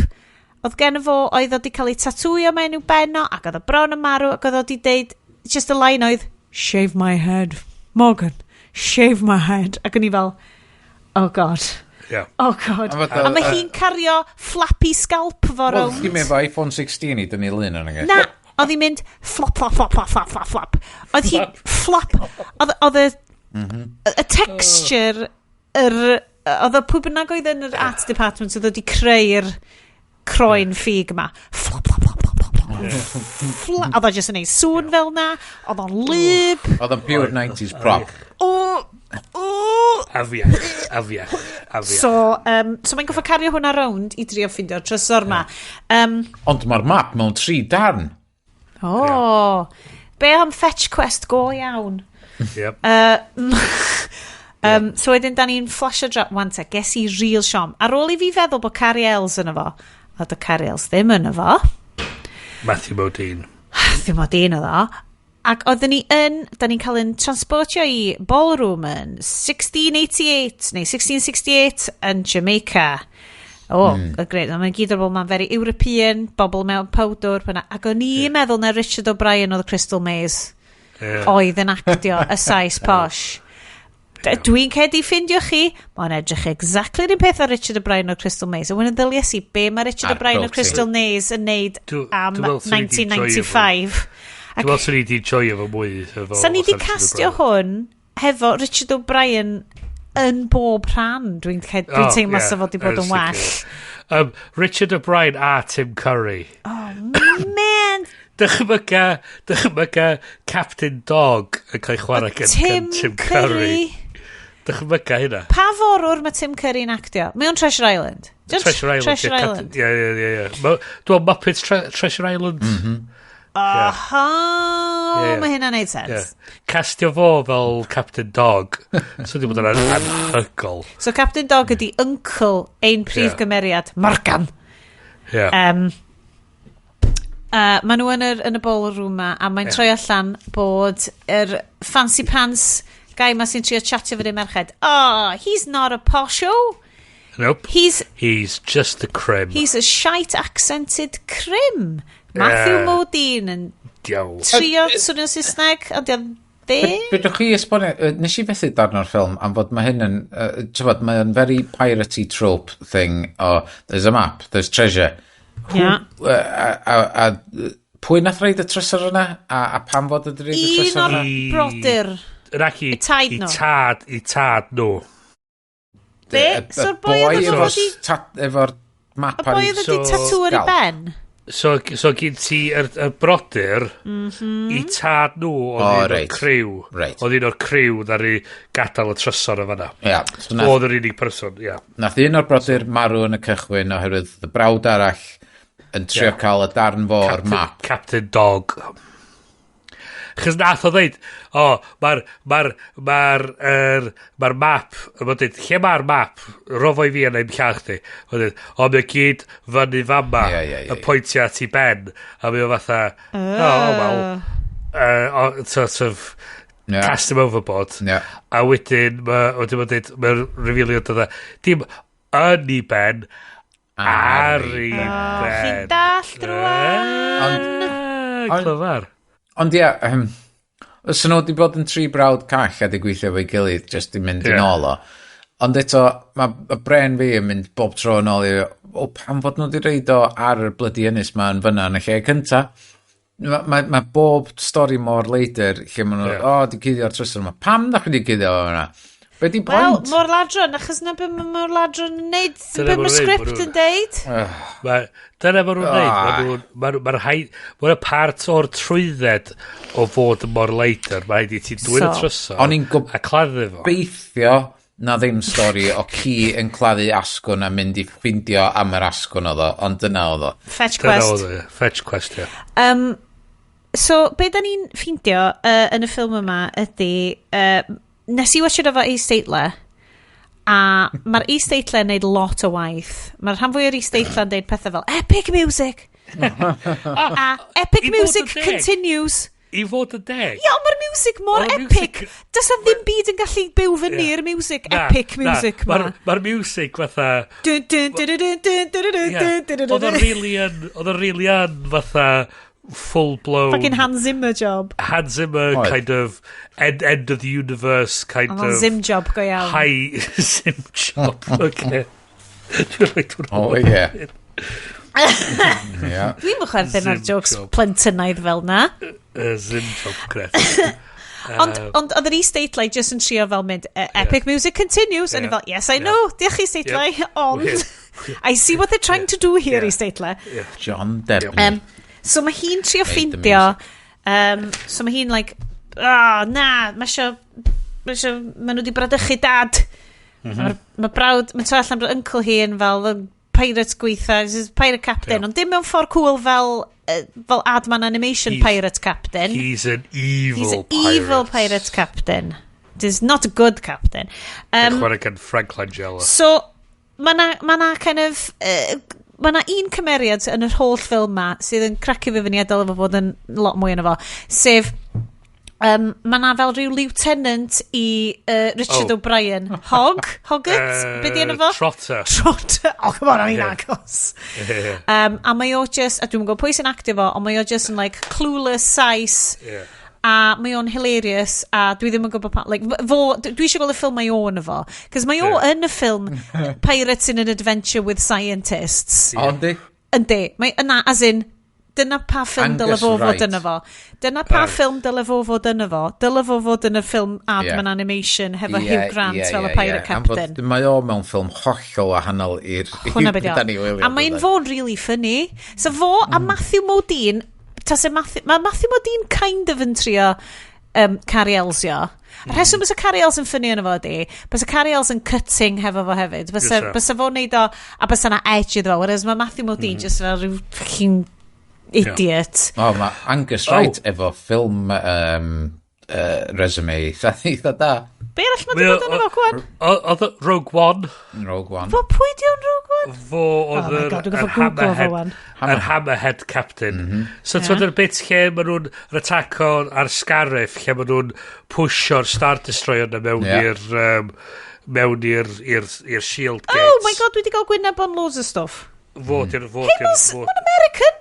oedd gen fo oedd o wedi cael ei tatwio mewn i'w ben o, ac oedd o bron yn marw, ac oedd o wedi deud, just y line oedd, "Shave my head, Morgan, shave my head." Ac o'n i fel, "Oh God." Oh God.
A fatha-
A mae hi'n cario flappy scalp fo
Wel,
rownd.
ddim efo iPhone 16 i dynnu lun o'n
Na, oedd hi'n mynd flop, flop, flop, flop, flop, flop, flop. Oedd hi flop. Oedd y texture, oedd y pwy bynnag oedd yn yr art department oedd wedi creu'r croen ffug yma. Flop, flop, flop, flop, flop, flop. Oedd o jyst yn neud sŵn fel na. Oedd o'n lyb.
Oedd o'n pure 90s prop.
O.
Afiach, afiach, afiach.
So mae'n goffa cario hwnna rownd i drio ffeindio'r trysor ma.
Ond mae'r map mewn tri darn.
O, be am fetch quest go iawn?
Yep.
So wedyn, da ni'n flasho drop. Wan te, ges i real siom. Ar ôl i fi feddwl bod Cary Elwes yn efo, a do Cary Elwes ddim yn efo.
Matthew Modine.
Ddim o dyn oedd o. Ac oedden ni yn, da ni'n cael yn transportio i ballroom yn 1688 neu 1668 yn Jamaica. O, oh, great. Mae'n gyd o'r bobl ma'n very European, bobl mewn powdwr. Ac o'n i'n meddwl na Richard O'Brien oedd y Crystal Maze oedd yn actio y Sais posh. Dwi'n cedi ffindio chi, mae'n edrych exactly yr un peth ar Richard O'Brien o'r Crystal Maze. A wedyn ddylies i be mae Richard
Ar
O'Brien o'r
protein.
Crystal Maze yn neud am
Dwi'n meddwl swn i 'di joio fo.
1995.
Dwi'n meddwl swn i di joio fo mwy. Efo
Sa ni di
os Richard
castio
O'Brien.
hwn hefo Richard O'Brien yn bob rhan. Dwi'n
Oh,
teimlo
ie,
sa fo di bod yn
sicr.
well.
Richard O'Brien a Tim Curry.
Oh, man.
Dychmyga Captain Dog yn cael ei chwarae
Tim,
gan Tim
Curry.
Curry. Dychmyga hynna.
Pa forwr mae Tim Curry'n actio? Mae o'n Treasure Island. Di o'n
Treasure Island.
Treasure
ie,
Island.
Ie. Dwi'n meddwl Muppets Treasure Island.
Aha,
Ie, ie.
mae hynna'n neud
Ie.
sens.
Castio fo fel Captain Dog. So di bod yn anhygol.
So Captain Dog ydi uncle ein prif gymeriad, Morgan. Maen nhw yn y ballroom ma, a mae'n troi allan bod yr fancy pants guy ma sy'n trio chatio fyny merched. Oh, he's not a posho.
Nope.
He's
He's just a crim.
He's a shite accented crim. Matthew Modine yn
Diawl.
trio swnio Saesneg, ond di o ddim.
Fedrwch chi esbonio, nes i fethu darn o'r ffilm am fod mae hyn yn, t'bod, mae o'n very piratey trope thing o, there's a map, there's treasure. A pwy nath roid y trysor yna? A pam fod ydy roid y
Un
trysor
o'r
yna?
brodyr.
Yn ac i,
Y taid
i
nhw.
tad, i tad nhw.
Be?
Y
So'r boi oedd
boi
efo
efo'r map
Y boi
ar ei
oedd wedi tatŵ ar ei
sgalp.
ben?
So gyn ti yr brodyr, i tad nhw oedd
O,
un o'r
reit.
criw. Oedd un o'r criw ddaru gadael y trysor o fanna.
Ia, so nath,
Oedd yr unig person, ia.
nath un o'r brodyr marw yn y cychwyn oherwydd y brawd arall yn trio cael y darn fo o'r map.
Captain Dog. Chos nath o ddeud, o, mae'r, mae'r, mae'r, er, mae'r map, mae'n dweud, lle mae'r map? Ro fo i fi yna i'm llaw chdi. Mae'n dweud, o, mae o gyd fyny fama,
Ie, ie, ie,
y pwyntio at i ben. A mae o fatha, o, oh, well, sort of, cast him overboard. A wedyn, wedyn mae'n dweud, mae'n revealio dod dim yn i ben, ar i ben.
Chi'n dallt rwan?
Clyfar.
Ond ia, os nhw wedi bod yn tri brawd call a di gweithio efo'i gilydd, just i mynd yn ôl o. Ond eto, mae y bren fi yn mynd bob tro yn ôl i, o, pam fod nhw wedi roid o ar y blydi ynys ma yn fyna yn y lle cynta? Mae bob stori mor later lle maen nhw, o, di cuddio'r trysor yma. Pam da chi di cuddio o yna? Be di
Wel,
point?
môr ladron, achos na be mae môr ladron yn neud,
Dyna
be
ma'
mae'r
nhw'n neud,
sgript
ma'
yn deud.
Dyna ma nhw'n neud.
Ah.
Ma'n rhaid... Mae'n part o'r trwydded o fod yn mor leidr. Mae'n rhaid i ti dwyn y trysor
O'n i'n
a claddu fo.
gobeithio na ddim stori o ci yn claddu asgwrn a mynd i ffindio am yr asgwrn oedd o, ond dyna oedd o.
Fetch
Dyna
quest.
oedd o, ie. Fetch quest, ie.
So, be da ni'n ffeindio yn y ffilm yma ydy, nes i watchio efo i Statler, A mae'r is-deitlau yn neud lot o waith. Mae'r rhan fwy o'r is-deitlau yn deud pethau fel "Epic music!" A "Epic
I fod yn
music
deg.
continues!"
I fod yn deg.
Ie, ond mae'r music mor
Oedd y
epic.
music-
Does na ddim byd yn gallu byw fyny i'r music,
Na,
epic
na.
music ma.
Mae'r music fatha
Dun, dun, dun, dun, dun, dun, dun, dun, dun, dun, dun,
Oedd o'n
dun.
really yn, oedd o'n really yn fatha full blown
Fucking Hans Zimmer job.
Hans Zimmer
Oedd.
kind of end of the universe kind
Oedd o'n
of
Zim job go iawn.
high Zim job. Okay. Dwi'n rhaid hwnna.
O, ie. Ie.
Dwi'n mynd chwerthin ar
Zim
jokes
job.
plentynaidd fel na.
Zim job, gret.
Ond oedd yr is-deitlau just yn trio fel mynd, "Epic music continues," and fel, "Yes, I know, diolch, is-deitlau, ond I see what they're trying to do here," is-deitlau.
John Debney.
So mae hi'n trio
Made the
ffeindio, so mae hi'n like, "Ah, oh, na, mae isio, mae nhw wedi bradychu dad." Mae'r ma brawd, mae'n troi allan bod uncle hi yn fel y pirate gweitha, this is pirate captain, ond dim mewn ffordd cool fel Aardman Animation pirate captain.
He's an evil
He's an
pirate.
evil pirate captain. He's not a good captain.
Chwarae gan Frank Langella.
So, mae na, ma na kind of... Mae na un cymeriad yn yr holl ffilm ma sydd yn cracio fi fyny a dylai fo fod yn lot mwy yna fo. Sef, mae na fel rhyw lieutenant i Richard O'Brien. Hog? Hoggett? Be di enw fo?
Trotter.
Trotter. Oh, come on, o'n i'n agos.
Yeah.
A mae o just, a dwi'n gwybod pwy sy'n actio fo, ond mae o just yn like clueless Sais. A mae o'n hilarious, a dwi ddim yn gwybod pa, like, fo, dwi eisiau gweld y ffilm mae o yn fo. Cos mae o yn y ffilm Pirates in an Adventure with Scientists.
O, yndi?
Yndi. Mae yna, as in, dyna pa ffilm dyle
Angus
fo fod
Wright.
yna fo. Dyna pa ffilm dyle fo fod yna fo. Dyle fo fod yn y ffilm Aardman Animation hefo Hugh Grant fel y pirate
Am fod
captain.
Mae o mewn ffilm hollol wahanol i'r
Hwna beth
da ni
o.
wylio,
A mae'n
dydan?
fo'n really funny. So fo a Matthew Modine, tase Matthew, mae Matthew Modine kind of yn trio Cary Elsio. Y rheswm bysa Cary Els yn funny yno fo ydi, bysa Cary Els yn cutting hefo fo hefyd. Bysa, bysa fo'n neud o, a bysa na edge iddo fo, whereas mae Matthew Modine just fel rhyw fucking idiot.
O, mae Angus Wright efo ffilm resume eitha da.
Be arall mae di bod yno fo, Gwan?
Oedd Rogue One.
Rogue One.
Fo pwy di o'n Rogue One?
Fo oedd
Oh my
yr
God, dwi'n
yr
gorfod Googlo fo
hammerhead,
wan.
yr hammerhead captain. So ti'n yr bit lle maen nhw'n yr attack on ar Scarif, lle maen nhw'n pwsio'r Star Destroyer na mewn mewn i'r shield gates.
Oh my God, dwi wedi gael gwyneb on loads of stuff.
Fod i'r fod
Hey,
i'r
mae'n
fod.
American!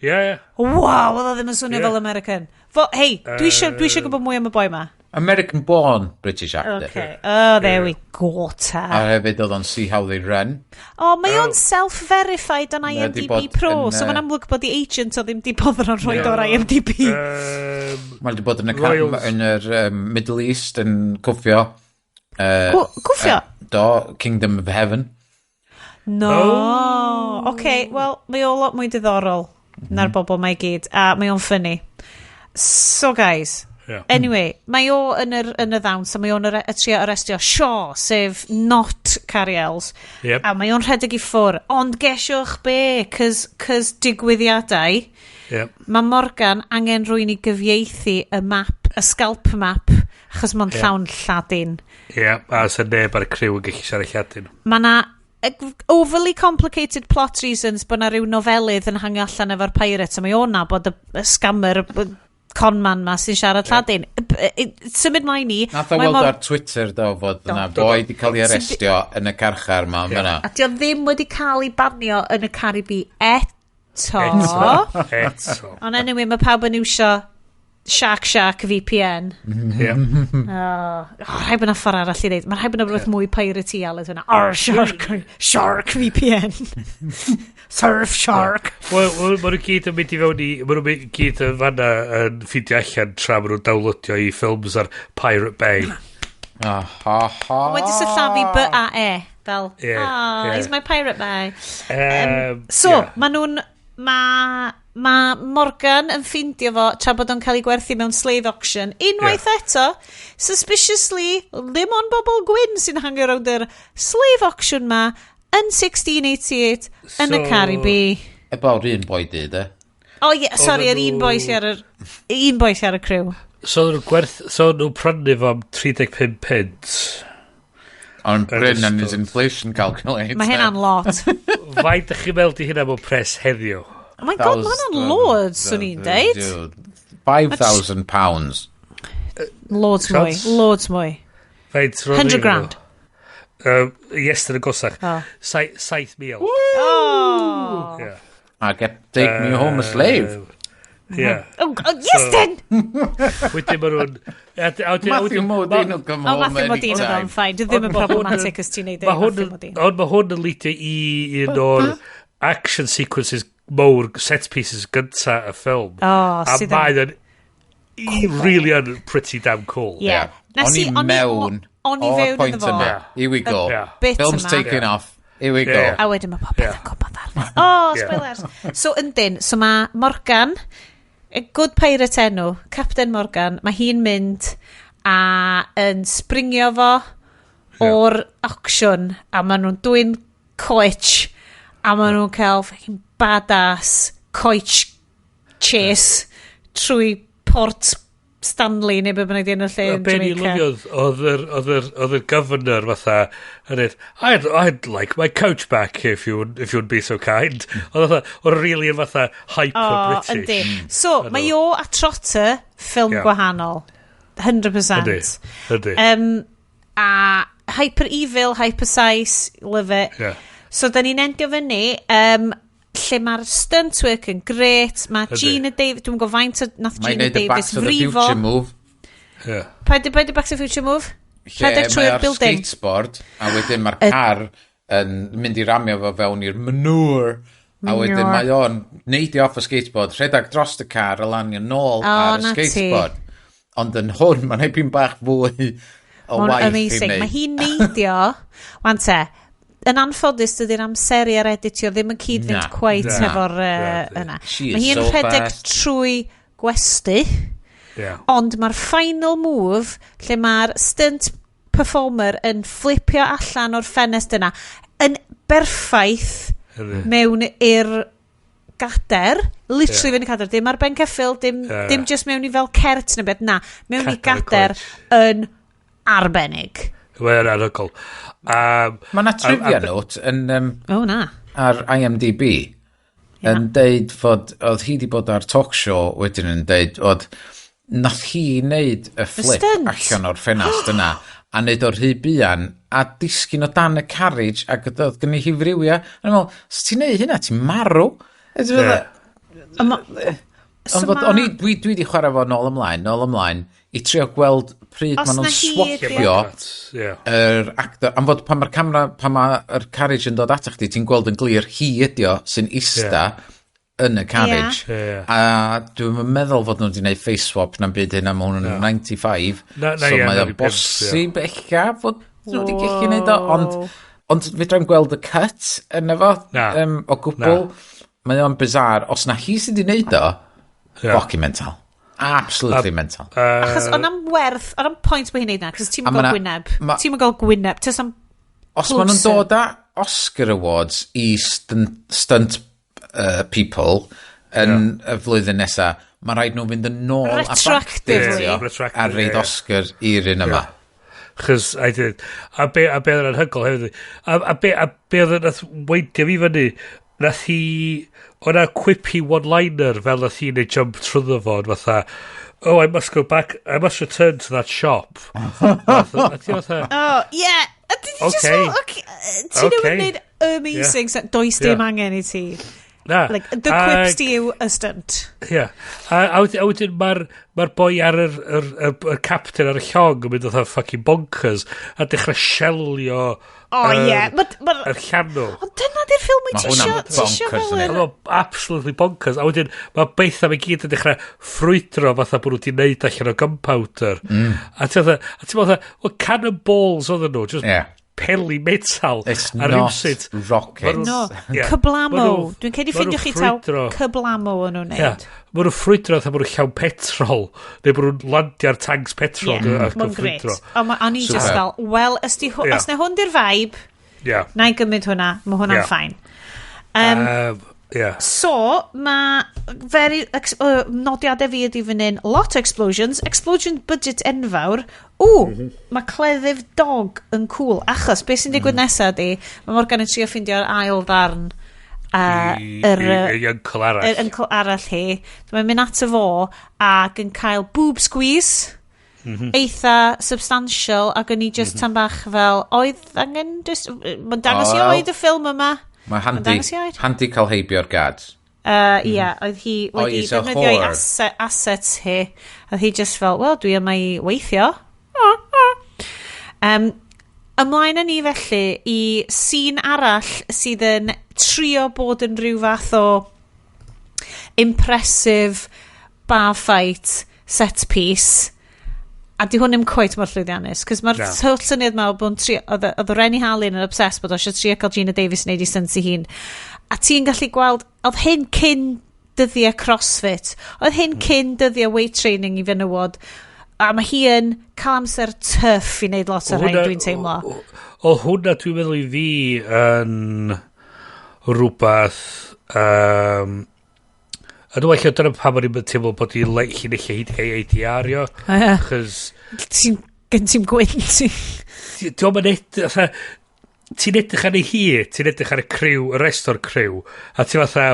Ie.
Wow, oedd o ddim yn swnio
Ie.
fel American. Fo, hei, dwi eisiau gwybod mwy am y boi ma.
American born British actor.
Okay. Oh, there we go, ta.
A hefyd oedd o'n See How They Run.
Oh, mae o'n self-verified on
Mae o 'di
IMDb
bod
Pro,
yn,
so mae'n amlwg bod i agent o ddim di boddran rhoi o'r IMDb.
Mae wedi bod yn y,
Royals.
yn yr Middle East yn cwffio.
Cwffio?
Do, Kingdom of Heaven.
No. Oh. Okay, well, mae o lot mwy diddorol na'r bobl mae i gyd, a mae o'n funny. So, guys, anyway, mae o yn y ddawns, a mae o'n trio arestio Shaw, sef not Cary Elwes. A mae o'n rhedeg i ffwr. Ond gesiwch be, cys digwyddiadau, mae Morgan angen rhywun i gyfieithu y map, y scalp map, achos mae'n llawn Lladin.
Ie, a sy'n neb ar y criw yn gallu siarad Lladin.
Mae na overly complicated plot reasons bod na rhyw nofelydd yn hangio allan efo'r pirates, a mae o'n nabod y scammer, y conman ma sy'n siarad Lladin. Symud mlaen i.
Nath o
mae
weld ar Twitter do fod yna boi di cael ei arestio yn y carchar ma yn fan'na.
A di o ddim wedi cael ei banio yn y Caribi eto.
Eto. Eto.
Ond anyway, mae pawb yn iwsio Shark Shark VPN. Oh, rhaid bod 'na ffordd arall i ddeud. Mae rhaid bod 'na rhywbeth mwy piratey aled hwnna. Oh, Shark, Shark VPN. Surf Shark.
Wel, well, maen nhw gyd yn mynd i fewn i... Maen nhw gyd yn fanna yn ffeindio allan tra maen nhw'n downloadio i ffilms ar Pirate Bay.
Ah, ha, ha.
Wedi sillafu B-A-E. Fel,
Ie,
ah,
ie.
he's my pirate bay. So, maen nhw'n... Mae ma Morgan yn ffindio fo tra bod o'n cael ei gwerthu mewn slave auction. Unwaith eto, suspiciously, ddim ond bobl gwyn sy'n hangio rownd yr slave auction ma yn 1688 yn y Caribi.
Ebaw'r un boi di, de.
Oh yeah, sorry, yr un boi sy ar yr un boi sy ar y crew.
So oedden nhw'n gwerth... So oedden nhw'n prynu fo am 35 pence.
Ond Bryn and his inflation calculator.
Mae hynna'n lot.
Faint ydych chi'n meddwl di hynna mewn pres heddiw?
Oh my God, mae hwnna'n loads, swn i'n deud.
£5,000.
Loads mwy, loads mwy.
Faint
100 grand.
Yes, yn y gosach. 7,000.
Oh.
Yeah.
I get take me home a slave.
Yeah.
Oh, yes then!
Wedyn maen nhw'n...
Matthew Modine will come
Oh,
home
Matthew Modine oedd
anytime.
o'n fine. Dwi ddim yn problematic os ti'n neud ei Matthew Modine.
Ond mae hwn yn leadio i un o'r action sequences mowr, set pieces gynta y ffilm.
Oh,
A
sydd yn-
mae yn really yn pretty damn cool.
Yeah. Nes
O'n i mewn.
O'n i
o'r
fewn
pwynt
iddo fo.
yna. Here we go.
Yeah.
Bit
Film's
yma.
taking off. Here we go.
Yeah.
A wedyn mae popeth
Yeah.
yn gwybod arno. Oh,
Yeah.
spoilers. So, yndyn, so mae Morgan, a good pirate enw, Captain Morgan, mae hi'n mynd a yn springio fo o'r auction a maen nhw'n dwyn coach a maen nhw'n cael fucking badass coach chase trwy Port Stanley neu be bynnag di enw'r lle
A
yn
be ni
Jamaica.
lyfiodd, oedd yr governor fatha, yn dweud, I'd like my coach back if you would be so kind. Oedd fatha, oedd really yn fatha hyper-British.
yndi. So,
I
mae
know.
o a Trotter, ffilm
Yeah.
gwahanol. 100%.
Yndi, yndi.
A hyper evil, hyper size, love it.
Yeah.
So, da ni'n endio fyny, lle mae'r stunt work yn great, mae
Yndi.
Gina Davis, dwi'n gwybod faint o nath
Mae'n
Gina
neud y Back
Davis
to the
frifo.
Future move.
Yeah.
Paid y Back to the Future move?
Lle
Rhedeg
mae
trwy'r
ar
building.
skateboard, a wedyn mae'r car yn mynd i ramio fo fewn i'r manure. A wedyn
Manure.
mae o'n neidio off y skateboard, rhedeg dros y car, a lanio nôl
O,
ar y
na ti.
skateboard. Ond yn hwn, mae'n ebyn bach fwy o
Mae'n
waith i
amazing.
wneud.
Mae hi'n neidio. Wan te, yn anffodus dydy'r amseru a'r editio ddim yn cyd-fynd
Na.
quite
Na.
efo'r
Na.
yna.
She is
Mae hi'n
so
rhedeg
fast.
trwy gwesty,
Yeah.
ond mae'r final move lle mae'r stunt performer yn flipio allan o'r ffenest yna yn berffaith
Yndi.
mewn i'r gader, literally
Ie.
fewn i gader, dim ar ben ceffyl, dim,
Ie.
dim just mewn i fel cert neu beth, na, mewn i
Cadair y
gader
coach.
yn arbennig.
Mae'n anhygoel.
Mae yna trivia note yn,
O, na.
ar IMDb yn deud fod, oedd hi di bod ar talk show wedyn yn deud fod nath hi wneud y flip
stunt.
allan o'r ffenast yna a wneud o'r rhy buan a disgyn o dan y carriage ac oedd gen i hi friwia. A ni'n meddwl, os ti'n neud hynna, ti'n marw.
Ie.
Ond fod, o'n i, dwi di chwarae fo nôl ymlaen, nôl ymlaen, i trio gweld pryd
Os
maen
na
nhw'n
hi
swapio
Yeah.
yr actor, am fod pan mae'r camera, pan mae'r carriage yn dod ata chdi, ti'n gweld yn glir hi ydi o sy'n ista yn y carriage.
Ie. Ie.
A dwi'n meddwl fod nhw wedi gwneud face swap na'n byd hynna, mae hwn yn 95.
Na,
so
ie,
mae o'n
95,
bosib ella fod nhw wedi gallu gwneud o, ond fedrai'm gweld y cut yn efo,
Na.
o gwbl. Mae o'n bizarre. Os na hi sydd wedi gwneud o,
Ie.
fucking mental. Absolutely mental.
Achos o'n am werth, o'n am point bod hi'n neud na, cos ti'n
A
gael
ma' 'na-
gwyneb.
ma'
Ti'n gael gwyneb. Ti'n am
Os maen nhw'n
closer.
dod â Oscar Awards i stunt people yn y flwyddyn nesa, mae rhaid nhw fynd yn ôl a
Retroactively.
backdatio
Retroactive,
a reid
ie.
Oscar i'r un yma.
Chos I did. A be oedd yn anhygoel hefyd. A be oedd yn nath weindio fi fyny, nath hi, o'na quippy one-liner fel nath hi neud jump trwyddo fo, yn fatha, oh, I must go back, I must return to that shop. A ti fatha,
Oh, yeah. A did you just
Okay.
fel, okay, ti newydd
Okay.
wneud amazing. Yeah. Does dim angen i ti.
na.
Like, the quips di yw y stunt.
Ie. A wedyn mae'r ma boi ar yr captain ar y llong yn mynd fatha fucking bonkers a dechrau shelio
Oh, yeah.
yr llanw.
Ond dyna di'r ffilm wyt
Ma'
ti isio.
hwnna'n
Ti isio
bonkers,
fel
yndi?
yr...
Oedd o absolutely bonkers. A wedyn mae bethau mae gyd yn dechrau ffrwydro fatha bod nhw wedi neud allan o gunpowder. A ti'n fatha, a ti'n fatha, well, cannonballs oedden nhw, just
Ie.
peli metal.
It's
a
not
rywsut-
rockets.
Ma'
No,
Ie.
cyblamo.
Ma' nhw-
Dwi'n credu
ma'
ffindio
nhw
chi taw
ffrwydro.
cyblamo o'n nhw'n
Ie.
neud.
Mae nhw'n ffrwydro fatha bod nhw'n llawn petrol. Neu bod nhw'n landio ar tanks petrol.
Ie,
ac yn
Mae'n gret.
ffrwydro.
Ond o'n i just
Super.
fel, wel, os, di,
Ie.
os na hwn di'r vibe,
Ie.
na i gymryd hwnna, mae hwnna'n
Ie.
fine.
Yeah.
So, mae very nodiadau fi ydi fan hyn, lot o explosions, explosion budget enfawr. Ww, mae cleddyf dog yn cool, achos beth sy'n digwydd nesaf di, mae Morgan yn trio ffeindio'r ail ddarn yr,
I uncle arall.
Yr uncle arall hi. Mae'n mynd ato fo ac yn cael boob squeeze eitha substantial, ac o'n i just tan bach fel oedd angen just mae'n dangos i
O, wel.
oed y ffilm yma.
Mae
Mae'n
handi,
dangos i oed.
handi cael heibio'r guards.
Ie, oedd hi
Oh,
wedi
he's a
defnyddio ei
whore.
assets hi. Oedd hi just fel, "Wel, dwi yma i weithio." Ymlaen â ni felly i scene arall sydd yn trio bod yn rhyw fath o impressive bar fight set piece. A di hwn ddim quite mor llwyddiannus, cos mae'r
Na.
holl syniad ma o bod yn trio, oedd Renny Harlin yn obsessed bod o eisiau trio cael Geena Davis wneud i stunts ei hun. A ti'n gallu gweld, oedd hyn cyn dyddiau CrossFit, oedd hyn cyn dyddiau weight training i fenywod, a mae hi yn cael amser tough i wneud lot o'r rhain, dwi'n teimlo.
O hwnna dwi'n meddwl i fi yn rhywbeth. A dwi'n meddwl dyna pam o'n i'n teimlo bod hi'n hi'n ella hi wedi cael ei ADR-io.
Ie.
Chos
Ti'n gen ti'n gwyn, ti.
Dwi'n mynd edrych, fatha, ti'n edrych ar ei hi, ti'n edrych ar y criw, y rest o'r criw, a ti'n fatha,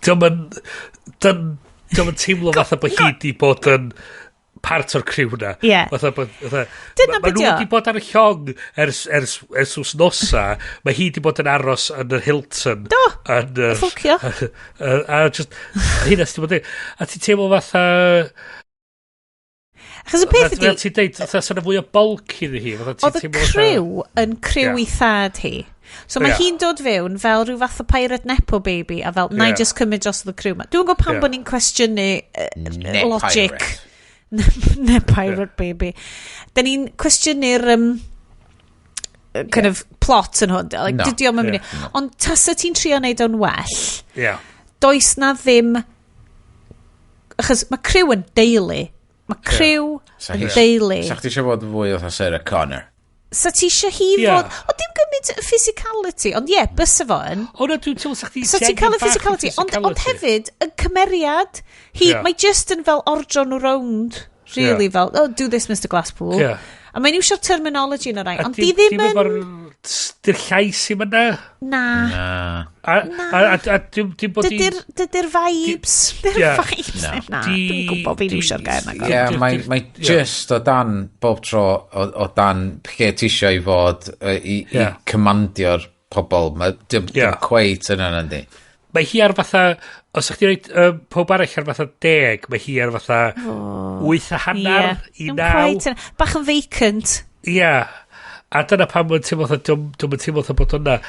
dio'm yn teimlo fatha bod hi di bod yn part o'r criw na. Fatha bod, fatha,
Dyna
ma
be
nhw
'di o.
wedi bod ar y llong ers wsnosa. Mae hi wedi bod yn aros yn yr Hilton.
Do.
Yn yr,
Ffwcio.
A just, hynna sydd wedi bod yn. A ti'n teimlo fatha
Achos y peth
Fel
ydi,
ti'n deud, fatha sy'n fwy o bulk iddi hi. Fatha ti'n
oedd y
teimlo fatha
criw yn criw i thad hi. So mae hi'n dod fewn fel rhyw fath o pirate nepo baby a fel, na i just cymryd dros y criw ma. Dwi'n gwybod pam bod ni'n cwestiynu
Ne
logic.
pirate.
Ne pirate baby. Da ni'n cwestiynu'r kind of plot yn hwn. Like,
No.
dydy o'm yn mynd i. Ond tasa ti'n trio neud o'n well, does na ddim. Achos mae criw yn deulu. Mae criw
Sa
yn
hi
deulu.
Sa chdi eisiau bod fwy o Sarah Connor?
Sa ti eisiau hi fod. O, dim gymaint physicality, ond ie, yeah, bysa fo yn.
O na, dwi'n teimlo sa chdi
So ti'n cael y physicality, ond hefyd, y cymeriad, hi, mae just yn fel ordro nhw rownd, really, fel, "Oh, do this, Mr Glasspool." A mae'n iwsio'r terminology yn y rai,
A
ond di ddim yn
efo'r. Di'r llais i'm yna.
Na.
Na.
A dim bod i
Dydy'r vibes. Dydy'r vibes.
Na.
Na, dwi'n gwybod fi'n iwsio'r gair na.
Ie, yeah, mae mae just o dan bob tro o dan lle ti isio i fod i commandio'r pobl. Mae dim cweit yna, nandi.
Mae hi ar fatha. Os ydych chi'n rhaid pob arall ar fatha 10, mae hi ar fatha 8.5 i
Dim
9.
quite yna. Bach yn vacant.
Ie. A dyna pam mae'n teimlo fatha, dio'm yn teimlo fatha bod hwnna.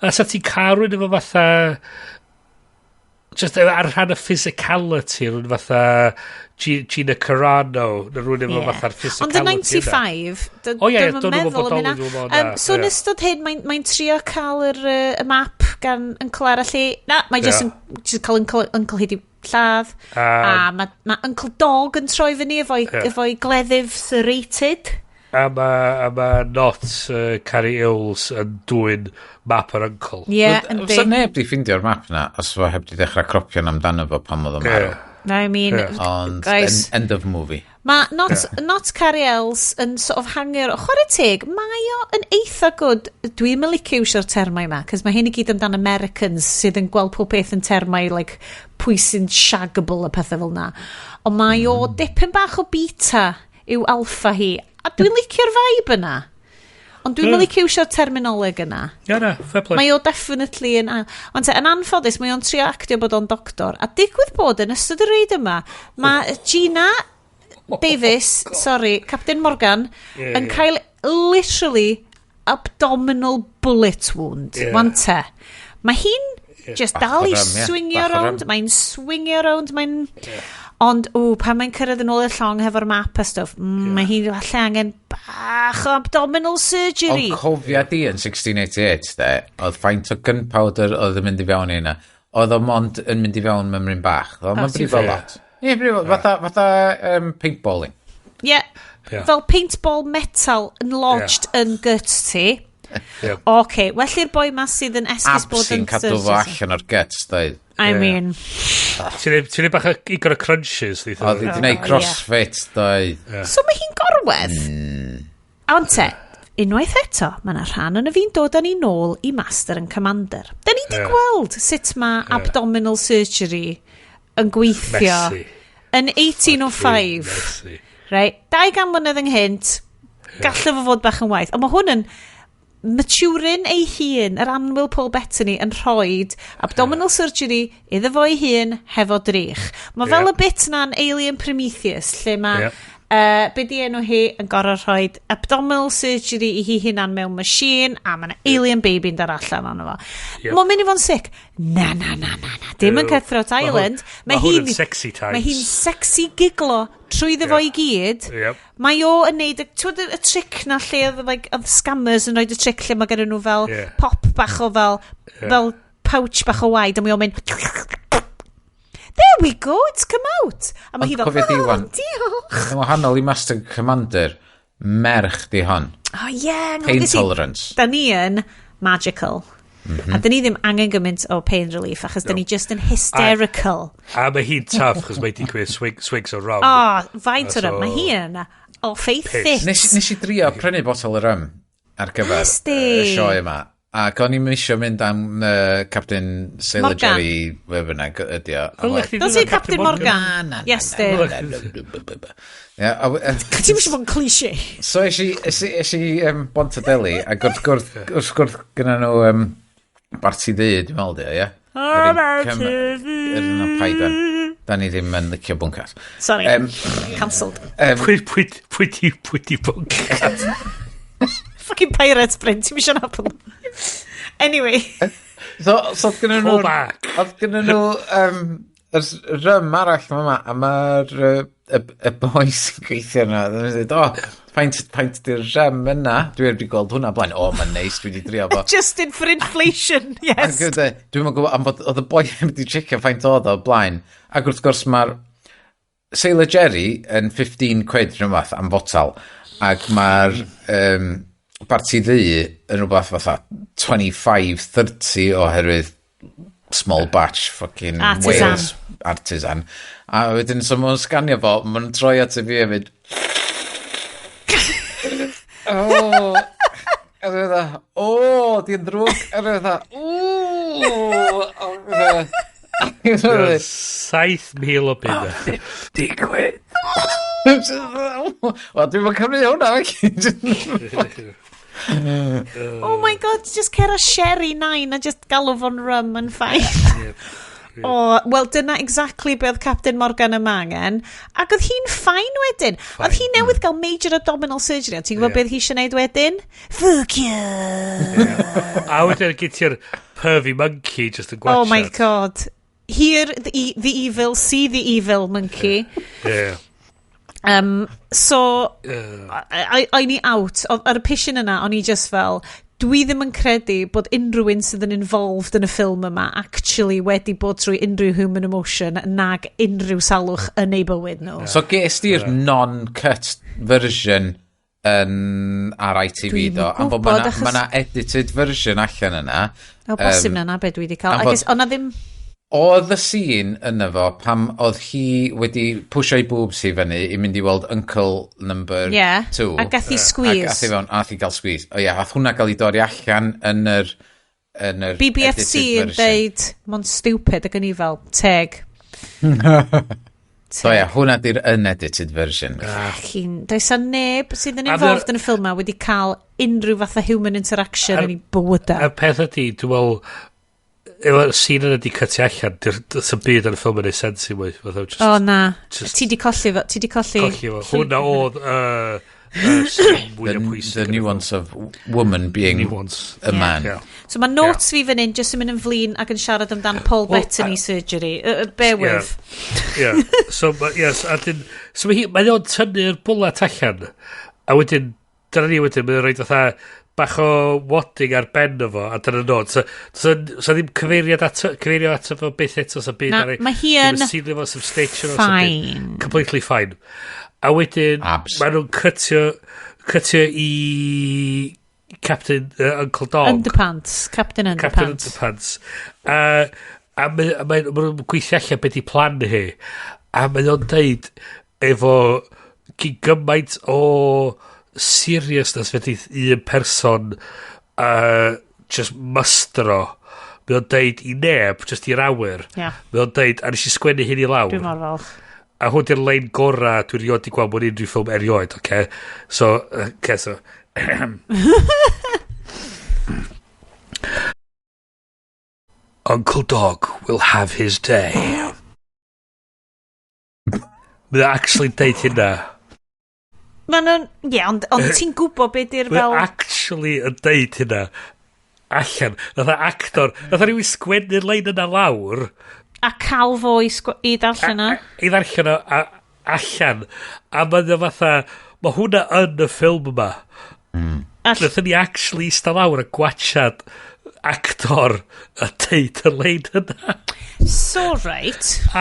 A sa ti'n cael rhywun efo fatha, just ar rhan y physicality, rhywun fatha Gina Carano, neu rhywun efo fatha'r
Ond y
physicality yna.
95,
O, ie,
dwi'm yn
do'n nhw'm yn
meddwl am
bodoli,
hynna.
dwi'n meddwl, na,
So yn ystod hyn, mae trio cael y map gan Uncle arall hi. Na, mae just yn just cael uncle hi di lladd. A mae ma Uncle Dog yn troi fyny efo'i efo'i gleddyf serrated.
A ma not Cary Elwes yn dwyn map yr uncle.
Ie, yeah, yndi.
Sa neb di ffeindio'r map na os fo heb di dechrau cropian amdano fo pan oedd o'n marw.
I mean,
Ond
guys,
end of movie.
Mae not Cary Elwes yn sort of hanger. Chwarae teg, mae o yn eitha good. Dwi'n mynd licio iwsio'r termau yma, cos mae hyn i gyd amdan Americans sydd yn gweld pob peth yn termau like, pwy sy'n shaggable a pethau fel na. Ond mae o dipyn bach o beta yw alpha hi. A dwi'n licio'r vibe yna. Ond dwi'n mm. licio iwsio'r terminoleg yna.
Ie, na, fair play.
Mae o definitely yn. Ond te, yn anffodus, mae o'n trio actio bod o'n doctor. A digwydd bod yn ystod y reid yma, mae Geena Davis, sorry, Captain Morgan, yn cael literally abdominal bullet wound. Wan te. Mae hi'n just
Bach
dal
o
i
rym, ie.
swingio
Bach o
rownd.
rym.
Mae'n swingio rownd. Mae'n. Ond, ww, pan mae'n cyrraedd yn ôl i'r llong hefo'r map a stwff, mae hi'n falle angen bach o abdominal surgery.
Ond cofia di yn 1688, de, oedd faint o gunpowder oedd yn mynd i fewn i yna. Oedd o mond yn mynd i fewn mymryn bach. Oedd o'n
ti'n
brifo lot. Ie, brifo, fatha paintballing.
Ie.
Ie.
Fel paintball metal yn lodged yn guts ti.
Ie.
Oce, well i'r boi ma sydd yn esgus
Abs
bod
sy'n
yn
cadw fo allan o'r guts, dweud.
I mean,
Ti'n neud bach o igon o crunches,
Oedd
ddeith.
hi wedi gwneud crossfit, dweud.
So mae hi'n gorwedd. Ond te, unwaith eto, mae yna rhan yn y fi'n dod â ni nôl i Master and Commander. Da ni di gweld sut mae abdominal surgery yn gweithio
Messy.
yn 1805.
Messy.
Right? 200 mlynedd ynghynt, gallai fo fod bach yn waith. Ond mae hwn yn maturing ei hun, yr annwyl Paul Bettany yn rhoi abdominal surgery iddo fo ei hun hefo drych. Mae fel y bit na'n Alien Prometheus, lle mae be di enw hi yn gorau rhoi abdominal surgery i hi hunan mewn machine a mae yna alien baby'n dar allan ono fo. Mae'n mynd i fod yn sick. Na, na, na, na, na. Dim yn
Ew.
Cutthroat
Ma' hwn-
Island.
ma' hwn yn sexy times.
Mae hi'n sexy giglo trwyddo fo i gyd. Mae o yn neud, y, y trick na lle oedd, like, oedd scammers yn rhoi y trick lle mae gen nhw fel pop bach o fel, fel pouch bach o waed, a mae o'n mynd, "There we go, it's come out." A mae
Ond
hi fel,
cofia di,
"Oh,
wan."
diolch."
Yn wahanol i Master Commander, merch di hon.
Oh, yeah.
Pain
anghofio si-
tolerance.
Da ni yn magical. A da ni ddim angen gymaint o pain relief, achos da ni just yn hysterical.
A mae hi'n tough, chos mae hi'n cymryd swigs o rum.
Oh, faint o
So-
rum. Mae hi yn off ei
Pissed.
thit.
Nes i drio prynu botol o rum ar gyfer
Nes di?
y sioe yma. Ac o'n i'n eisiau mynd am Captain Sailor
Morgan.
Jerry, fe bynnag ydi o. A
Ddylech chdi
Don't
ddod
say
â
Captain Morgan.
Na, na, na,
Yes,
na,
di.
na, na, na, na. Ie,
Ti'n eisiau bod yn cliché.
So es i Bontadeli, ac wrth gwrs gyda nhw Barti Ddu, dwi'n meddwl di o, ie? Barti Ddu. Yr un o paid o'n. Da ni ddim yn licio bwncath.
Sorry. Cancelled.
Pwy di bwncath?
Fucking pirates, Bryn. Ti'n eisiau nabod. Anyway.
So oedd gyda nhw...
Pull back.
Oedd gyda nhw yr rum arall yma, a mae'r y boi sy'n gweithio yna, oedden nhw'n dweud, "O, faint di'r rum yna? Dwi wedi gweld hwnna blaen." "O, mae'n neis, dwi wedi drio fo."
Adjusted for inflation, yes.
Ac dwi'n gwybod am fod oedd y boi ddim wedi checio faint oedd o blaen. Ac wrth gwrs mae'r Sailor Jerry yn 15 quid rhywbeth am fotal. Ac mae'r Barti Ddu yn rhywbeth fatha 25-30 oherwydd small batch fucking
Artisan.
Wales artisan. A wedyn so ma'n sganio fo, ma'n troi at y fi a mynd, "O." A dwi'n fatha, "O, di'n ddrwg." A dwi'n fatha, "Ww." A dwi'n fatha,
7,000 o bunna.
50 quid. Wel, dwi'n mynd cymryd hwnna. Felly.
Oh my God, just cer a sherry 9 a just galw fo'n rum yn fine. O, wel, dyna exactly be oedd Captain Morgan yma angen. Ac oedd hi'n fine wedyn. Oedd hi newydd gael major abdominal surgery. A ti'n gwybod beth hi eisiau gwneud wedyn? Fuck you!
A wedyn gen ti'r pervy monkey just yn gwachad.
Oh my God. Hear the evil, see the evil monkey. So, o'n i out. Ar y pishin yna, o'n i just fel, dwi ddim yn credu bod unrhyw un sydd yn involved yn y ffilm yma actually wedi bod trwy unrhyw human emotion nag unrhyw salwch yn eu bywyd nhw.
So ges di'r non-cut version yn ar ITV
Dwi'm
do?
yn
Am fod
gwbod,
ma'
achos-
ma' 'na edited version allan yna.
O, bosib na na be dwi wedi cael.
am
I guess, o'na ddim.
Oedd y scene yna fo pam oedd hi wedi pwsio ei boobs hi fyny i mynd i weld uncle number two.
A gath hi squeeze.
A gath hi fewn, a ath hi gael squeeze. O ie, ath hwnna gael ei dorri allan yn yr
BBFC
edited
yn
version.
deud, "Mo'n stupid," ac yn i fel, "Teg."
So ie, hwnna di'r unedited version.
Fucking, does a neb sydd yn
A
involved yn y ffilm ma wedi cael unrhyw fath o human interaction yn ei bywydau.
Y peth ydy, dwi'n meddwl, efo'r scene yna di cytio allan, di'r byd yn y ffilm yn ei sens i mwy. Fatha, just,
O na,
just
ti di colli fo, ti di colli.
Colli fo. Hwna oedd y scene mwyaf pwysig.
The nuance of woman being
Nuance.
a man.
Yeah.
So mae notes fi fan hyn jyst yn mynd yn flin ac yn siarad amdan Paul
Well,
Bettany surgery. Bear with.
Yeah. So, yes, a dyn, so mae hi, mae o'n tynnu'r bwlat allan. A wedyn, dyna ni wedyn, mae'n rhoi fatha bach o wadding ar ben o fo, a dyna nod. So ddim cyfeiriad ato, cyfeirio ato fo byth eto, so byd
Na,
ar ei-
mae hi
ddim
yn
sealio fo, some stitch o, some byd.
fine.
Completely fine. A wedyn,
Abs.
maen nhw'n cytio i Captain Uncle Dog.
Underpants. Captain Underpants.
Captain Underpants. A mae nhw'n gweithio allan beth i plan hi. A mae o'n deud efo gyn gymaint o seriousness fedrith un person just mustero. Mae o'n deud i neb, just i'r awyr.
Yeah.
Mae o'n deud, a nes i sgwennu hyn i lawr.
Dwi'n mor falch.
A hwn di'r lein gora dwi erioed di gweld mewn unrhyw ffilm erioed, oce? So, okay, so. Uncle Dog will have his day. Mae o actually deud hynna.
Ma' nhw'n... Ie, ond ti'n gwybod beth di'r
Mae o
fel...
actually yn deud hynna. Allan. Nath o actor, nath o rhywun sgwennu'r lein yna lawr.
A cael fo i ddarllen o.
I ddarllen o allan. A mae o fatha, mae hwnna yn y ffilm yma. Nathon ni actually eista lawr a gwachad actor a deud y lein yna.
So right.
A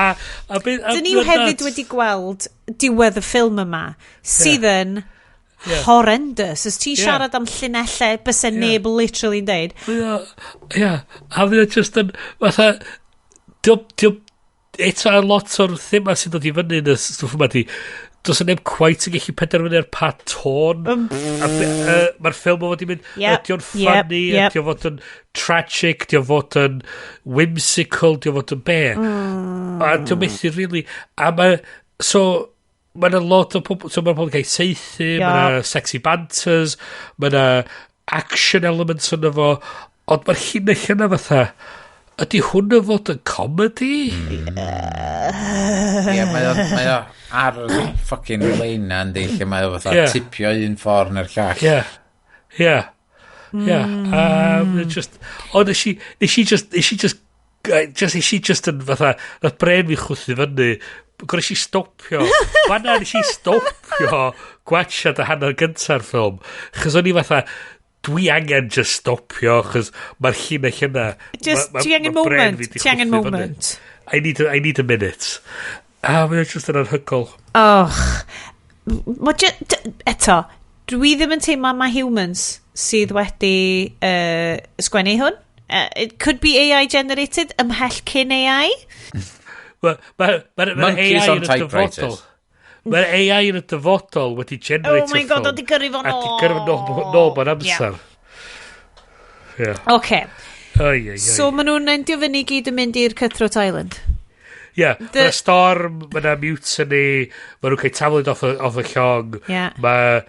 Dyn ni hefyd wedi gweld diwedd y ffilm yma, sydd yn horrendous. Os ti'n siarad am llinellau, byse neb literally'n deud.
Ie, a fydd o just yn, fatha, diom, eto a lot o'r thema sy'n dod i fyny yn y stwff yma di, does neb quite yn gallu penderfynu ar pa tôn. Mae'r ffilm o fod i mynd, ydy o'n funny, ydy o'n fod yn tragic, ydy o'n fod yn whimsical, ydy o'n fod yn be. A ydy o'n methu really, a mae, so, mae yna lot o pobl, so mae pobl yn cael saethu, mae yna sexy banters, mae yna action elements yna fo, ond mae'r llinell yna fatha, ydy hwn yn fod yn comedy?
Ie, mae o ar y fucking lein na, yndi, lle mae o fatha tipio un ffordd neu'r llall.
Ie, ie, ie. Just, ond nes i just yn fatha, nath bren fi chwthu fyny, gwnes i stopio. Fanna nes i stopio gwachad y hanner gynta'r ffilm. Chos o'n i fatha, dwi angen just stopio, chos mae'r llinell yna.
Just, ti angen moment. Ti angen moment.
I need a minute. A mae'n just yn anhygoel.
Och. Eto, dwi ddim yn teimlo mae humans sydd wedi sgwennu hwn. It could be AI generated ymhell cyn AI.
Monkeys on typewriters.
Mae'r AI yn y dyfodol wedi generate.
Oh my god, oedd di gyrru fo nôl.
A di gyrru fo nôl mewn amser. Yeah.
Oce. So maen nhw'n endio fyny gyd yn mynd i'r Cutthroat Island.
Ie. Yeah. Mae'na storm, mae'na mutiny, maen nhw'n cael taflid off y llong.
Yeah.
Mae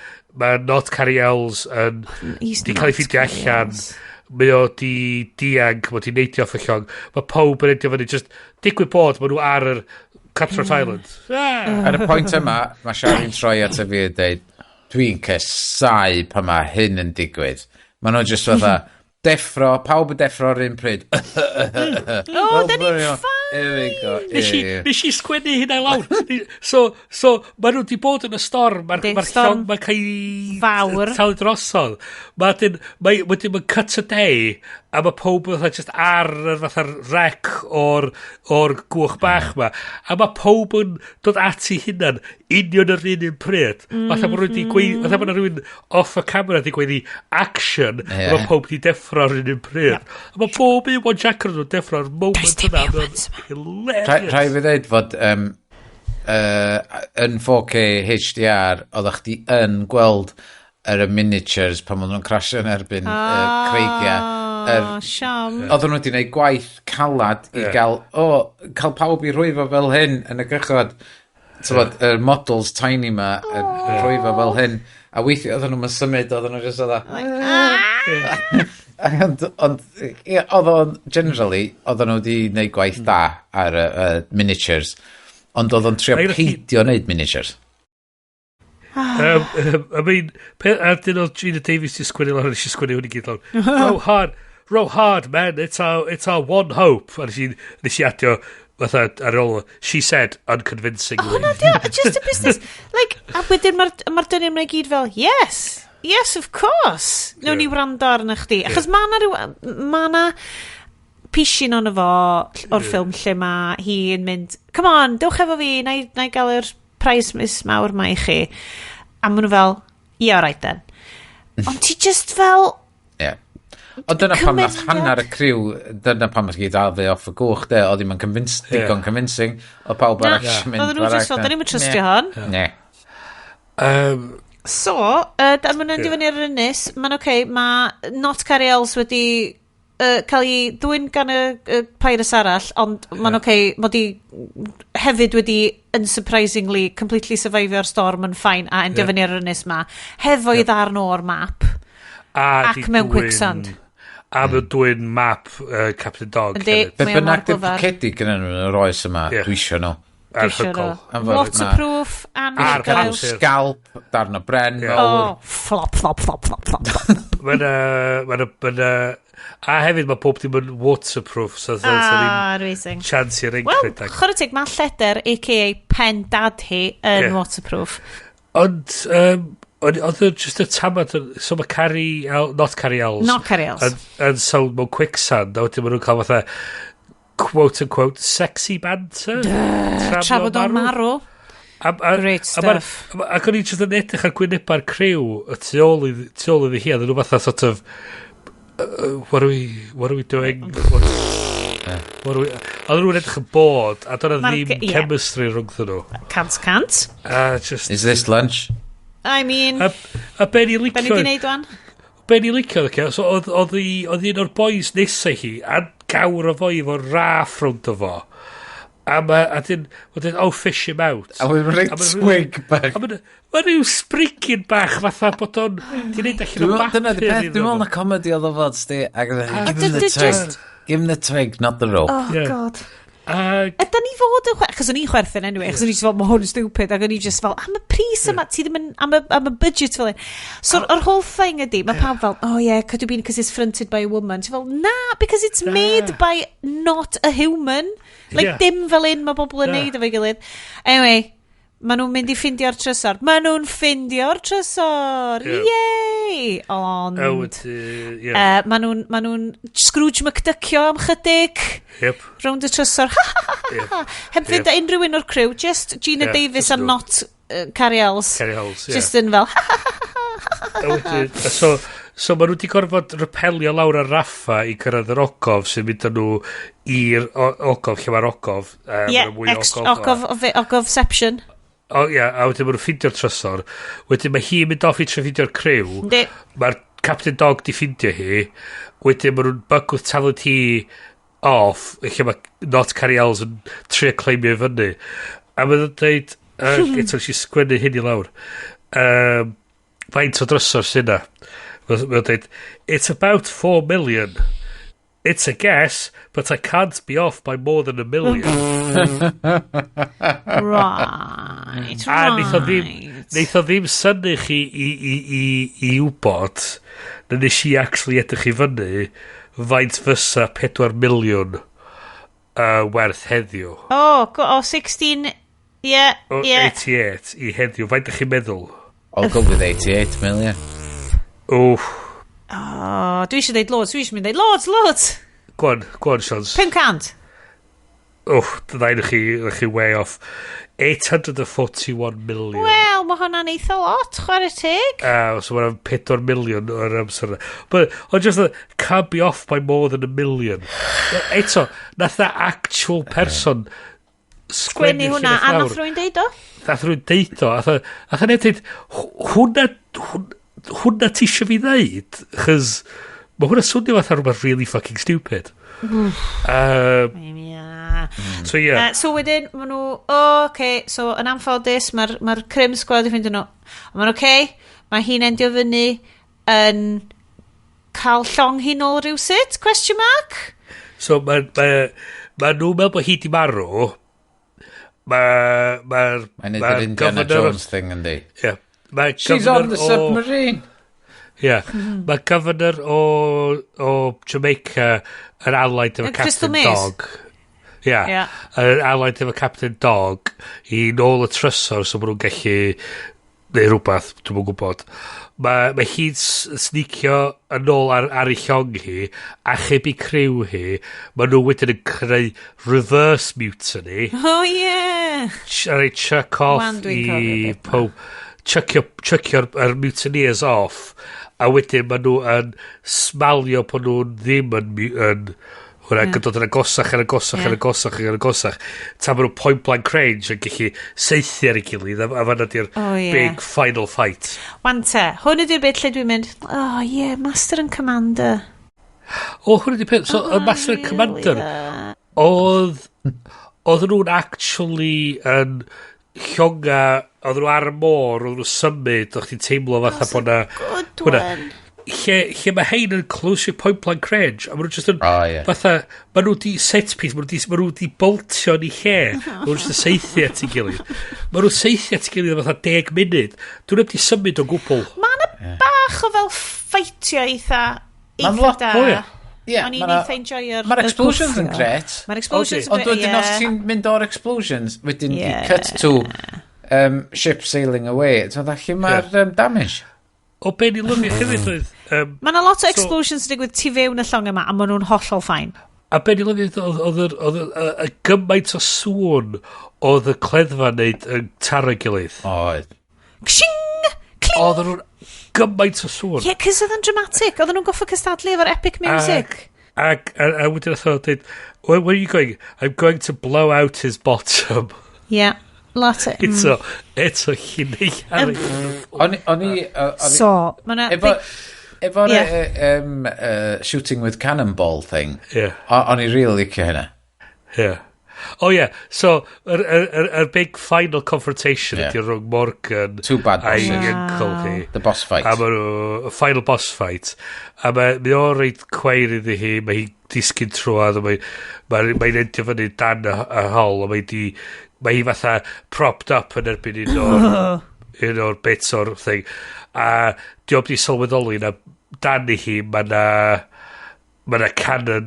Not Carrie Els yn... Di cael ei ffeindio allan. Mae o di dianc, mae o di neidio off y llong. Mae pawb yn endio fyny, just digwydd bod maen nhw ar yr Cutthroat Island.
Ar y pwynt yma, mae Siari'n troi at y fi a dweud, dwi'n casáu pan mae hyn yn digwydd. Maen nhw just fatha, deffro, pawb yn deffro ar un pryd.
Oh, da ni'n fine!
Nes i sgwennu hynna i lawr. So, maen nhw wedi bod yn y storm. Mae'r llong mae'n cael ei
fawr
talu drosodd. Wedyn mae'n cut a day a mae pob fatha just ar yr fatha'r wreck o'r gwch bach ma. A mae pob yn dod at ei hunan union yr un pryd. Fatha bod rhywun off y camera di gweiddi action, a mae pob di deffro ar un pryd. A mae pob un one jacker nhw'n deffro ar moment yna.
Hilarious. Rhaid fi dweud fod yn 4K HDR, oeddech chdi yn gweld yr miniatures pan maen nhw'n crasio yn erbyn creigiau.
Siom.
Oedden nhw wedi gwneud gwaith calad i gael, cael pawb i rhwyfo fel hyn yn y gychod. Tywod, y models tiny ma yn rhwyfo fel hyn. A weithiau oedden nhw'n symud, oedden nhw jyst oedd Ond, oedd o'n, generally, oedden nhw wedi gwneud gwaith da ar y miniatures, ond oedd o'n trio peidio wneud miniatures.
I mean, a dyn oedd Gina Davies di sgwennu lawr, nes i sgwennu hwn i gyd lawr. Row hard, man, it's our one hope. A nes i adio, fatha, ar ôl, she said, unconvincingly.
Oh, no, just a business. Like, a wedyn mae'r dynion yma i gyd fel, yes, yes, of course. Nawn ni wrando arno chdi. Achos mae na pishin ono fo o'r ffilm lle mae hi'n mynd, come on, dewch efo fi, na i gael yr prize miss mawr ma i chi. A maen nhw fel, yeah, right then. Ond ti just fel...
Ie. Yeah. Ond dyna pam nath hanner y criw, dyna pam nath gyd dal off y gwch, de, oedd ddim yn convinced, digon convincing, o pawb arall
yn mynd. Oedden nhw just fel, da ni'n trystio hon.
Ne.
So, maen nhw'n difynnu ar yr ynys, mae'n oce, okay, mae Not Carrie Els wedi cael ei ddwyn gan y Pyrus arall, ond mae'n oce, okay, mod i hefyd wedi, unsurprisingly, completely survivio'r storm yn fine a endio fyny ar yr ynys ma, hefo'i ddarn o'r map. Ac mewn quicksand.
A mae'n dwyn map Captain Dog.
Yndi,
Be bynnag di'r pocedi gyda nhw yn yr oes yma, dwi isio nhw.
Anhygoel.
Waterproof, anhygoel.
Scalp, darn o bren.
Oh, flop, flop, flop, flop, flop.
Mae'n a hefyd mae pob dim yn waterproof, so
amazing.
Chance i'r engred.
Wel, chwarae teg, mae lleder, a.k.a. pen dad hi, yn waterproof.
Ond, oedd yn just y tamad, so mae Carrie, not Carrie Els.
Not Carrie Els.
Yn sawd mewn quicksand, a wedyn maen nhw'n cael fatha, quote unquote, sexy banter.
Tra bod o'n marw. Great stuff.
Ac o'n i just yn edrych ar gwyneba'r criw y tu ôl iddi hi, a nhw fatha sort of, what are we doing? Oedden nhw'n edrych yn bod, a dyna ddim chemistry rhwngthyn nhw.
Cant.
Is this lunch?
I mean...
A be ni licio...
Be ni di neud wan?
Be ni licio, okay, so oedd un o'r boys nesau hi, a gawr o fo i fo raff rownd o fo. A dyn, oh, fish him out.
A mae'n rhaid twig bach.
A mae'n rhyw sbrigyn bach fatha bod o'n... Di neud allan o bapur.
Dyna di peth, dwi'n meddwl na comedy oedd o fod, sti. Ac give him the twig. Give him the twig, not the rope.
Oh, God. Ydy ni fod yn chwerthin, achos o'n i'n chwerthin anyway, achos o'n i just fel, mae hwn yn stupid, ac o'n i just fel, am y pris yma, ti ddim yn, am y budget fel un. So, yr whole thing ydy, mae pawb fel, oh yeah, could it be because it's fronted by a woman? Ti fel, na, because it's made by not a human. Like, dim fel un mae bobl yn neud efo'i gilydd. Anyway, maen nhw'n mynd i ffindio'r trysor. Maen nhw'n ffindio'r trysor! Yay! Ond... Maen nhw'n Scrooge McDuckio am chydig.
Yep.
Rownd y trysor. Heb fynd â unrhyw un o'r crew. Just Gina Davis and not Carrie Els.
Carrie Els,
yeah. Just yn fel...
So maen nhw wedi gorfod repelio lawr ar raffa i cyrraedd yr ogof sy'n mynd â nhw i'r ogof, lle mae'r ogof.
Ie, ogofception.
O ia, a wedyn maen nhw'n ffeindio'r trysor. Wedyn mae hi'n mynd off i trio ffeindio'r criw. Mae'r Captain Dog di ffeindio hi. Wedyn maen nhw'n bygwth taflid hi off, lle mae Not Carrie Els yn trio claimio i fyny. A maen nhw'n dweud, eto nes i sgwennu hyn i lawr, faint o drysor sy'n yna? Mae'n dweud, it's about 4 million. It's a guess, but I can't be off by more than 1 million.
Right,
A neith o ddim synnu chi i wybod na nes i actually edrych i fyny faint fysa 4 miliwn werth heddiw.
Oh, 16, yeah, yeah.
88 i heddiw. Faint ydych chi'n meddwl?
I'll go with 88 million.
Oof.
Oh, dwi eisiau deud loads, dwi eisiau mynd deud loads, loads.
Go on, Seans.
500.
Oh, ddain chi way off. 841 million.
Wel, mae hwnna'n eitha lot, chwarae teg.
So mae'n 4 million o'r amser yna. But, ond just, can't be off by more than 1 million. Eto, nath na actual person
sgwennu hwnna, a nath rwy'n deud o?
Nath rwy'n deud o. A neb deud, hwnna ti eisiau fi ddeud? Chos mae hwnna swnio fatha rhywbeth really fucking stupid. So yeah.
So wedyn, maen nhw, oh, okay, so yn anffodus, mae'r Crim Squad i ffeindio nhw. Ond mae'n okay, mae hi'n endio fyny yn cael llong hi nôl rhywsut, question mark?
So mae nhw'n meddwl bod hi di marw. Mae'n
neud yr Indiana Jones thing, yndi?
Yeah.
She's on the submarine.
Yeah. Mae governor o Jamaica yn allied efo Captain Dog. Yeah. Yn allied efo Captain Dog i nôl y trysor so maen nhw'n gallu neu rhywbeth, dwi'm yn gwybod. Mae hi'n sneakio yn ôl ar ei llong hi, achub i criw hi. Mae nhw wedyn yn creu reverse mutiny.
Oh yeah!
A rei chuck off i pob... Chuckio'r mutineers off A wedyn maen nhw yn smalio bod nhw'n ddim yn hwnna, yn dod yn agosach, yn agosach, yn agosach, yn agosach. Tan maen nhw point blank range yn gallu saethu ar ei gilydd, a fanna di'r
Oh, ie.
big final fight.
Wan te, hwn ydy'r bit lle dwi'n mynd, oh yeah, Master and Commander.
O, hwnna di peth. So, y Master and Commander, oedd nhw'n actually yn llonga, oedd nhw ar y môr, oedd nhw'n symud, oedd chdi'n teimlo fatha bod na
Good
hwnna.
one.
Lle mae hein yn close point blank range, a maen nhw just yn,
O, ie.
fatha, maen nhw di set piece, maen nhw di boltio yn ei lle, maen nhw just yn saethu at ei gilydd. Maen nhw'n saethu at ei gilydd fatha 10 munud. Dwi'n heb di symud o gwbl.
Mae yna bach o fel ffeitio eitha,
Ma'n
eitha
lot-
da.
o, ie.
Ie,
O'n i'n
ma' 'na-
eitha enjoyo'r
Mae'r
y
explosions yn
gwffio.
gret.
Mae'r explosions yn
Ond
gret,
wedyn os
ie.
ti'n mynd o'r explosions, wedyn
Ie.
i cut to ship sailing away, ti'n meddwl, lle mae'r damage?
O be ni lyfio hefyd oedd
Mae yna lot o explosions yn digwydd tu fewn y llong yma, a maen nhw'n hollol fine.
A be ni lyfio oedd y gymaint o sŵn oedd y cleddfa wneud yn taro gilydd.
Oedd.
Kshing! Cling!
Oedd nhw'n gymaint o sŵn.
Ie, cys oedd yn dramatic. Oedden nhw'n goffo cystadlu efo'r epic music.
Ac a wedyn oedd o'n dweud, Where are you going?" "I'm going to blow out his bottom."
Ie, lot o
Eto llinell ar
O'n i
So, mae yna
Efo'r
Ie.
Shooting with cannonball thing,
Ie.
o'n i really licio hynna.
Yeah. Oh yeah, so yr, yr, yr, yr big final confrontation ydy rhwng Morgan
Two bad
a'i
bosses.
uncle hi.
The boss fight.
A ma nhw, y final boss fight. A mae o'n reit cweir iddi hi, mae hi'n disgyn trwad, a mae endio fyny dan y hull, a mae hi fatha propped up yn erbyn un o'r bits o'r thing. A diolch di sylweddoli na dan i hi, mae na cannon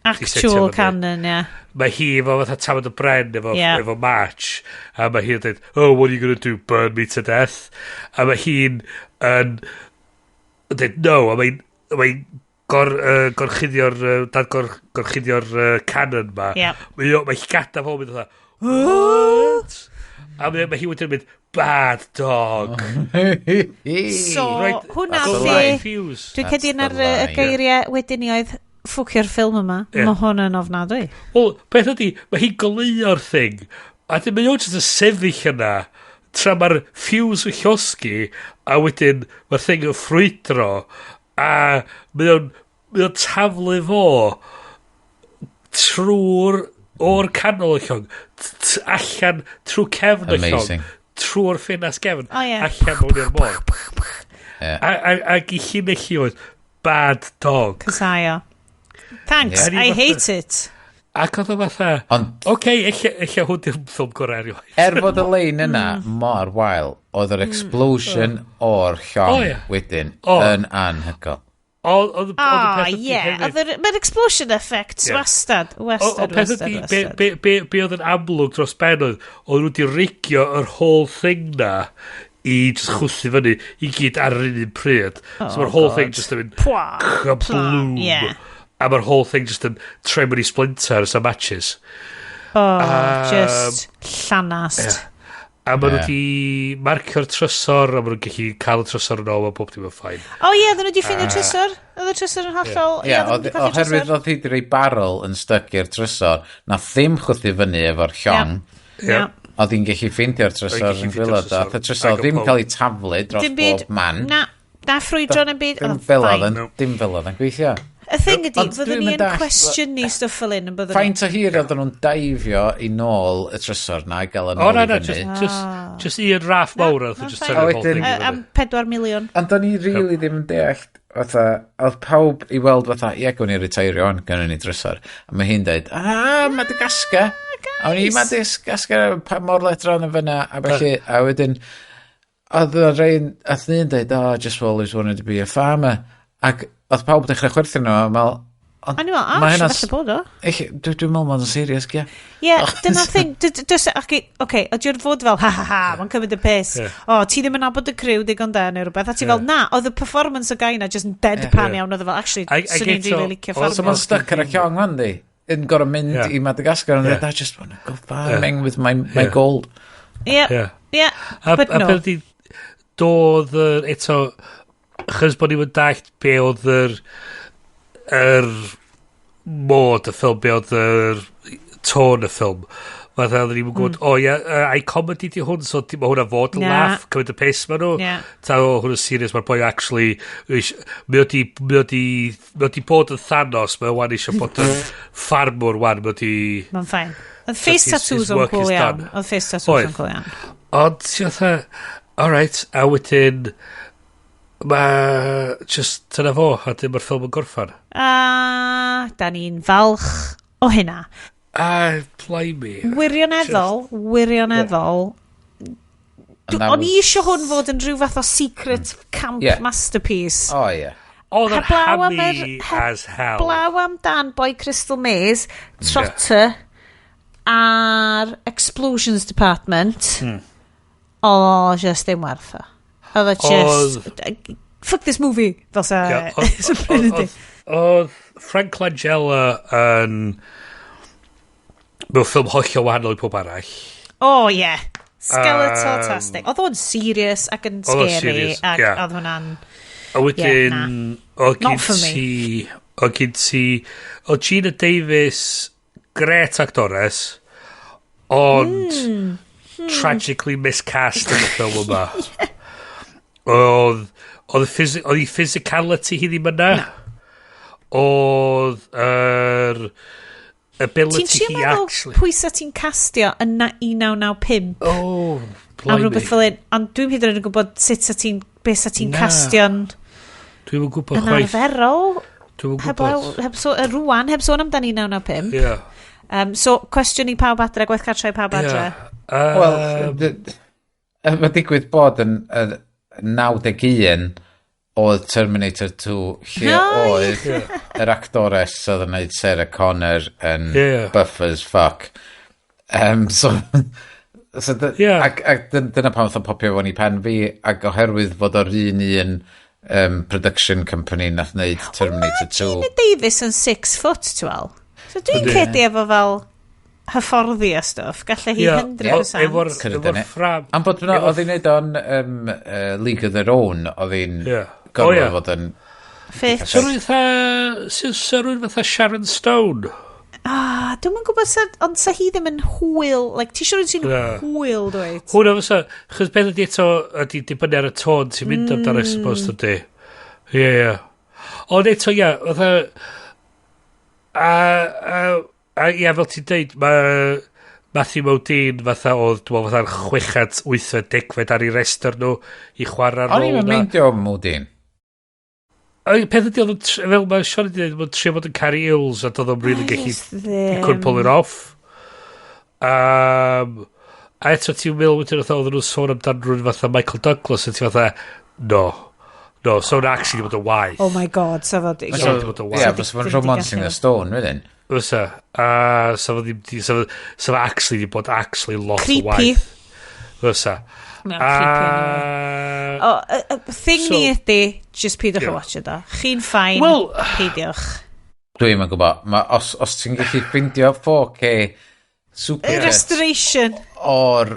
di setio
Actual
fyny.
cannon, ie.
Mae hi efo fatha tamad o bren efo, efo match, a mae hi'n dweud, "Oh, what are you gonna do, burn me to death?" A mae hi'n yn dweud, "No," a mae'n gorchuddio'r dad gorchuddio'r cannon ma. Mae hi gada fo mynd fatha, "What?" A mae hi wedyn yn mynd, "Bad dog."
So, hwnna
That's the
lle
line.
Fuse.
Dwi'n credu
That's
yn ar
the
y
line.
geiriau wedyn ni oedd ffwcio'r ffilm yma.
Ie.
Mae hwn yn ofnadwy.
Wel, beth ydi, mae hi'n goleuo'r thing, a dyn mae o'n just yn sefyll yna, tra mae'r fuse yn llosgi, a wedyn mae'r thing yn ffrwydro, a mae o'n taflu fo trwy'r o'r canol y llong, allan trwy cefn y llong,
Amazing.
trwy'r ffenast gefn,
O, ie.
allan mewn i'r môr.
Ie.
A i llinell i oedd, "Bad dog."
Cysau o. Thanks,
Ie.
I hate it.
Ac oedd o fatha,
Ond
oce, ella hwn di'r ffilm gorau erioed.
er fod y lein yna mor wael, oedd yr explosion o'r llong
O, ie.
wedyn yn anhygoel.
Oedd
O,
y peth ydi
ie.
hefyd
Oedd mae'r explosion effects wastad. Wastad,
O peth
wastad,
ydi,
wastad.
be oedd yn amlwg dros ben oedd nhw wedi rigio yr whole thing na i just chwthu fyny i gyd ar yr un pryd. So mae'r whole
God.
thing just yn mynd
Pwa,
kabloom.
Ie.
A mae'r whole thing just yn troi mewn i splinters a matches.
Oh, just llanast.
A maen nhw
Ie.
wedi marcio'r trysor, a maen nhw'n gallu cael y trysor yn ôl, a bob dim yn fine.
O ie, oedden nhw wedi ffeindio trysor. Oedd y trysor yn hollol.
Ie,
oedden nhw
oedd-
wedi colli
oherwydd
trysor.
oedd hi wedi rhoi barrel yn styc i'r trysor, nath ddim chwthu fyny efo'r llong,
Ie.
oedd hi'n gallu ffeindio'r trysor
Oedd hi'n
yn
gallu ffeindio'r
gwylod.
trysor.
Oedd y trysor
Ac y
ddim
pawb.
cael ei taflu dros
Dim byd.
bob man.
Na, ffrwydro yn byd.
Dim
Oedd o'n
fel oedd
fine.
yn, dim fel oedd yn gweithio.
Y thing ydi,
Ond
fyddwn
dwi'm
ni
yn
yn
dallt-
cwestiynu stwff fel hyn yn byddwn ni.
Faint o hir oedden nhw'n daifio i nôl y trysor na i gael yn
O,
ôl
na,
i
na,
fyny?
just un raff mawr, a
Na,
just
fine.
tynnu'r
A
whole
wedyn
thing i
Am
fyny.
4 miliwn.
Ond o'n i really ddim yn deall, fatha, oedd pawb i weld fatha, ie, gawn ni retairio on, gawn ni drysor. A mae hi'n deud, ah, Madagascar. A o'n i, Madagascar, pa mor ledron yn fyna, a felly, a wedyn, oedd y rhain, oedd un deud, "Oh, just always wanted to be a farmer." Ac oedd pawb dechrau chwerthin nhw, a meddwl, ond
A ni'n meddwl,
ma'
ah,
hynna'n
falle bod o.
Dwi'n meddwl mae'n serious, gia.
Ie, dyna'r thing. Oce, ydy o'r fod fel, ha ha ha, mae'n cymryd y piss. O, ti ddim yn nabod y criw digon da neu rhywbeth. A ti fel, na, oedd y performance o guy na just yn deadpan iawn. Oedd o fel, actually, swn i'n
eto
really licio
So
ffarmio.
mae'n stuck ar y llong fan di. Yn gorau mynd i Madagascar and "I just want to go farming with my gold."
Ie,
Ie.
ie,
A,
but
a
no.
peth ydi, Doedd yr, eto, chys bod ni'n dallt be oedd yr mod y ffilm, be oedd yr tôn y ffilm. Fatha oedden ni'n gwybod, o ia, ai comedy di hwn, so mae hwnna fod yn
Na.
laugh, cymryd y piss ma nhw.
Ie.
Ta o, hwn yn serious, mae'r boi actually, mae o di bod yn Thanos, mae o wan eisiau bod yn ffarmwr wan, mae o di.
Mae'n fine. Oedd face
His
tattoos o'n
work
cool
is
iawn.
done.
Oedd face tattoos
Oedd.
o'n cool iawn.
Ond, ti'n fatha, alright, a wedyn, mae, just, dyna fo, a dyn mae'r ffilm yn gorffan.
A da ni'n falch o hynna.
A, blimey.
Wirioneddol, wirioneddol.
And that
O'n i
was-
eisiau hwn fod yn rhyw fath o secret camp masterpiece.
Oh, yeah.
Oedd yn
Heblaw am
hammy as hell.
Blaw am dan boi Crystal Maze, Trotter, a'r Explosions Department. O, just ddim werth o. Oedd o just... Fuck this movie! Fel sa...
Ie, oedd Frank Langella yn mewn ffilm hollol wahanol i pob arall.
Oh, yeah. Skeletor-tastic. Oedd o'n serious ac yn
Oedd o'n
scary.
serious,
Ac
ie.
oedd hwnna'n...
A wedyn,
Yeah, na.
oedd
Not
gen
for me.
ti... Oedd gen ti... Oedd Geena Davis, gret actores, ond tragically miscast yn y ffilm yma. Oedd ei physicality hi ddim yna. Oedd yr
Ti'n
ability
trio
hi
meddwl
actually.
pwy sa ti'n castio yn 1995
Oh,
am
blimey.
rhywbeth fel un, ond dwi'n hyd yn oed yn gwybod sut sa ti'n, beth sa ti'n
Na.
castio'n
Dwi'm yn gwybod
yn
chwaith.
arferol.
Dwi'm yn
Heblaw,
gwybod.
heb so, rwan, heb sôn amdan 1995.
Ie.
So, cwestiwn i pawb adre, gwaith cartre i pawb adre.
Wel, mae digwydd bod yn 91 oedd Terminator 2 lle oedd yr actores oedd yn gwneud Sarah Connor yn buff as fuck. So ac dyna pam oedd o'n popio fewn i pen fi, ac oherwydd fod o'r un production company nath wneud Terminator 2.
Geena Davis yn 6 foot, ti'n wel. So dwi'n
Yndi.
credu efo fel hyfforddi a stwff, gallai hi 100%.
Could have
Efo'r
done it.
ffram.
Am bod oedd hi'n neud o'n League of Their Own, oedd hi'n gorfod fod yn
Fit.
So rwy'n fatha... So rwy'n fatha Sharon Stone.
Ah, dwi'm yn gwybod, sa, ond sa hi ddim yn hwyl. Like, ti siŵr sy'n
Na.
hwyl, dweud?
Hwna fysa... Chos beth ydi eto ydi dibynnu ar y tôn ti'n mynd amdano, I suppose, ydi. Ie. Ond eto, ia, fatha... A ia, fel ti'n deud, mae Matthew Modine fatha oedd, dwi'n meddwl, fatha'r chweched, wythfed, degfed ar ei restr nhw i chwarae'r
O'n
rôl
i'n
na.
meindio Modine.
A peth ydi, oedd o'n fel mae Sean wedi dweud, mae'n trio bod yn Cary Elwes a doedd o'n really gallu
Just
he
ddim.
couldn't pull it off. A eto ti'n meddwl wedyn fatha oedden nhw'n sôn amdan rhywun fatha Michael Douglas a ti'n fatha, no, no, so hwnna actually di bod yn waeth.
Oh my God, sa fo...
So, di bod yn
Ie,
waeth.
fysa fo'n Romancing the Stone, wedyn.
Fysa. A sa fo ddim, sa fo actually di bod actually lot o
Creepy.
waeth. Fysa.
Mae'n creepy anyway.
A
O, thing
So-
ni ydi, just peidiwch
Ie.
o watch it o. Chi'n fine,
Wel-
peidiwch.
Dwi'n yn gwybod. Ma, os ti'n gallu ffindio 4K super
Restoration.
o'r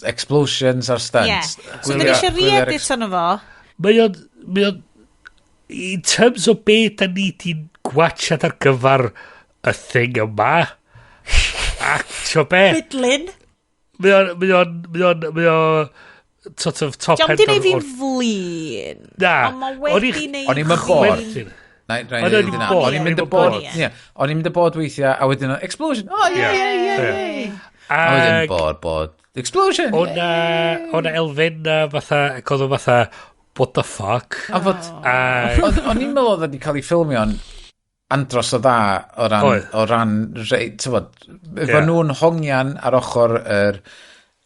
explosions a'r
Ie.
stunts.
So, dyn ni eisiau re-edit ono fo.
Mae o'n, in terms o be da ni di gwachad ar gyfer y thing yma, ac ti'n be,
Bidlin.
mae o'n sort of top
Diolch
end
di neud fi'n
o'r-
flin.
Na.
Ond mae wedi neud
O'n i'n mynd
chdi-
bored. Na, na,
O'n i'n
na,
bored,
o'n i'n mynd
o'n
y
i'n
bod,
bored.
ie, o'n i'n mynd y bod weithiau, a wedyn, explosion, oh, ie, ie, ie, ie. A wedyn,
Ag
bod, bod, explosion,
o'na elfenna fatha, ac oedd o fatha, what the fuck?
A fod,
Ag,
o'n i'n meddwl oedd wedi cael ei ffilmio'n andros o dda o ran,
Oedd.
o ran, rei, t'mod, efo
Ie.
nhw'n hongian ar ochr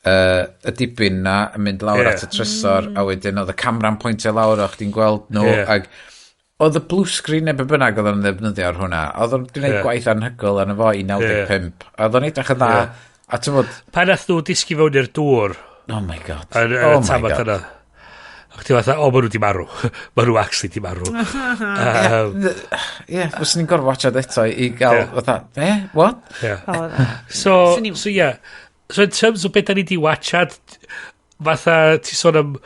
y dibyn na yn mynd lawr at y trysor, a wedyn oedd y camera'n pwyntio lawr o chdi'n gweld nhw, ag oedd y blue screen neu be bynnag oedd o'n ddefnyddio ar hwnna, oedd o'n gwneud gwaith anhygoel arno fo i 95, a oedd o'n edrych yn dda, a t'mod,
pan nath nhw disgyn fewn i'r dŵr,
oh my God,
yn
oh
y
my
tamad
God.
yna. Ac ti'n fatha, o, maen nhw di marw. Maen nhw actually di marw.
Ie, fyswn i'n gorfod watchad eto i gael, fatha, eh, what?
Yeah.
O, na.
So,
Swn i'm-
so yeah. So in terms o beth da ni di watchad, fatha, ti sôn am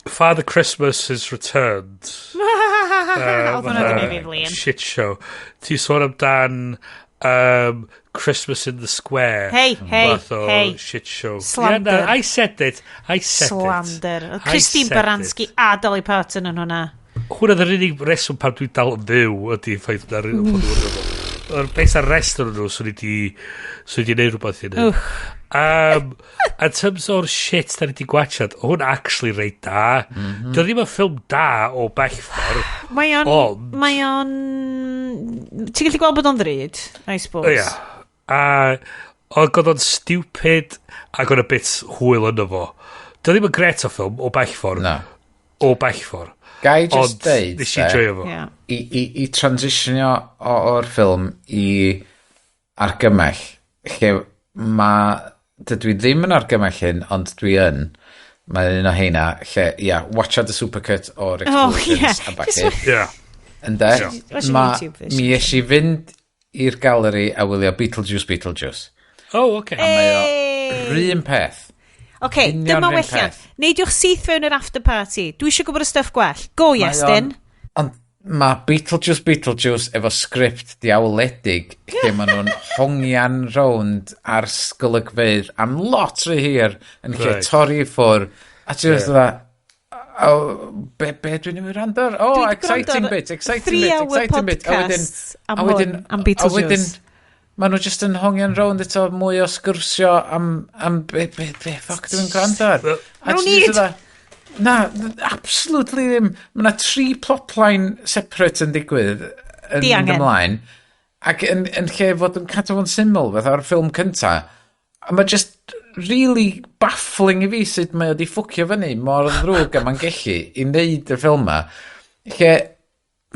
Father Christmas has returned.
Oedd hwnna 'di neud fi flin.
Shit show. Ti sôn amdan Christmas in the Square.
Hey, hey,
fath o
hey.
Shit show.
Slander.
Yeah, no, I said it. I said it.
Slander.
I
Christine
said
Baranski
it.
a Dolly Parton yn hwnna.
Hwna oedd yr unig reswm pam dwi'n dal yn fyw ydy ffaith na Yr beth ar rest o'n nhw, swn i di swn i di neud rhywbeth i neud. In terms o'r shit da ni di gwachad, hwn actually reit da. Mm -hmm. Dio ddim yn ffilm da o bell ffordd.
Mae o'n... Mae o'n... Ti'n gallu gweld bod o'n ddrud, I suppose.
Ia. A oedd o'n stupid ac oedd y bit hwyl yno fo. Dio ddim yn gret o ffilm o bell ffordd.
Na.
O bell ffordd.
Gai just
Ond
deud,
nes i joio fo.
Yeah.
I transitionio o'r ffilm i argymell, lle mae, dydw i ddim yn argymell hyn, ond dwi yn, mae un o heina, lle, ia, yeah, watch out the supercut o'r
Oh,
explosions
yeah.
a ballu.
Yeah.
Ynde?
Watch
Ma,
YouTube version.
mi es i fynd i'r galeri a wylio Beetlejuice, Beetlejuice.
Oh, okay.
Mae o
Hey!
yr un peth.
Oce,
Union
dyma
yr un
welliant.
peth.
Neidiwch syth fewn yr after party. Dwi eisiau gwybod y stuff gwell. Go,
Mae
Iestyn.
Ond mae Beetlejuice, Beetlejuice efo sgript diawledig lle maen nhw'n hongian rownd ar sgolygfeydd am lot rhy hir yn lle torri i ffwr. A ti'n yeah. Oh, be dwi'n mynd rand ar? Oh,
Dwi 'di gwrando
exciting
ar
bit, exciting bit,
three-hour
exciting bit. A wedyn,
podcasts am
a wedyn,
hwn, am
a wedyn,
Beetlejuice.
maen nhw just yn hongian rownd eto mwy o sgwrsio am be fuck dwi'n gwrando ar. A
No
ti jyst
need.
fatha, Na, absolutely ddim. Mae yna tri plotline separate yn digwydd yn mynd
Diangen.
ymlaen. Ac yn lle fod yn cadw fo'n syml fatha'r ffilm cynta. A mae just really baffling i fi sut mae o di ffwcio fyny mor ddrwg a mae'n gellu i wneud y ffilm ma. Lle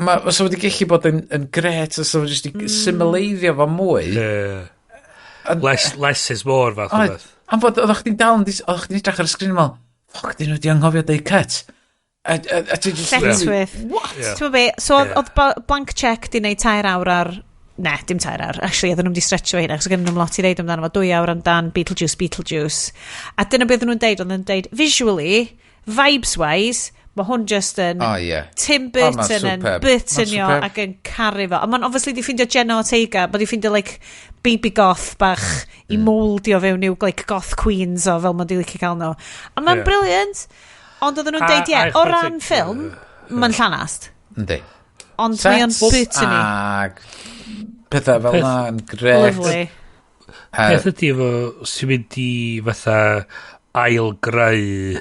mae os o wedi gallu bod yn gret os o wedi symleiddio fo mwy.
Yeah. Less is more fath o
Oedd,
beth.
am fod oeddech chdi'n dal yn oeddech chdi'n edrych ar y sgrin yn meddwl, fuck, dyn nhw wedi anghofio deud cut. A ti just really,
Lletchwith.
What?
Yeah.
Ti'n be, so oedd
Yeah.
oedd Blank Check di wneud 3 awr ar... Ne, dim 3 awr. Actually, oedden nhw'n di stretcho hynna, achos gen nhw'n lot i ddeud amdano fo. 2 awr amdan Beetlejuice, Beetlejuice. A dyna beth oedden nhw'n deud, oedden nhw'n deud, visually, vibes-wise, mae hwn just yn
Oh, yeah.
Tim
Oh, ma'n
Burton yn
superb.
Burtonio
Ma'n superb.
ac yn caru fo. A mae'n obviously di ffindio Jenna Ortega, mae di ffindio like baby goth bach i moldio fewn i'w like goth queens o fel mae'n di licio cael nhw. A mae'n brilliant. Ond oedden nhw'n deud, ie,
A
o
chwarae
ran
teg-
ffilm, mae'n llanast.
Yndi.
Ond mae o'n
Sets
Burton-y.
Ag pethau fel na yn gret.
Lovely.
Peth ydy efo sy'n mynd i fatha ail greu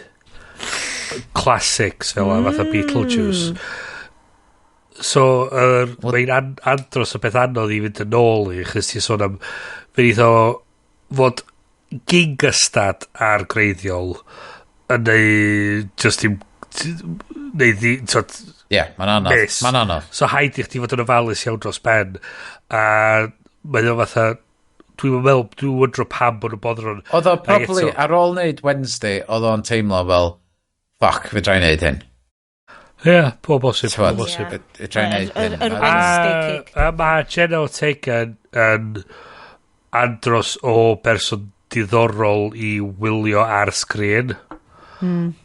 classics fel mm. fatha Beetlejuice. So, mae'n andros o beth anodd i fynd yn ôl i, chos ti'n sôn am, fe neith o fod gingystad ar greiddiol yn neu just dim neu ddi, t'od,
Ie, mae'n anodd.
miss.
Mae'n anodd.
So haid i chdi fod yn ofalus iawn dros ben. A mae o fatha, dwi'n meddwl, dwi'n wyndro pam bod nhw'n boddron.
Oedd o
Ac
probably,
eto-
ar ôl wneud Wednesday, oedd o'n teimlo fel, fuck, fedra i wneud hyn.
Ie, yeah, po bosib, po
T'wod,
bosib.
Ie.
Fedra i wneud hyn.
Yr Wednesday kick.
A mae Jenna Ortega yn andros o berson diddorol i wylio ar sgrin.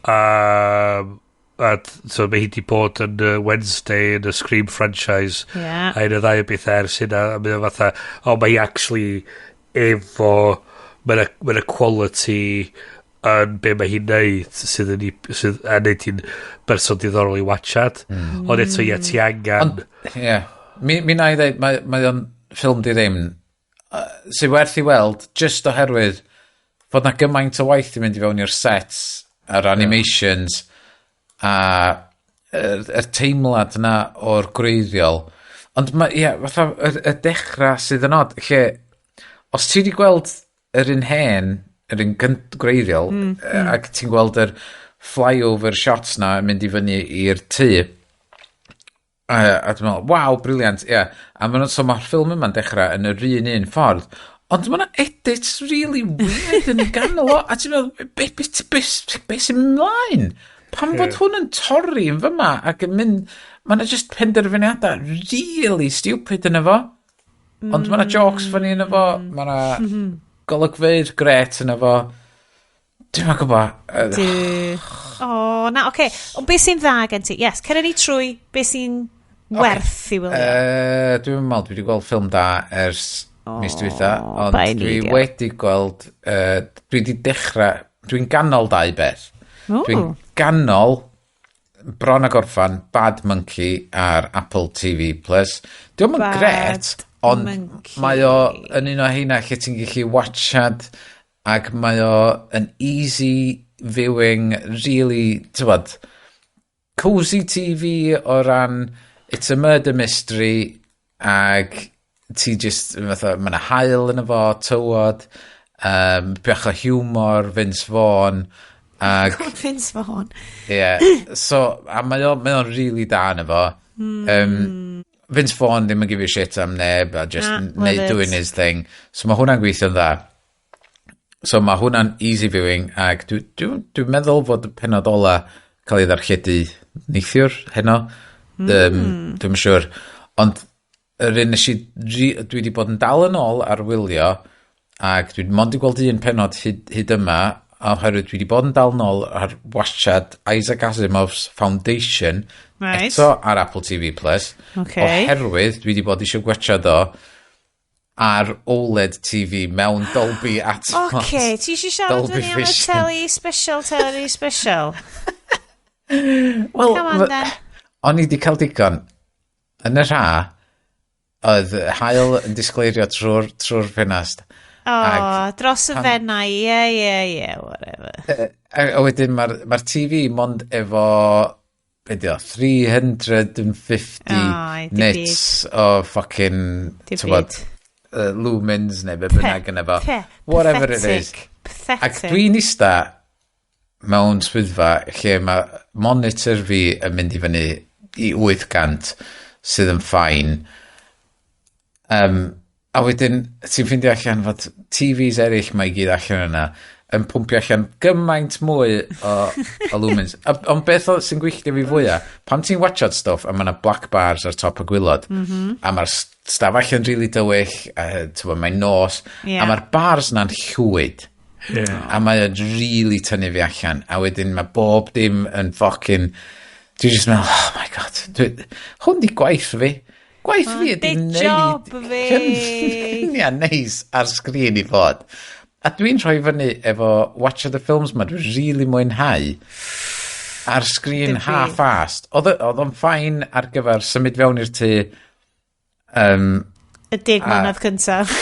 A so mae hi di bod yn Wednesday yn y Scream franchise. A un o ddau o beth ers hynna, a mae o fatha, o, mae hi actually efo, mae'n ma quality yn be mae hi'n neud sydd yn, sydd yn neud hi'n berson diddorol i watchad. Ond eto, ie, ti angen...
Ond, ie. Mi na i ddeud, mae o'n ffilm di ddim, sydd werth i weld, just oherwydd fod na gymaint o waith i mynd i fewn i'r sets, a'r animations, a yr teimlad na o'r gwreiddiol. Ond mae, ie, fatha, y dechrau sydd yn od, lle, os ti wedi gweld yr un hen, yr un gwreiddiol, ac ti'n gweld yr flyover shots na yn mynd i fyny i'r tŷ, a dwi'n meddwl, waw, brilliant, ie. Yeah. A ma' so mae'r ffilm yma'n dechrau yn yr un un ffordd. Ond mae yna edits really weird yn ganol o. A ti'n meddwl, be sy'n mynd mlaen? Pam fod hwn yn torri yn fyma ac yn mynd... Mae yna just penderfyniadau really stupid yn efo. Ond mae yna jokes funny yn efo. Mae yna golygfeydd gret yn efo. Dwi'n yn gwybod.
O, na, oce. Okay. Ond beth sy'n dda gen ti? Yes, cer ni trwy beth sy'n werth i wylio.
Dwi'n meddwl, dwi wedi gweld ffilm da ers mis dwytha, ond dwi wedi gweld, dwi wedi dechrau, dwi'n ganol dau beth. Dwi'n ganol bron a gorffan Bad Monkey ar Apple TV+. Dio'm yn gret, ond
Monkey.
Mae o yn un o heina lle ti'n gallu watchad ac mae o yn easy viewing, really, tywod, cozy TV o ran it's a murder mystery ac ti just, fatha, mae yna haul yn efo, tywod, bach o humor, Vince Vaughn, ac
God, Vince Vaughn.
Yeah. So, a mae o'n really da yn efo. Vince Vaughn ddim yn give a shit am neb, a just
Na, love
neud
it.
doing his thing. So mae hwnna'n gweithio'n dda. So mae hwnna'n easy viewing, ac dwi'n dwi meddwl fod y penod ola cael ei ddarlledu neithiwr heno. Dwi'n siŵr. Ond yr un nes i, dwi wedi bod yn dal yn ôl ar wylio, ac dwi mond i gweld un penod hyd yma, oherwydd dwi wedi bod yn dal yn ôl ar watchad Isaac Asimov's Foundation, eto ar Apple TV+. Plus, oherwydd dwi wedi bod eisiau gwachad o ar OLED TV mewn Dolby Atmos.
Oce, ti eisiau siarad
Dolby
fyny am y
Vision.
tele special, tele special?
Wel,
Come on then.
O'n i wedi cael digon. Yn yr ha, oedd haul yn disgleirio trwy'r ffenast.
O,
Ag
dros y fenau, ie, whatever.
A wedyn mae'r ma TV mond efo, be di o, 350
Ai, di
nits o fucking,
Di
tywod,
byd.
lumens neu be bynnag yn efo. Whatever it is.
Pathetic.
Ac dwi'n ista mewn swyddfa lle mae monitor fi yn mynd i fyny i 800 sydd yn fine. A wedyn ti'n ffeindio allan fod TVs eraill mae i gyd allan yna yn pwmpio allan gymaint mwy o lumens. Ond beth sy'n gwylltio fi fwyaf, pam ti'n watchad stuff a mae yna black bars ar top y gwylod, a mae'r stafell yn really dywyll, a t'mo, mae'n nos, a mae'r bars na'n llwyd. A mae o'n really tynnu fi allan. A wedyn mae bob dim yn fucking... Dwi'n just meddwl, oh my God, hwn di gwaith fi. Gwaith fi ydi
di
neud
job fi.
lluniau neis ar sgrin i fod. A dwi'n rhoi fyny efo watch the films ma, dwi'n really mwynhau ar sgrin
Dim byd.
half-assed. Oedd o'n fine ar gyfer symud fewn i'r tŷ.
Y 10 mlynedd cyntaf.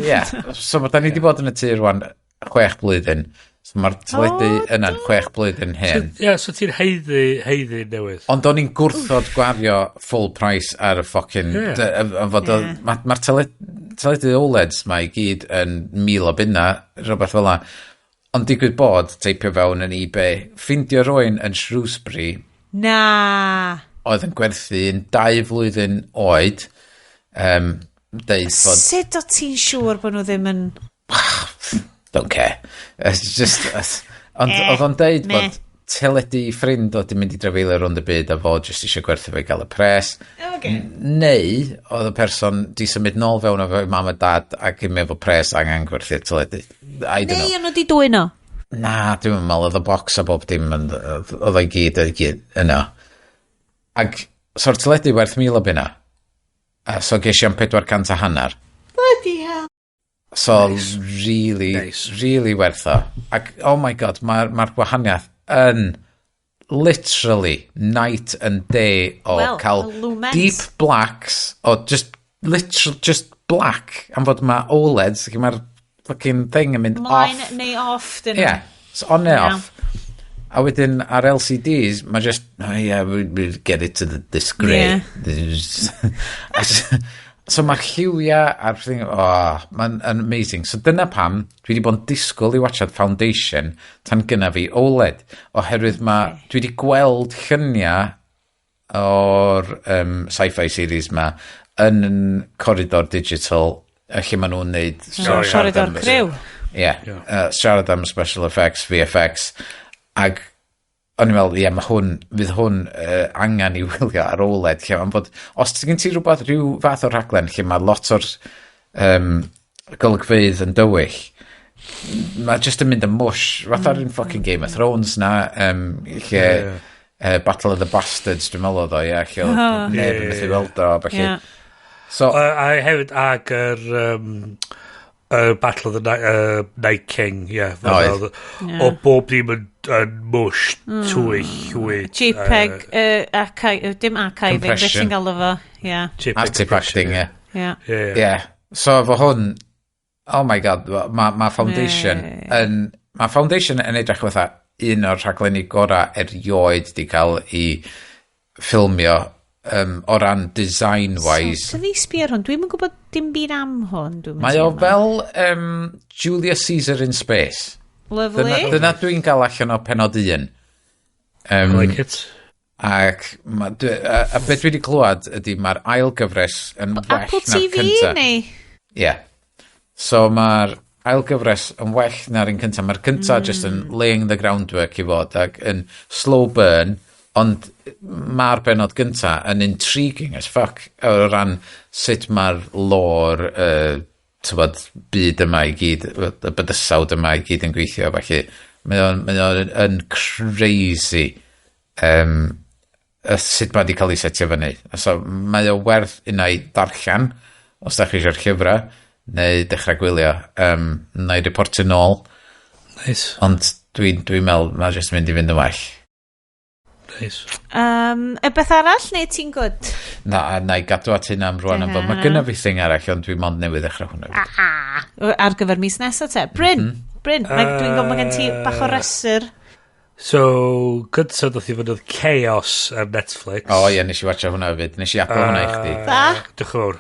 Ie, so da ni wedi bod yn y tŷ rwan 6 blwyddyn. So mae'r teledu yna'n 6 blwyddyn hen.
Ie, so ti'n haeddu newydd.
Ond o'n i'n gwrthod gwario full price ar y fucking...
Ie.
Fod Mae'r teledu OLEDs ma i gyd yn 1,000 o bunna, rhywbeth fel 'na. Ond digwydd bod, teipio fewn yn eBay, ffindio rywun yn Shrewsbury
Na.
oedd yn gwerthu yn 2 flwyddyn oed, deud fod...
Sut o ti'n siŵr bod nhw ddim yn...
Don't care. It's just... Ond oedd o'n deud
meh.
bod teledu i ffrind oedd yn mynd i drafeilio rownd y byd a fod jyst eisiau gwerthu fo i gael y pres. Neu oedd y person di symud nôl fewn efo mam a dad ac yn efo pres angen gwerthu'r teledu. I don't
Neu
know.
o'n nhw di dwyn o.
Na, dwi'n meddwl oedd y box a bob dim yn, oedd o'i gyd, oedd i gyd yno. Ac so'r teledu werth 1,000 o bunna. A so ges i am 450.
Bloody hell.
So really,
Nice.
really werth o. Ac, oh my God, mae'r ma gwahaniaeth yn literally night and day o
Wel,
cael
y lumens.
deep blacks o just literal, just black am fod mae OLEDs, lle mae'r fucking thing yn mynd
Mlaen
off.
neu off, dyn nhw.
Yeah, so on neu
Iawn.
off. A wedyn ar LCDs, mae just, oh yeah, we get it to this grey. So mae'r lliwiau a'r thing, oh, mae'n amazing. So dyna pam dwi wedi bod yn disgwyl i watchad Foundation tan gynna fi OLED. Oherwydd mae, dwi wedi gweld lluniau o'r sci-fi series ma yn Corridor Digital, lle maen nhw'n neud siarad
Corridor Crew.
Ie, siarad am special effects, VFX, ac o'n i'n meddwl, ie, mae hwn, fydd hwn angen i wylio ar OLED, lle am fod, os ti gen ti rhywbeth, rhyw fath o rhaglen lle mae lot o'r golygfeydd yn dywyll, Mae just yn mynd yn mush. Fatha'r un fucking Game of Thrones na, lle Battle of the Bastards, dwi'n meddwl oedd o, ie, lle oedd neb yn methu weld o, felly. So,
A hefyd ag yr Battle of the Night King, ie. Yeah.
Oedd.
O bob dim yn mush, tywyll, llwyd.
JPEG, archive, dim archiving, beth
Compression.
ti'n galw fo? Ie.
JPEG
Artifacting, ie.
Ie.
Ie.
Yeah. So efo hwn, oh my God, ma Foundation yn, ma Foundation yn edrych fatha un o'r rhaglenni gorau erioed di cael i ffilmio o ran design-wise.
So, fi sbio ar hwn, dwi'n yn gwybod dim byd am hwn. Dwi'm yn
Mae o
teimlo.
fel Julius Caesar in space.
Lovely.
Dyna dwi'n gael allan o penod un.
I like it.
Ac a beth dwi wedi clywed ydy mae'r ail gyfres yn well
Apple
na'r
TV
cynta.
neu?
Ie. Yeah. So mae'r ail gyfres yn well na'r un cynta. Mae'r cynta just yn laying the groundwork i fod ac yn slow burn, ond mae'r benod gynta yn intriguing as fuck o ran sut mae'r lore, tywod, byd yma i gyd, y bydysawd yma i gyd yn gweithio, felly mae o'n yn crazy sut mae wedi cael ei setio fyny. So mae o werth unai darllen, os da chi eisiau'r llyfrau, neu dechrau gwylio. Na i reportio nôl,
Nice.
ond dwi'n dwi meddwl mae jyst mynd i fynd yn well.
Nice.
Y beth arall, neu ti'n good?
Na, a na i gadw at hynna am rwan, am fod mae gynna fi thing arall, ond dwi mond newydd ddechrau hwnna.
Ah, ar gyfer mis nesaf te. Bryn, Bryn, dwi'n gwybod mae gen ti bach o rhestr.
So, gyntaf ddoth i fynd oedd Chaos ar Netflix.
O ie, nes i watcha hwnna hefyd. Nes i adael hwnna i chdi.
Da?
Diolch yn fawr.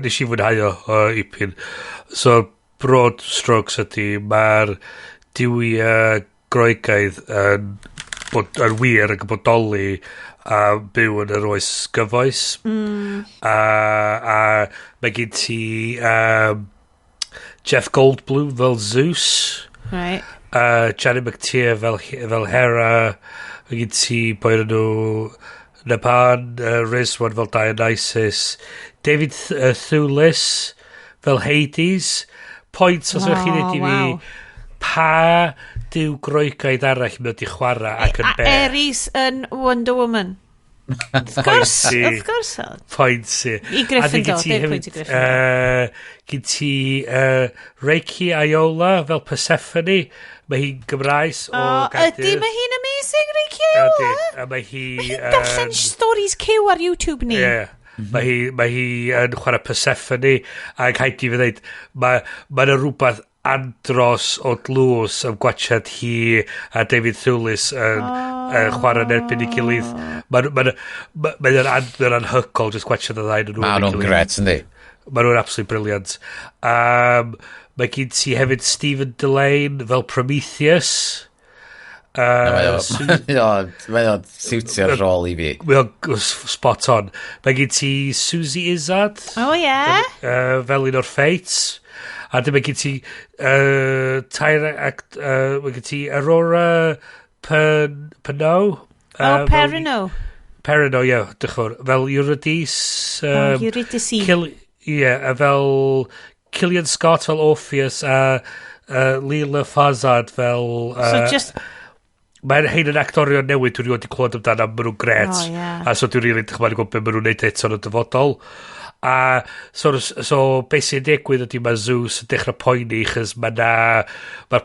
Nes i fwynhau o ipyn. So, broad strokes ydy, mae'r duwiau Groegaidd yn, bod, yn wir ac yn bodoli a byw yn yr oes gyfoes. A mae gen ti Jeff Goldblum fel Zeus.
Right.
Janet McTeer fel Hera. Mae gen ti boi o'r enw Nabhaan Rizwan fel Dionysus. David Thewlis fel Hades. Point os ydych chi'n dweud i fi pa duw Groegaidd arall mae wedi chwarae ac yn
A
be.
Ares yn Wonder Woman. Wrth gwrs, wrth gwrs.
Point si.
I Gryffindor, deud pwynt i Gryffindor.
Gyn ti Rakie Ayola fel Persephone. Mae hi'n Gymraes o
O,
Gaerdydd.
ydy, mae hi'n amazing, Rakie
Ydy,
Ayola.
a mae hi...
Darllen stories Cyw ar YouTube ni.
Ie. Mae hi yn chwarae Persephone ac rhaid i fi ddweud mae yna rhywbeth andros o dlws am gwachad hi a David Thewlis yn chwarae yn erbyn ei gilydd. Mae'n anhygoel just gwachad y ddau nhw.
Ma'
efo'i
nhw'n
gilydd.
gret, yndi?
Mae nhw'n absolutely brilliant. Mae gen ti hefyd Stephen Dillane fel Prometheus.
Mae o'n siwtio'r rôl i fi.
Mae o'n spot on. Mae gen ti Susie Izzard.
Oh, yeah.
Fel un o'r Fates. A dim mae gen ti tair act, mae gen ti Aurora Perrineau.
Oh, Perrineau.
Perrineau, ie, yeah, diolch yn fawr. Fel Eurydice.
Oh, Eurydice.
Ie, a fel Killian Scott fel Orpheus a Leila Farzad fel...
So just...
Mae'n hein yn actorion newydd dwi'n rioed wedi clywed amdano, maen nhw'n gret.
Oh, ie.
A so dwi'n rili edrych ymlaen i gwybod beth maen nhw'n neud eto yn y dyfodol. A so beth sy'n digwydd ydy mae Zeus yn dechrau poeni chys mae'r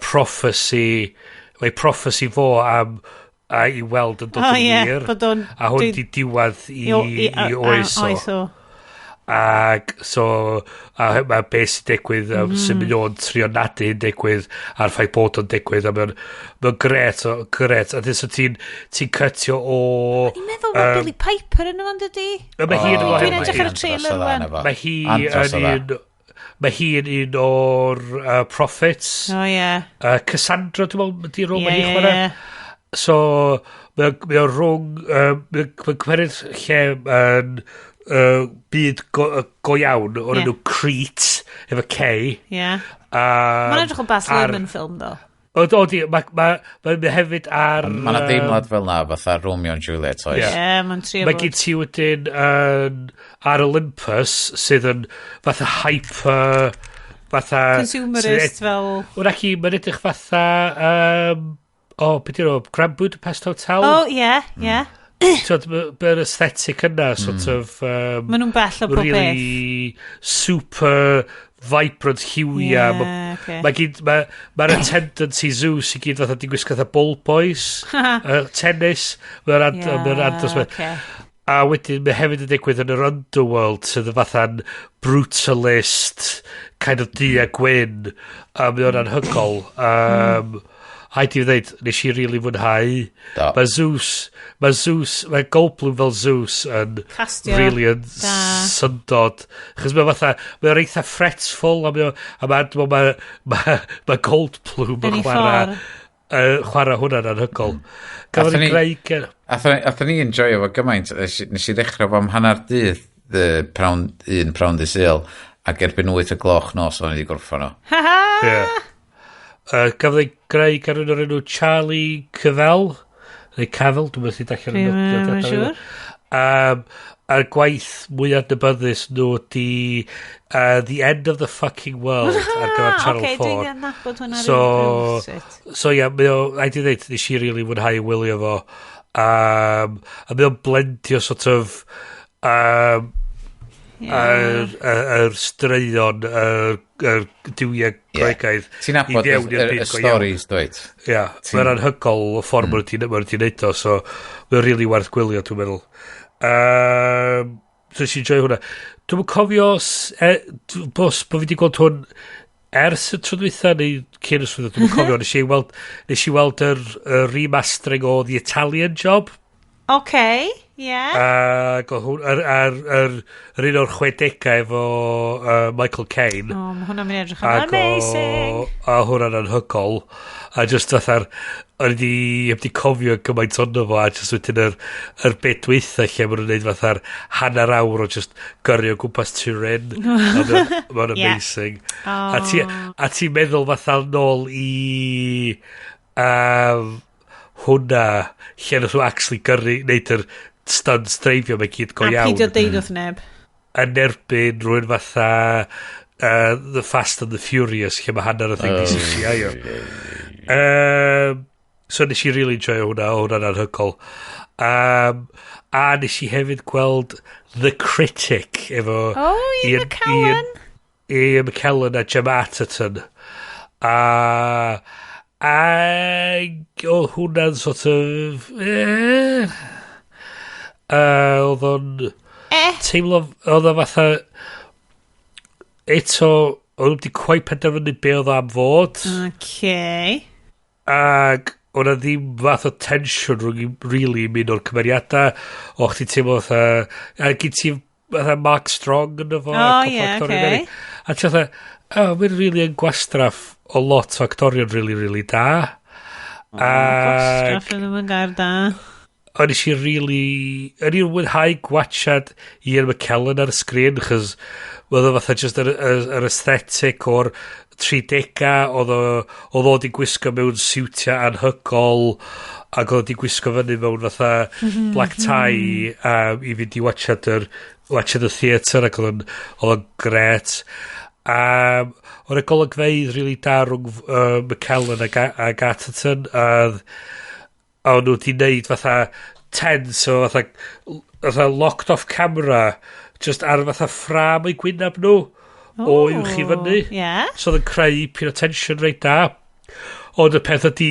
prophecy, mae prophecy fo am a i weld yn dod
Oh,
yn
ie,
wir.
bod o'n-
A hwn
dwi-
di diwedd i oes o.
Oes o.
Ac so, a mae beth sy'n digwydd, sy'n mynd o'n trio nadu yn digwydd, a'r ffaith bod o'n digwydd, a mae o'n gret, o, gret. A so ti'n cytio o...
Ni'n meddwl bod Billie Piper yn yma'n dydi?
Mae hi yn
Oh,
Dwi'n
mae
edrych ar y
hi-
trailer
Andros o dda
rwan.
na fo.
Mae hi
Andros o
yn
dda.
un... Mae hi yn un o'r prophets.
O, ie.
Cassandra, dwi'n meddwl, ydy'r rôl
Ie,
mae hi'n
ie,
chwarae.
ie.
So, mae o rhwng... Mae'n cymryd lle yn byd go iawn o'r enw Crete, efo K.
Ie. Mae'n edrych o Baz Luhrmann ffilm, ddo.
O, di, mae hefyd ar...
Mae yna deimlad fel na, fatha Romeo and Juliet, oes?
Ie.
Ie, mae'n trio
Mae
bod.
gen ti wedyn ar Olympus sydd yn fatha hyper Fatha
Consumerist fel.
Wrach i, mae'n edrych fatha o, beth yw'r Grand Budapest Hotel.
Oh, ie.
T'wod, mae'r aesthetic yna, sort of
Maen nhw'n bell o pob beth.
Really super vibrant lliwia.
Ie, ocê.
Mae gyd, mae'r attendants i Zeus i gyd fatha di gwisgo fatha ball boys, tennis, mae'r mae andros. A wedyn mae hefyd yn digwydd yn yr underworld sydd yn fatha'n brutalist, kind of du a gwyn, a mae o'n anhygoel. Rhaid i fi ddweud, nes i really fwynhau.
Do.
Mae Zeus, mae Goldblum fel Zeus yn
Castio
really yn
da.
syndod. Chos mae fatha, mae'n eitha fretful, a mae Goldblum
Yn
yn
ei
chwarae,
ffordd.
Chwarae hwnna'n anhygoel. Gafodd ei greu
Athon ni enjoyo fo gymaint, nes i ddechrau fo am hanner dydd, prawn, un prawn dy Sul, ac erbyn 8 o gloch nos o'n i wedi gorffan o.
Ha ha!
Ie. Gafodd ei greu gan un o'r enw Charlie Cavell, neu Cavill, dwi'n methu darllen y
Dwi'm yn
nodiadau.
siŵr.
A'r gwaith mwy adnabyddus nhw di The End of the Fucking World ar gyfer Channel
Oce,
4.
dwi'n adnabod hwnna
So,
rhywsut.
so ia, mae o, rhaid i ddweud, nes i really fwynhau wylio fo. A mae o'n blendio sort of yr straeon, yr duwiau Groegaidd
Ti'n nabod
i fewn i'r
y
byd go iawn.
stories, dwyt?
Ia, mae'n anhygoel y ffordd mm. maen nhw neud o, so mae'n really werth gwylio, dwi'n meddwl. So nes i enjoy hwnna. Dwi'n cofio bos, bod fi wedi gweld hwn ers y tro dwytha neu cyn y swydd, dwi'n cofio, nes i weld yr remastering o The Italian Job.
Oce, ie.
Ac oedd hwn, yr un o'r 60au efo Michael Caine.
O, mae hwnna'n mynd i edrych yn
Ac
amazing.
A hwnna'n anhygoel. A just fatha'r, o'n i 'di, heb di cofio gymaint ono fo, a just wedyn yr bit dwytha lle maen nhw'n neud fatha'r hanner awr o just gyrru o gwmpas Turin. A Mae'n amazing. A ti'n meddwl fatha nôl i hwnna, lle nath nhw actually gyrru, neud yr stunts dreifio mae gyd go
A
iawn
peidio deud wrth neb.
Yn erbyn rhywun fatha The Fast and the Furious lle mae hanner y thing di CGI o. So nes i really enjoy hwnna, o hwnna'n anhygoel. A nes i hefyd gweld The Critic efo
Oh, Ian McKellen.
Ian McKellen a Gemma Arterton. A oedd hwnna'n sort of oedd o'n teimlo, oedd o fatha eto, oedd nhw wedi quite penderfynu be oedd o am fod. Ac oedd na ddim fath o tension rhwng really mynd o'r cymeriadau. O, chdi teimlo fatha, a gyd ti fatha Mark Strong yn efo.
O,
a cwpl
ie,
o actorion
ocê.
eraill. A ti fatha, oh, mae'n really yn gwastraff o lot o actorion really, really da.
Oh, Gwastraff yn ddim yn gair da.
O'n i really, o'n i'n mwynhau gwachad Ian McKellen ar y sgrin, chos oedd o fatha just yr aesthetic o'r 30au, oedd o di gwisgo mewn siwtiau anhygol, ac oedd o di gwisgo fyny mewn fatha black tie i fynd i watchad y theatr, ac oedd o'n gret. Oedd y golygfeydd really da rhwng McKellen ag Atherton, a o'n nhw wedi neud fatha tense o fatha locked off camera just ar fatha ffrâm eu gwynab nhw o uwch i fyny. So oedd yn creu pyn o tension reit da. Ond y peth ydi,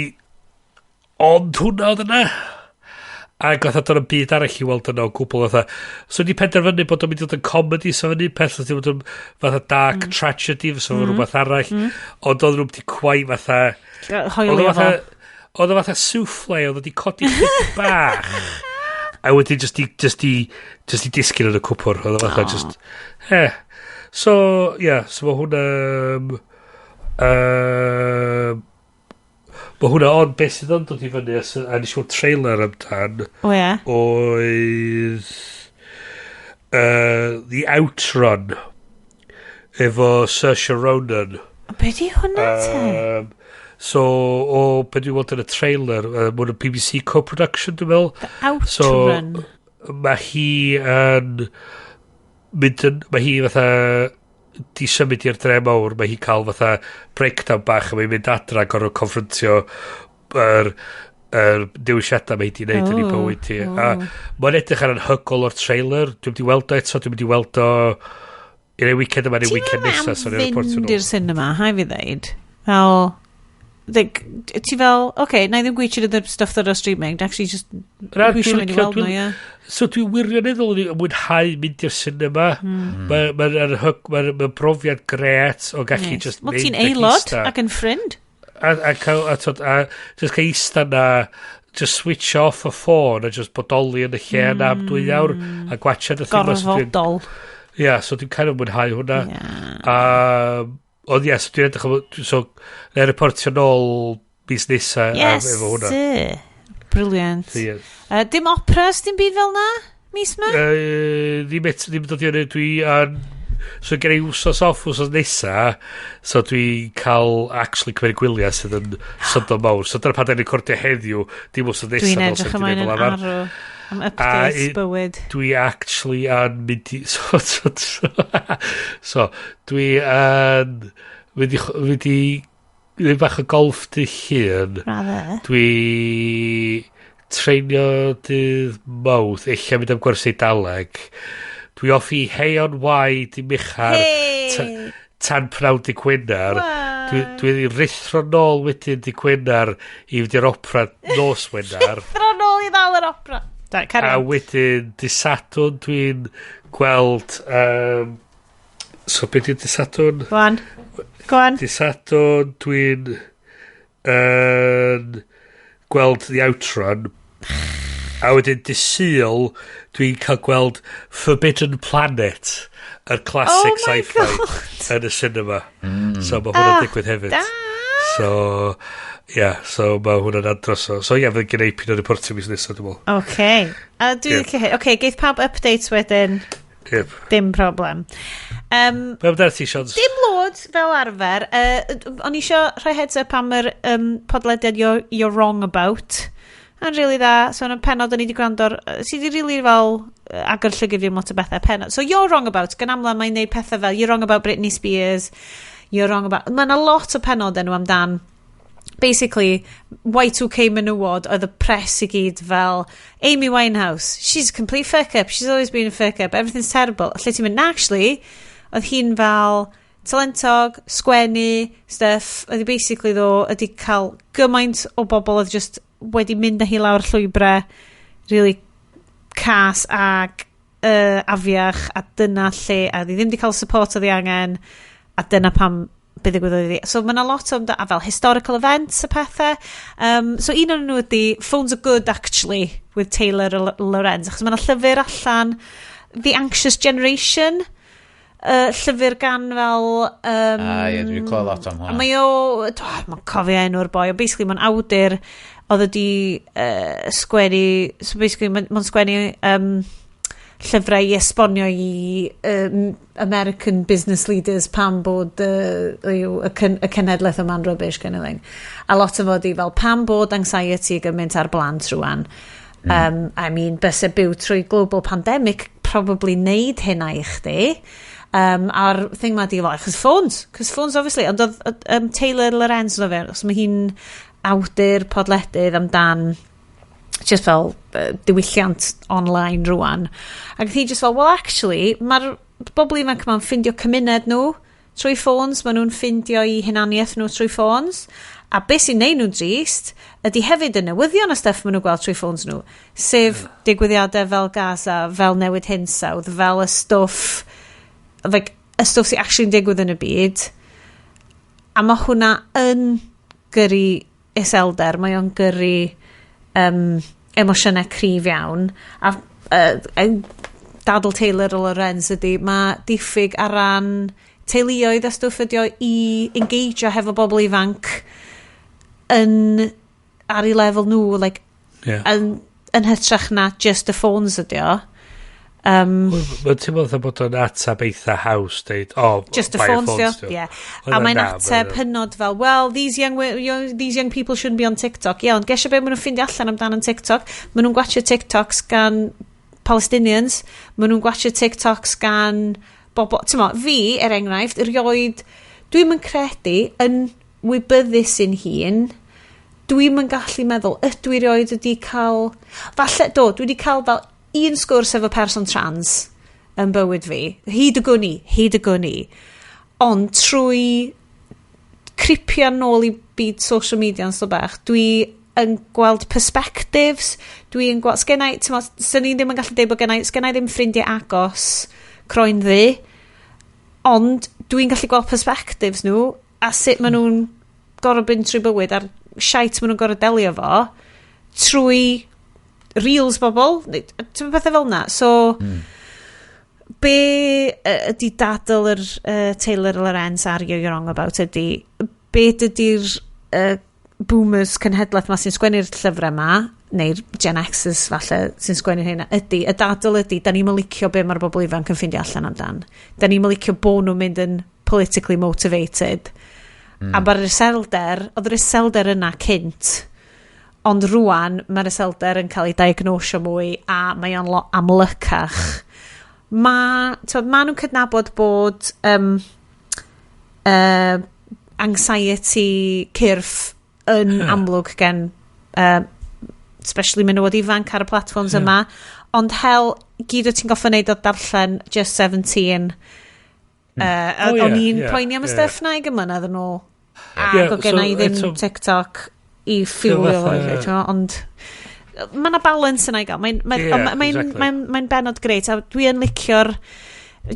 ond hwnna oedd yna. Ac fatha do'n byd arall i weld yna o gwbl fatha. So wedi penderfynu bod o'n mynd i fod yn comedy, so fyny peth oedd wedi bod yn fatha dark tragedy, so rhywbeth arall. Ond oedd nhw wedi quite fatha oedd o
Hoelio fo.
Oedd o fatha souffle, oedd o wedi codi chydig bach. A wedyn just i disgyn yn y cwpwr. Oedd o fatha just eh. So, yeah, so mae hwnna mae hwnna ond beth sydd yn dod i fyny, a nes i weld trailer amdan
O ie.
oedd The Outrun efo Saoirse Ronan.
Be di hwnna te?
So, o be dwi'n weld yn y trailer, mae hwn yn BBC co-production, dwi'n meddwl.
The Outrun.
So, mae hi yn mynd yn, mae hi fatha di symud i'r dre mawr, mae hi cael fatha breakdown bach a mae'n mynd adra a gorfod confrontio yr dewisiadau mae hi di wneud yn ei bywyd hi. A mae'n edrych ar anhygoel o'r trailer. Dwi'n mynd i weld o eto, dwi'n mynd i weld o i'r weekend yma neu weekend nesaf. So
Ti'n meddwl am fynd i'r cinema, hai fi ddeud. Fel, like, ti fel, oce, okay, na i ddim gweithio y stuff that are streaming, actually just, dwi eisiau mynd i weld nhw, ie.
So dwi'n wirioneddol yn mwynhau mynd i'r cinema. Mae'n brofiad gret o gallu nice. just
mynd. Wel, ti'n aelod ac yn ffrind.
A just cael eista na, just switch off y ffôn a just bodoli yn y lle yna am 2 awr a gwachad y
thing. Gorfodol.
Ia, yeah, so dwi'n kind of mwynhau hwnna. Yeah. Ond ie, so dwi'n edrych, so na i reportio nôl mis nesa
yes,
efo hwnna.
Yes, brilliant. So, yes. Dim operas, dim byd fel na, mis ma?
Ddim eto, ddim dod i hynny, dwi yn... So gen i wsos off wsos nesa, so dwi'n cael actually cymryd gwyliau sydd yn syndod mawr. So dyna pan da ni'n recordio heddiw, dim wsos nesa.
Dwi'n edrych ymlaen yn arw am updates bywyd.
Dwi actually yn mynd i... So dwi yn mynd i gwneud bach o golf dy Llun.
Rather.
Dwi treinio dydd Mawrth, ella mynd am gwersi Eidaleg. Dwi off i Heion Wai di Michar
hey!
tan pnawn di Gwener. Dwi rithro nôl wedyn di Gwener i fynd i'r opera nos Wener.
Rithro nôl i ddal yr opera. Da,
a wedyn di Sadwrn dwi'n gweld... so beth yw di Sadwrn?
Go on. Go on.
Di Sadwrn dwi'n gweld The Outrun. A wedyn di Sul, dwi'n cael gweld Forbidden Planet, yr classic sci-fi yn y cinema. So mae hwnna'n digwydd hefyd.
Da.
So, yeah, so mae hwnna'n andros o. So ie, yeah, fydd gen i pyn o reportio mis nesaf, dwi'n meddwl.
Okay. A dwi'n licio. Okay, geith pawb updates wedyn.
Yep.
Dim problem.
Be amdano ti, Sions?
Dim loads fel arfer. O'n i isio rhoi heads up am yr podlediad You're Wrong About. Yn really dda. So yn y penod o'n i wedi gwrando ar, sydd wedi really fel agor llygad fi am lot o bethau penod. So You're Wrong About, gan amla mae'n neud pethau fel You're Wrong About Britney Spears, You're Wrong About... Mae yna lot o penod enw amdan basically Y2K menywod oedd y press i gyd fel Amy Winehouse, she's a complete fuck up, she's always been a fuck up, everything's terrible. Lle ti'n mynd, actually, oedd hi'n fel talentog, sgwennu, stuff, oedd hi basically ddo, ydi cael gymaint o bobl oedd just wedi mynd â hi lawr llwybrau really cas ag afiach, a dyna lle, a oedd hi ddim wedi cael support oedd hi angen, a dyna pam be ddigwyddodd iddi. So mae yna lot o a fel historical events a pethau. So un o'n nhw ydi Phones Are Good Actually with Taylor Lorenz, achos mae yna llyfr allan The Anxious Generation, llyfr gan fel...
Ie, dwi'n clywed lot am hwnna.
Mae o... Mae'n cofio enw'r boi, ond basically mae'n awdur oedd wedi sgwennu... So basically mae'n sgwennu llyfrau i esbonio i American business leaders pam bod y cenhedlaeth yma'n rubbish kind of thing. A lot o fod i fel pam bod anxiety gymaint ar blant rwan. I mean, byse byw trwy global pandemic probably neud hynna i chdi. A'r thing ma di fel, achos phones, cos phones obviously, ond oedd Taylor Lorenz oedd fe, so mae hi'n awdur podledydd amdan just fel diwylliant online rwan. Ac hi just fel, well actually, mae'r bobl ifanc yma'n ffindio cymuned nhw trwy ffôns, maen nhw'n ffindio i hunaniaeth nhw trwy ffôns, a beth sy'n neud nhw'n drist ydy hefyd y newyddion a stuff maen nhw'n gweld trwy ffôns nhw, sef digwyddiadau fel Gaza, fel newid hinsawdd, fel y stwff, like, y stwff sy'n actually'n digwydd yn y byd, a mae hwnna yn gyrru iselder, mae o'n gyrru emosiynau cryf iawn, a dadl Taylor Lorenz ydy, mae diffyg ar ran teuluoedd a stwff ydy o i engageio hefo bobl ifanc yn ar ei lefel nhw, like,
yeah.
yn hytrach na just y ffôns ydy o.
Mae'n teimlo fatha bod o'n ateb eitha haws, deud, oh,
just the phones, dio. Yeah. A mae'n ateb hynod fel, well, these young people shouldn't be on TikTok. Yeah, ond gesio be maen nhw'n ffindio allan amdan yn TikTok. Maen nhw'n gwatchio TikToks gan Palestinians, maen nhw'n gwatchio TikToks gan bobl, ti'n mo, fi, er enghraifft, erioed, dwi'm yn credu yn wybyddus yn hun, dwi'm yn gallu meddwl, ydw i erioed wedi cael, falle, do, dwi wedi cael fel un sgwrs efo person trans yn bywyd fi, hyd y gwn i, hyd y gwn i, ond trwy cripio nôl i byd social media yn so bach, dwi yn gweld perspectives, dwi yn gweld, sgennai, ti'n mo, swn i ddim yn gallu deud bod gennai, sgennai ddim ffrindiau agos croen ddu, ond dwi'n gallu gweld perspectives nhw a sut maen nhw'n gorfod mynd trwy bywyd a'r shite maen nhw'n gorfod delio fo trwy reels bobl, ti'n pethau fel na. So, be ydy dadl yr Taylor Lorenz ar You're Wrong About ydy, be dydy'r boomers cenhedlaeth ma sy'n sgwennu'r llyfrau ma, neu'r Gen X's falle sy'n sgwennu'r hynna, ydy, y dadl ydy, da ni'n licio be mae'r bobl ifanc yn ffeindio allan amdan. Da ni'n licio bod nhw'n mynd yn politically motivated. A mae'r iselder, oedd yr iselder yna cynt, ond rwan mae'r iselder yn cael ei diagnosio mwy a mae o'n lot amlycach. Ma nhw'n cydnabod bod anxiety cyrff yn amlwg gen especially menywod ifanc ar y platforms yma, ond hel, gyd o ti'n goffa wneud o darllen Just 17.
Oh,
o'n i'n poeni am y stuff na 20 mlynedd yn ôl ac o gen i
so
ddim TikTok i ffiwlio fo, ti'n gwbo, ond mae yna balance yna i gael. Mae'n mae, mae benod grêt a dwi yn licio'r,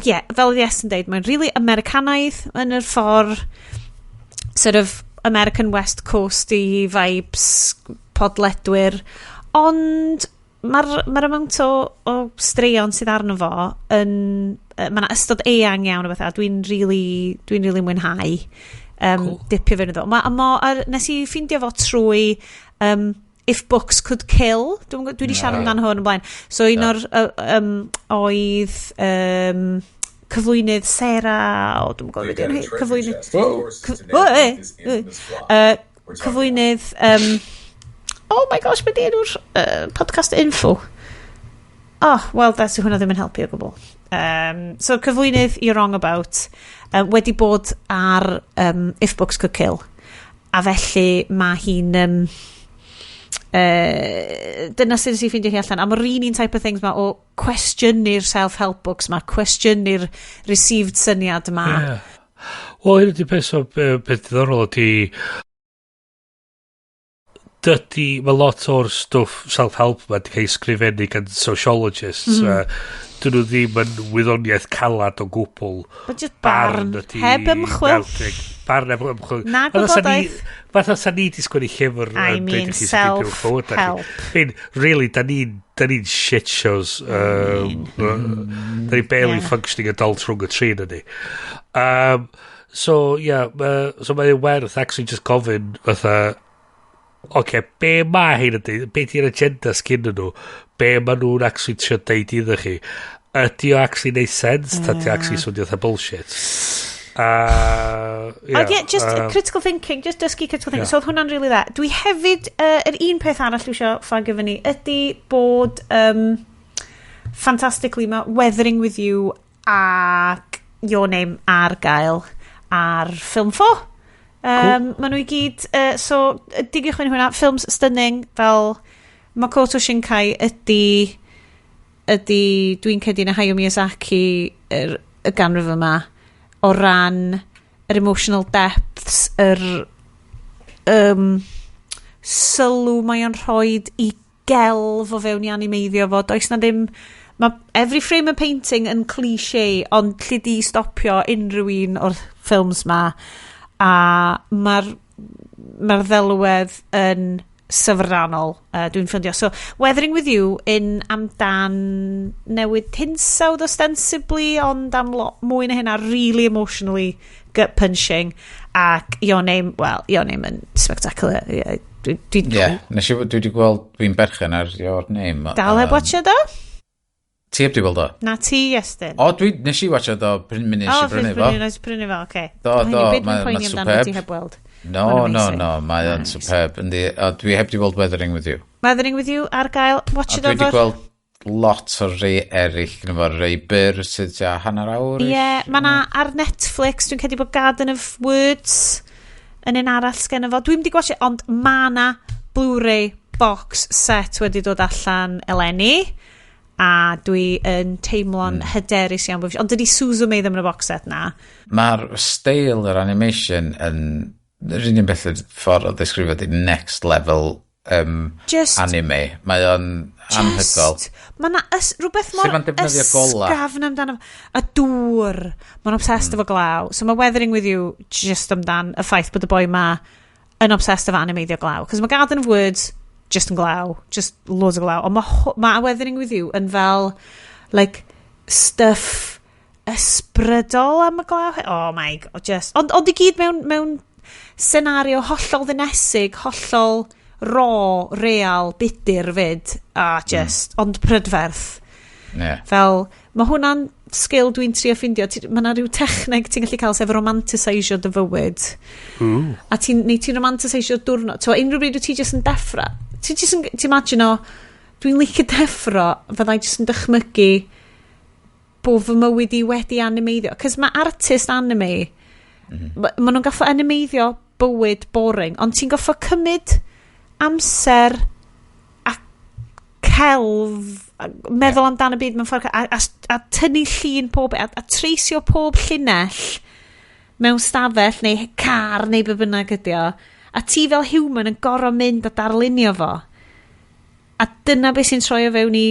yeah, fel Yes yn deud, mae'n really Americanaidd yn yr ffordd sort of American West Coast i vibes podledwyr, ond mae'r amount o straeon sydd arno fo yn mae yna ystod eang iawn o bethau a dwi'n really mwynhau dipio fewn iddo. A nes i ffeindio fo trwy If Books Could Kill. Dwi wedi siarad amdano hwn yn blaen. So un o'r oedd cyflwynydd Sarah, o, dwi'n gwybod beth yw'r cyflwynydd o, cyflwynydd oh my gosh, beth enw'r podcast info? Oh, well, that's hwnna ddim yn helpu o gwbl. So, cyflwynydd You're Wrong About wedi bod ar If Books Could Kill. A felly mae hi'n... Dyna sut nes i ffeindio hi allan. A mae'r un type of things ma o cwestiynu'r self-help books ma, cwestiynu'r received syniad ma.
Yeah. Wel, hyn ydy peth o peth diddorol ydy dydy, mae lot o'r stwff self-help ma wedi cael ei sgrifennu gan sociologists. Dyn nhw ddim yn wyddoniaeth calad o gwbl.
But just barn,
ydi
heb ymchwil.
90. Barn heb ymchwil.
Na gwybodaeth.
Fatha sa ni di sgwennu llyfr
I
yn
mean,
deud i chi sut i byw bywydau chi.
self-help.
I mean, really, da ni'n shit shows. Da ni'n barely functioning adults rhwng y tri na ni. So, yeah, so mae'n werth actually just gofyn fatha, oce, be mae hyn yn deud? Be di'r agenda sgyn nhw? Be ma nhw'n actually trio deud iddo chi? Ydy o actually neud sense? Ta ti actually swnio fatha bullshit? Yeah,
Yeah, yeah, just critical thinking, just dysgu critical thinking. So oedd hwnna'n really dda. Dwi hefyd, yr un peth arall dwi eisiau fflagio fyny, ydy bod, fantastically, mae Weathering With You ac Your Name ar gael ar Film 4. Cool. Maen nhw i gyd, so digiwch mewn i hwnna, films stunning, fel Makoto Shinkai ydy dwi'n credu na Hayao Miyazaki y ganrif yma o ran yr emotional depths, yr sylw mae o'n rhoi i gelf o fewn i animeiddio fo. Does na ddim... Mae every frame of painting yn cliché, ond lle di stopio unrhyw un o'r ffilms ma, a mae'r ddelwedd yn syfrdanol, dwi'n ffeindio. So, Weathering With You yn amdan newid hinsawdd ostensibly, ond am lot mwy na hynna, really emotionally gut-punching. Ac Your Name, well, Your Name yn spectacular. Yeah, dwi
Ie, yeah, nes i, dwi wedi gweld, dwi'n berchen ar Your Name.
Dal heb watchad o?
Ti heb di gweld o?
Na ti, Iestyn.
O, dwi, nes i watchad o pryn munud
O,
nes i brynu fo.
Nes i prynu fo, oce.
Do,
Beth
ma'
dwi'n poeni
ma'
amdano
superb.
ti heb weld.
No,
Ma'n
no,
amazing.
no, mae o'n
Ma'n
superb. Yndi, a dwi heb di weld Weathering With You.
Weathering With You ar gael, watch
A
it
dwi wedi
over.
gweld lot o rei eraill gyda fo, rei byr sydd tua hanner awr.
Ie, yeah, mae na ar Netflix, dwi'n credu bod Garden of Words yn un arall sgen fo. Dwi'n wedi gwachio, ond mae na Blu-ray box set wedi dod allan eleni, a dwi yn teimlo'n hyderus iawn. Ond dydy Suzume ddim yn y box set na.
Mae'r steil yr animation yn yr unig beth y ffordd o ddisgrifio di next level anime. Mae o'n anhygoel.
Mae na rhywbeth mor
Sut ma'n defnyddio gola.
ysgafn amdano fo. Y dŵr. Mae'n obsessed efo glaw. So mae Weathering With You just amdan y ffaith bod y boi ma yn obsessed efo animeiddio glaw. Cos mae Garden of Words just yn glaw. Just loads o glaw. Ond mae Weathering With You yn fel like stuff ysbrydol am y glaw. Oh my God, just... Ond i gyd mewn senario hollol ddinesig, hollol raw, real, budur fyd, a just, ond prydferth. Fel, mae hwnna'n skill dwi'n trio ffindio. Mae yna rhyw techneg ti'n gallu cael sef romantiseisio dy fywyd. A ti'n, neu ti'n romantiseisio diwrnod. So, unrhyw bryd wyt ti jyst yn deffro. Ti'n jyst yn, ti'n imagine o, dwi'n licio deffro, fyddai jyst yn dychmygu bod fy mywyd i wedi animeiddio. Cos mae artist anime, ma nhw'n goffo animeiddio bywyd boring, ond ti'n goffo cymryd amser a celf, a meddwl amdan y byd mewn ffordd, a tynnu llun pob, a treisio pob llinell mewn stafell neu car neu be bynnag ydi o, a ti fel human yn gorfod mynd a darlunio fo. A dyna beth sy'n troi o fewn i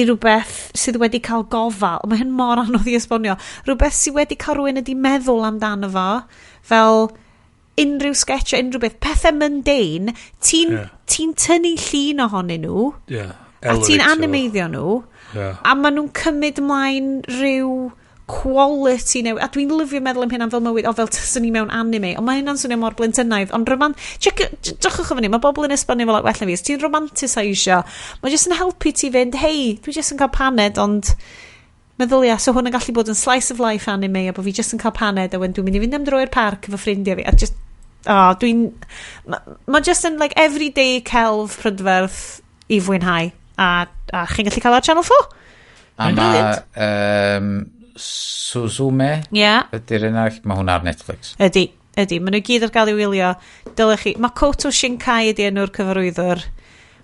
rhywbeth sydd wedi cael gofal. Mae hyn mor anodd i esbonio. Rhywbeth sydd wedi cael rhywun wedi meddwl amdano fo, fel unrhyw sketch o unrhyw beth, pethau mundane, ti'n ti tynnu llun ohonyn nhw, a ti'n
Elevate-io fo.
animeiddio nhw, a maen nhw'n cymryd ymlaen rhyw quality newydd. A dwi'n lyfio meddwl am hynna'n fel mywyd, o fel tyswn ni mewn anime, ond mae hynna'n swnio mor blentynaidd. Ond check, drychwch o fyny, mae bobl yn esbonio fel well na fi, os ti'n romantiseisio, mae jyst yn helpu ti fynd, hei, dwi jyst yn cael paned, ond meddylia, so hwn yn gallu bod yn slice of life anime, a bod fi jyst yn cael paned, a wedyn dwi'n mynd i fynd am dro i'r parc efo ffrindiau fi, a just, oh, dwi'n, ma just yn like everyday celf prydferth i fwynhau, a chi'n gallu cael ar Channel 4.
A mae Suzume ydy'r un arall, mae hwnna ar Netflix.
Ydy. Maen nhw gyd ar gael i wylio. Dylech chi. Mae Koto Shinkai ydy enw'r cyfarwyddwr.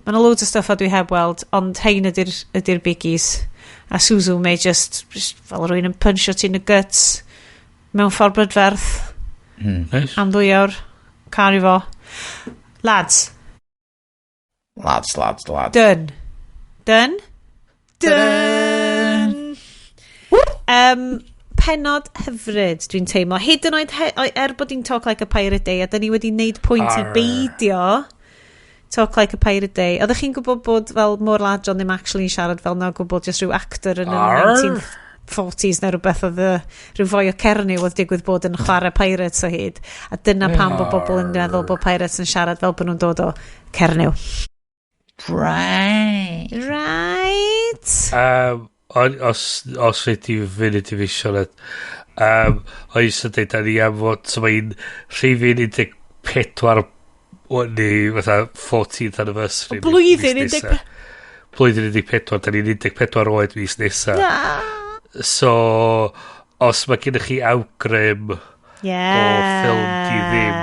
Mae yna loads o stuff a dwi heb weld, ond hein ydy'r biggies. A Suzume just fel rhywun yn punchio ti'n y guts mewn ffordd brydferth
Nice.
am 2 awr. Caru fo. Lads,
Lads, lads, lads.
Done. Done? Done. Pennod hyfryd, dwi'n teimlo. Hyd yn oed er bod hi'n Talk Like a Pirate Day, a dyn ni wedi wneud pwynt i
Arr.
beidio Talk Like a Pirate Day. Oeddech chi'n gwybod bod fel Môr Ladron ddim actually yn siarad fel na o gwbl, just rhyw actor yn y
Arr.
1940s neu rhywbeth oedd rhyw foi o Cernyw oedd digwydd bod yn chwarae pirates o hyd. A dyna pam bod bobl yn meddwl bod pirates yn siarad fel bod nhw'n dod o Cernyw.
Right.
Right.
Os fyd i funud i fi siarad, o'n i eisiau dweud, da ni am fod, so mae'n rhifyn 14, o, neu fatha 14th anniversary.
Blwyddyn
mis nesa. Blwyddyn 14, da ni'n 14 oed mis nesa. So, os mae gennych chi awgrym o ffilm di ddim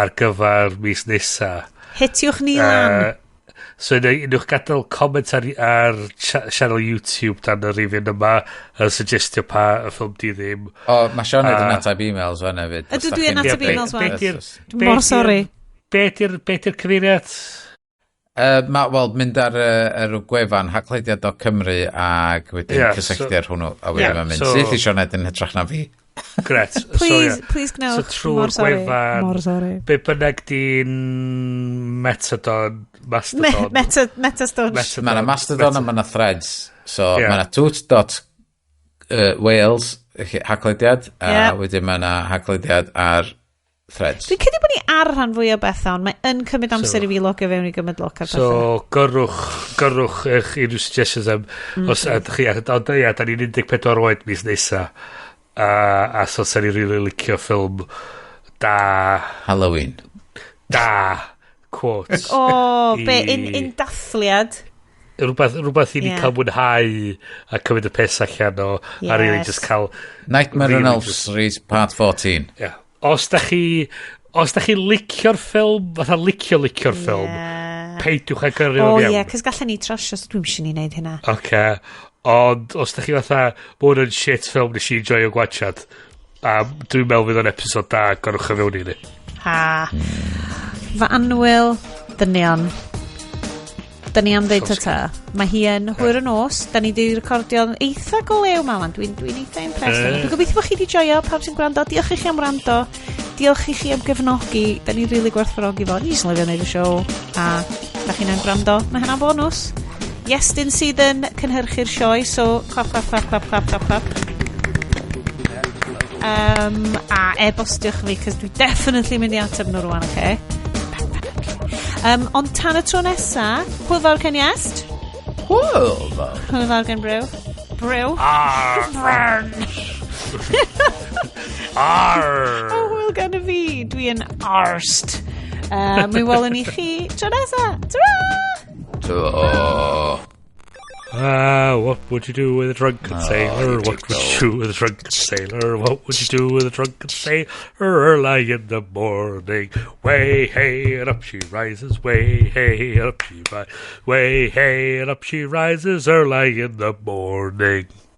ar gyfer mis nesa,
Hitiwch ni lan.
So newch gadael comment ar channel YouTube dan y rifyn yma yn suggestio pa y ffilm di ddim.
O, mae Sioned yn ateb emails fan hefyd.
Ydw,
os dach
dwi yn
chi'n-
ateb emails wan.
Be di'r-
Dwi'n mor sorry.
Be di'r cyfeiriad?
Wel, mynd ar yr gwefan haclediad.cymru ac wedyn cysylltu ar hwnnw a wedyn mae'n mynd syth i Sioned yn hytrach na fi.
Gret.
Please, please gnewch.
So trwy'r
Mor sorry.
gwefan,
Mor sorry.
be bynnag di'n Metadon, Mastodon.
Metastone.
Metadon.
Mae yna Mastodon a mae yna Threads. So
Ie.
mae yna toot.wales haclediad a wedyn mae yna haclediad ar Threads.
Dwi'n credu bod ni ar rhan fwy o bethau, ond mae yn cymryd amser
So-
i fi logio fewn i gymryd look ar
So,
bethau.
gyrrwch eich unrhyw suggestions am, os ydych chi, ond ia, da ni'n 14 oed mis nesa, a so sa'n ni really licio ffilm da,
Halloween.
Da, quotes.
O, be, un dathliad.
Rhywbeth i ni cael mwynhau a cymryd y piss allan o a really just cael
Nightmare
really
on Elm Street Part 14.
Yeah. Os da chi licio'r ffilm, fatha licio'r ffilm, peidiwch â gyrru
O
o
ie,
fewn.
cos gallen ni trosio, so dwi'n eisiau ni wneud hynna.
Oce. Ond os da chi fatha, mae hwn yn shit ffilm nes i enjoyo gwachad. A dwi'n meddwl fydd o'n episod da, gorwch o fewn i ni.
Ha. Fy annwyl dynion. Da ni am ddeud ta-ta. Mae hi yn hwyr y nos. Da ni wedi recordio'n eitha go lew, Malan. Dwi eitha impressed. Dwi'n gobeithio bod chi wedi joio, pawb sy'n gwrando. Diolch i chi am wrando. Diolch i chi am gefnogi. Da ni'n rili really gwerthfawrogi fo. Ni jyst yn lyfio wneud y siow. A da chi'n gwrando. Mae hynna'n bonws. Iestyn sydd yn cynhyrchu'r sioe, so clap, clap, clap, clap, clap, clap, clap. A e-bostiwch fi, cos dwi definitely mynd i ateb nhw rwan, oce? Okay? Ond tan y tro nesa, hwyl fawr gen Iest.
Hwyl fawr.
Hwyl fawr gen Brew. Brew.
Ar!
Bryn.
Ar!
O, hwyl gen y fi. Dwi yn arst. Mi welwn ni chi tro nesa. Ta-ra!
To.
Ah, what would you do with a drunken sailor?
You
What would
do.
you do with a drunken sailor? What would you do with a drunken sailor? Early in the morning, way hey and up she rises, way hey and up she rises, way hey and up she rises, early in the morning.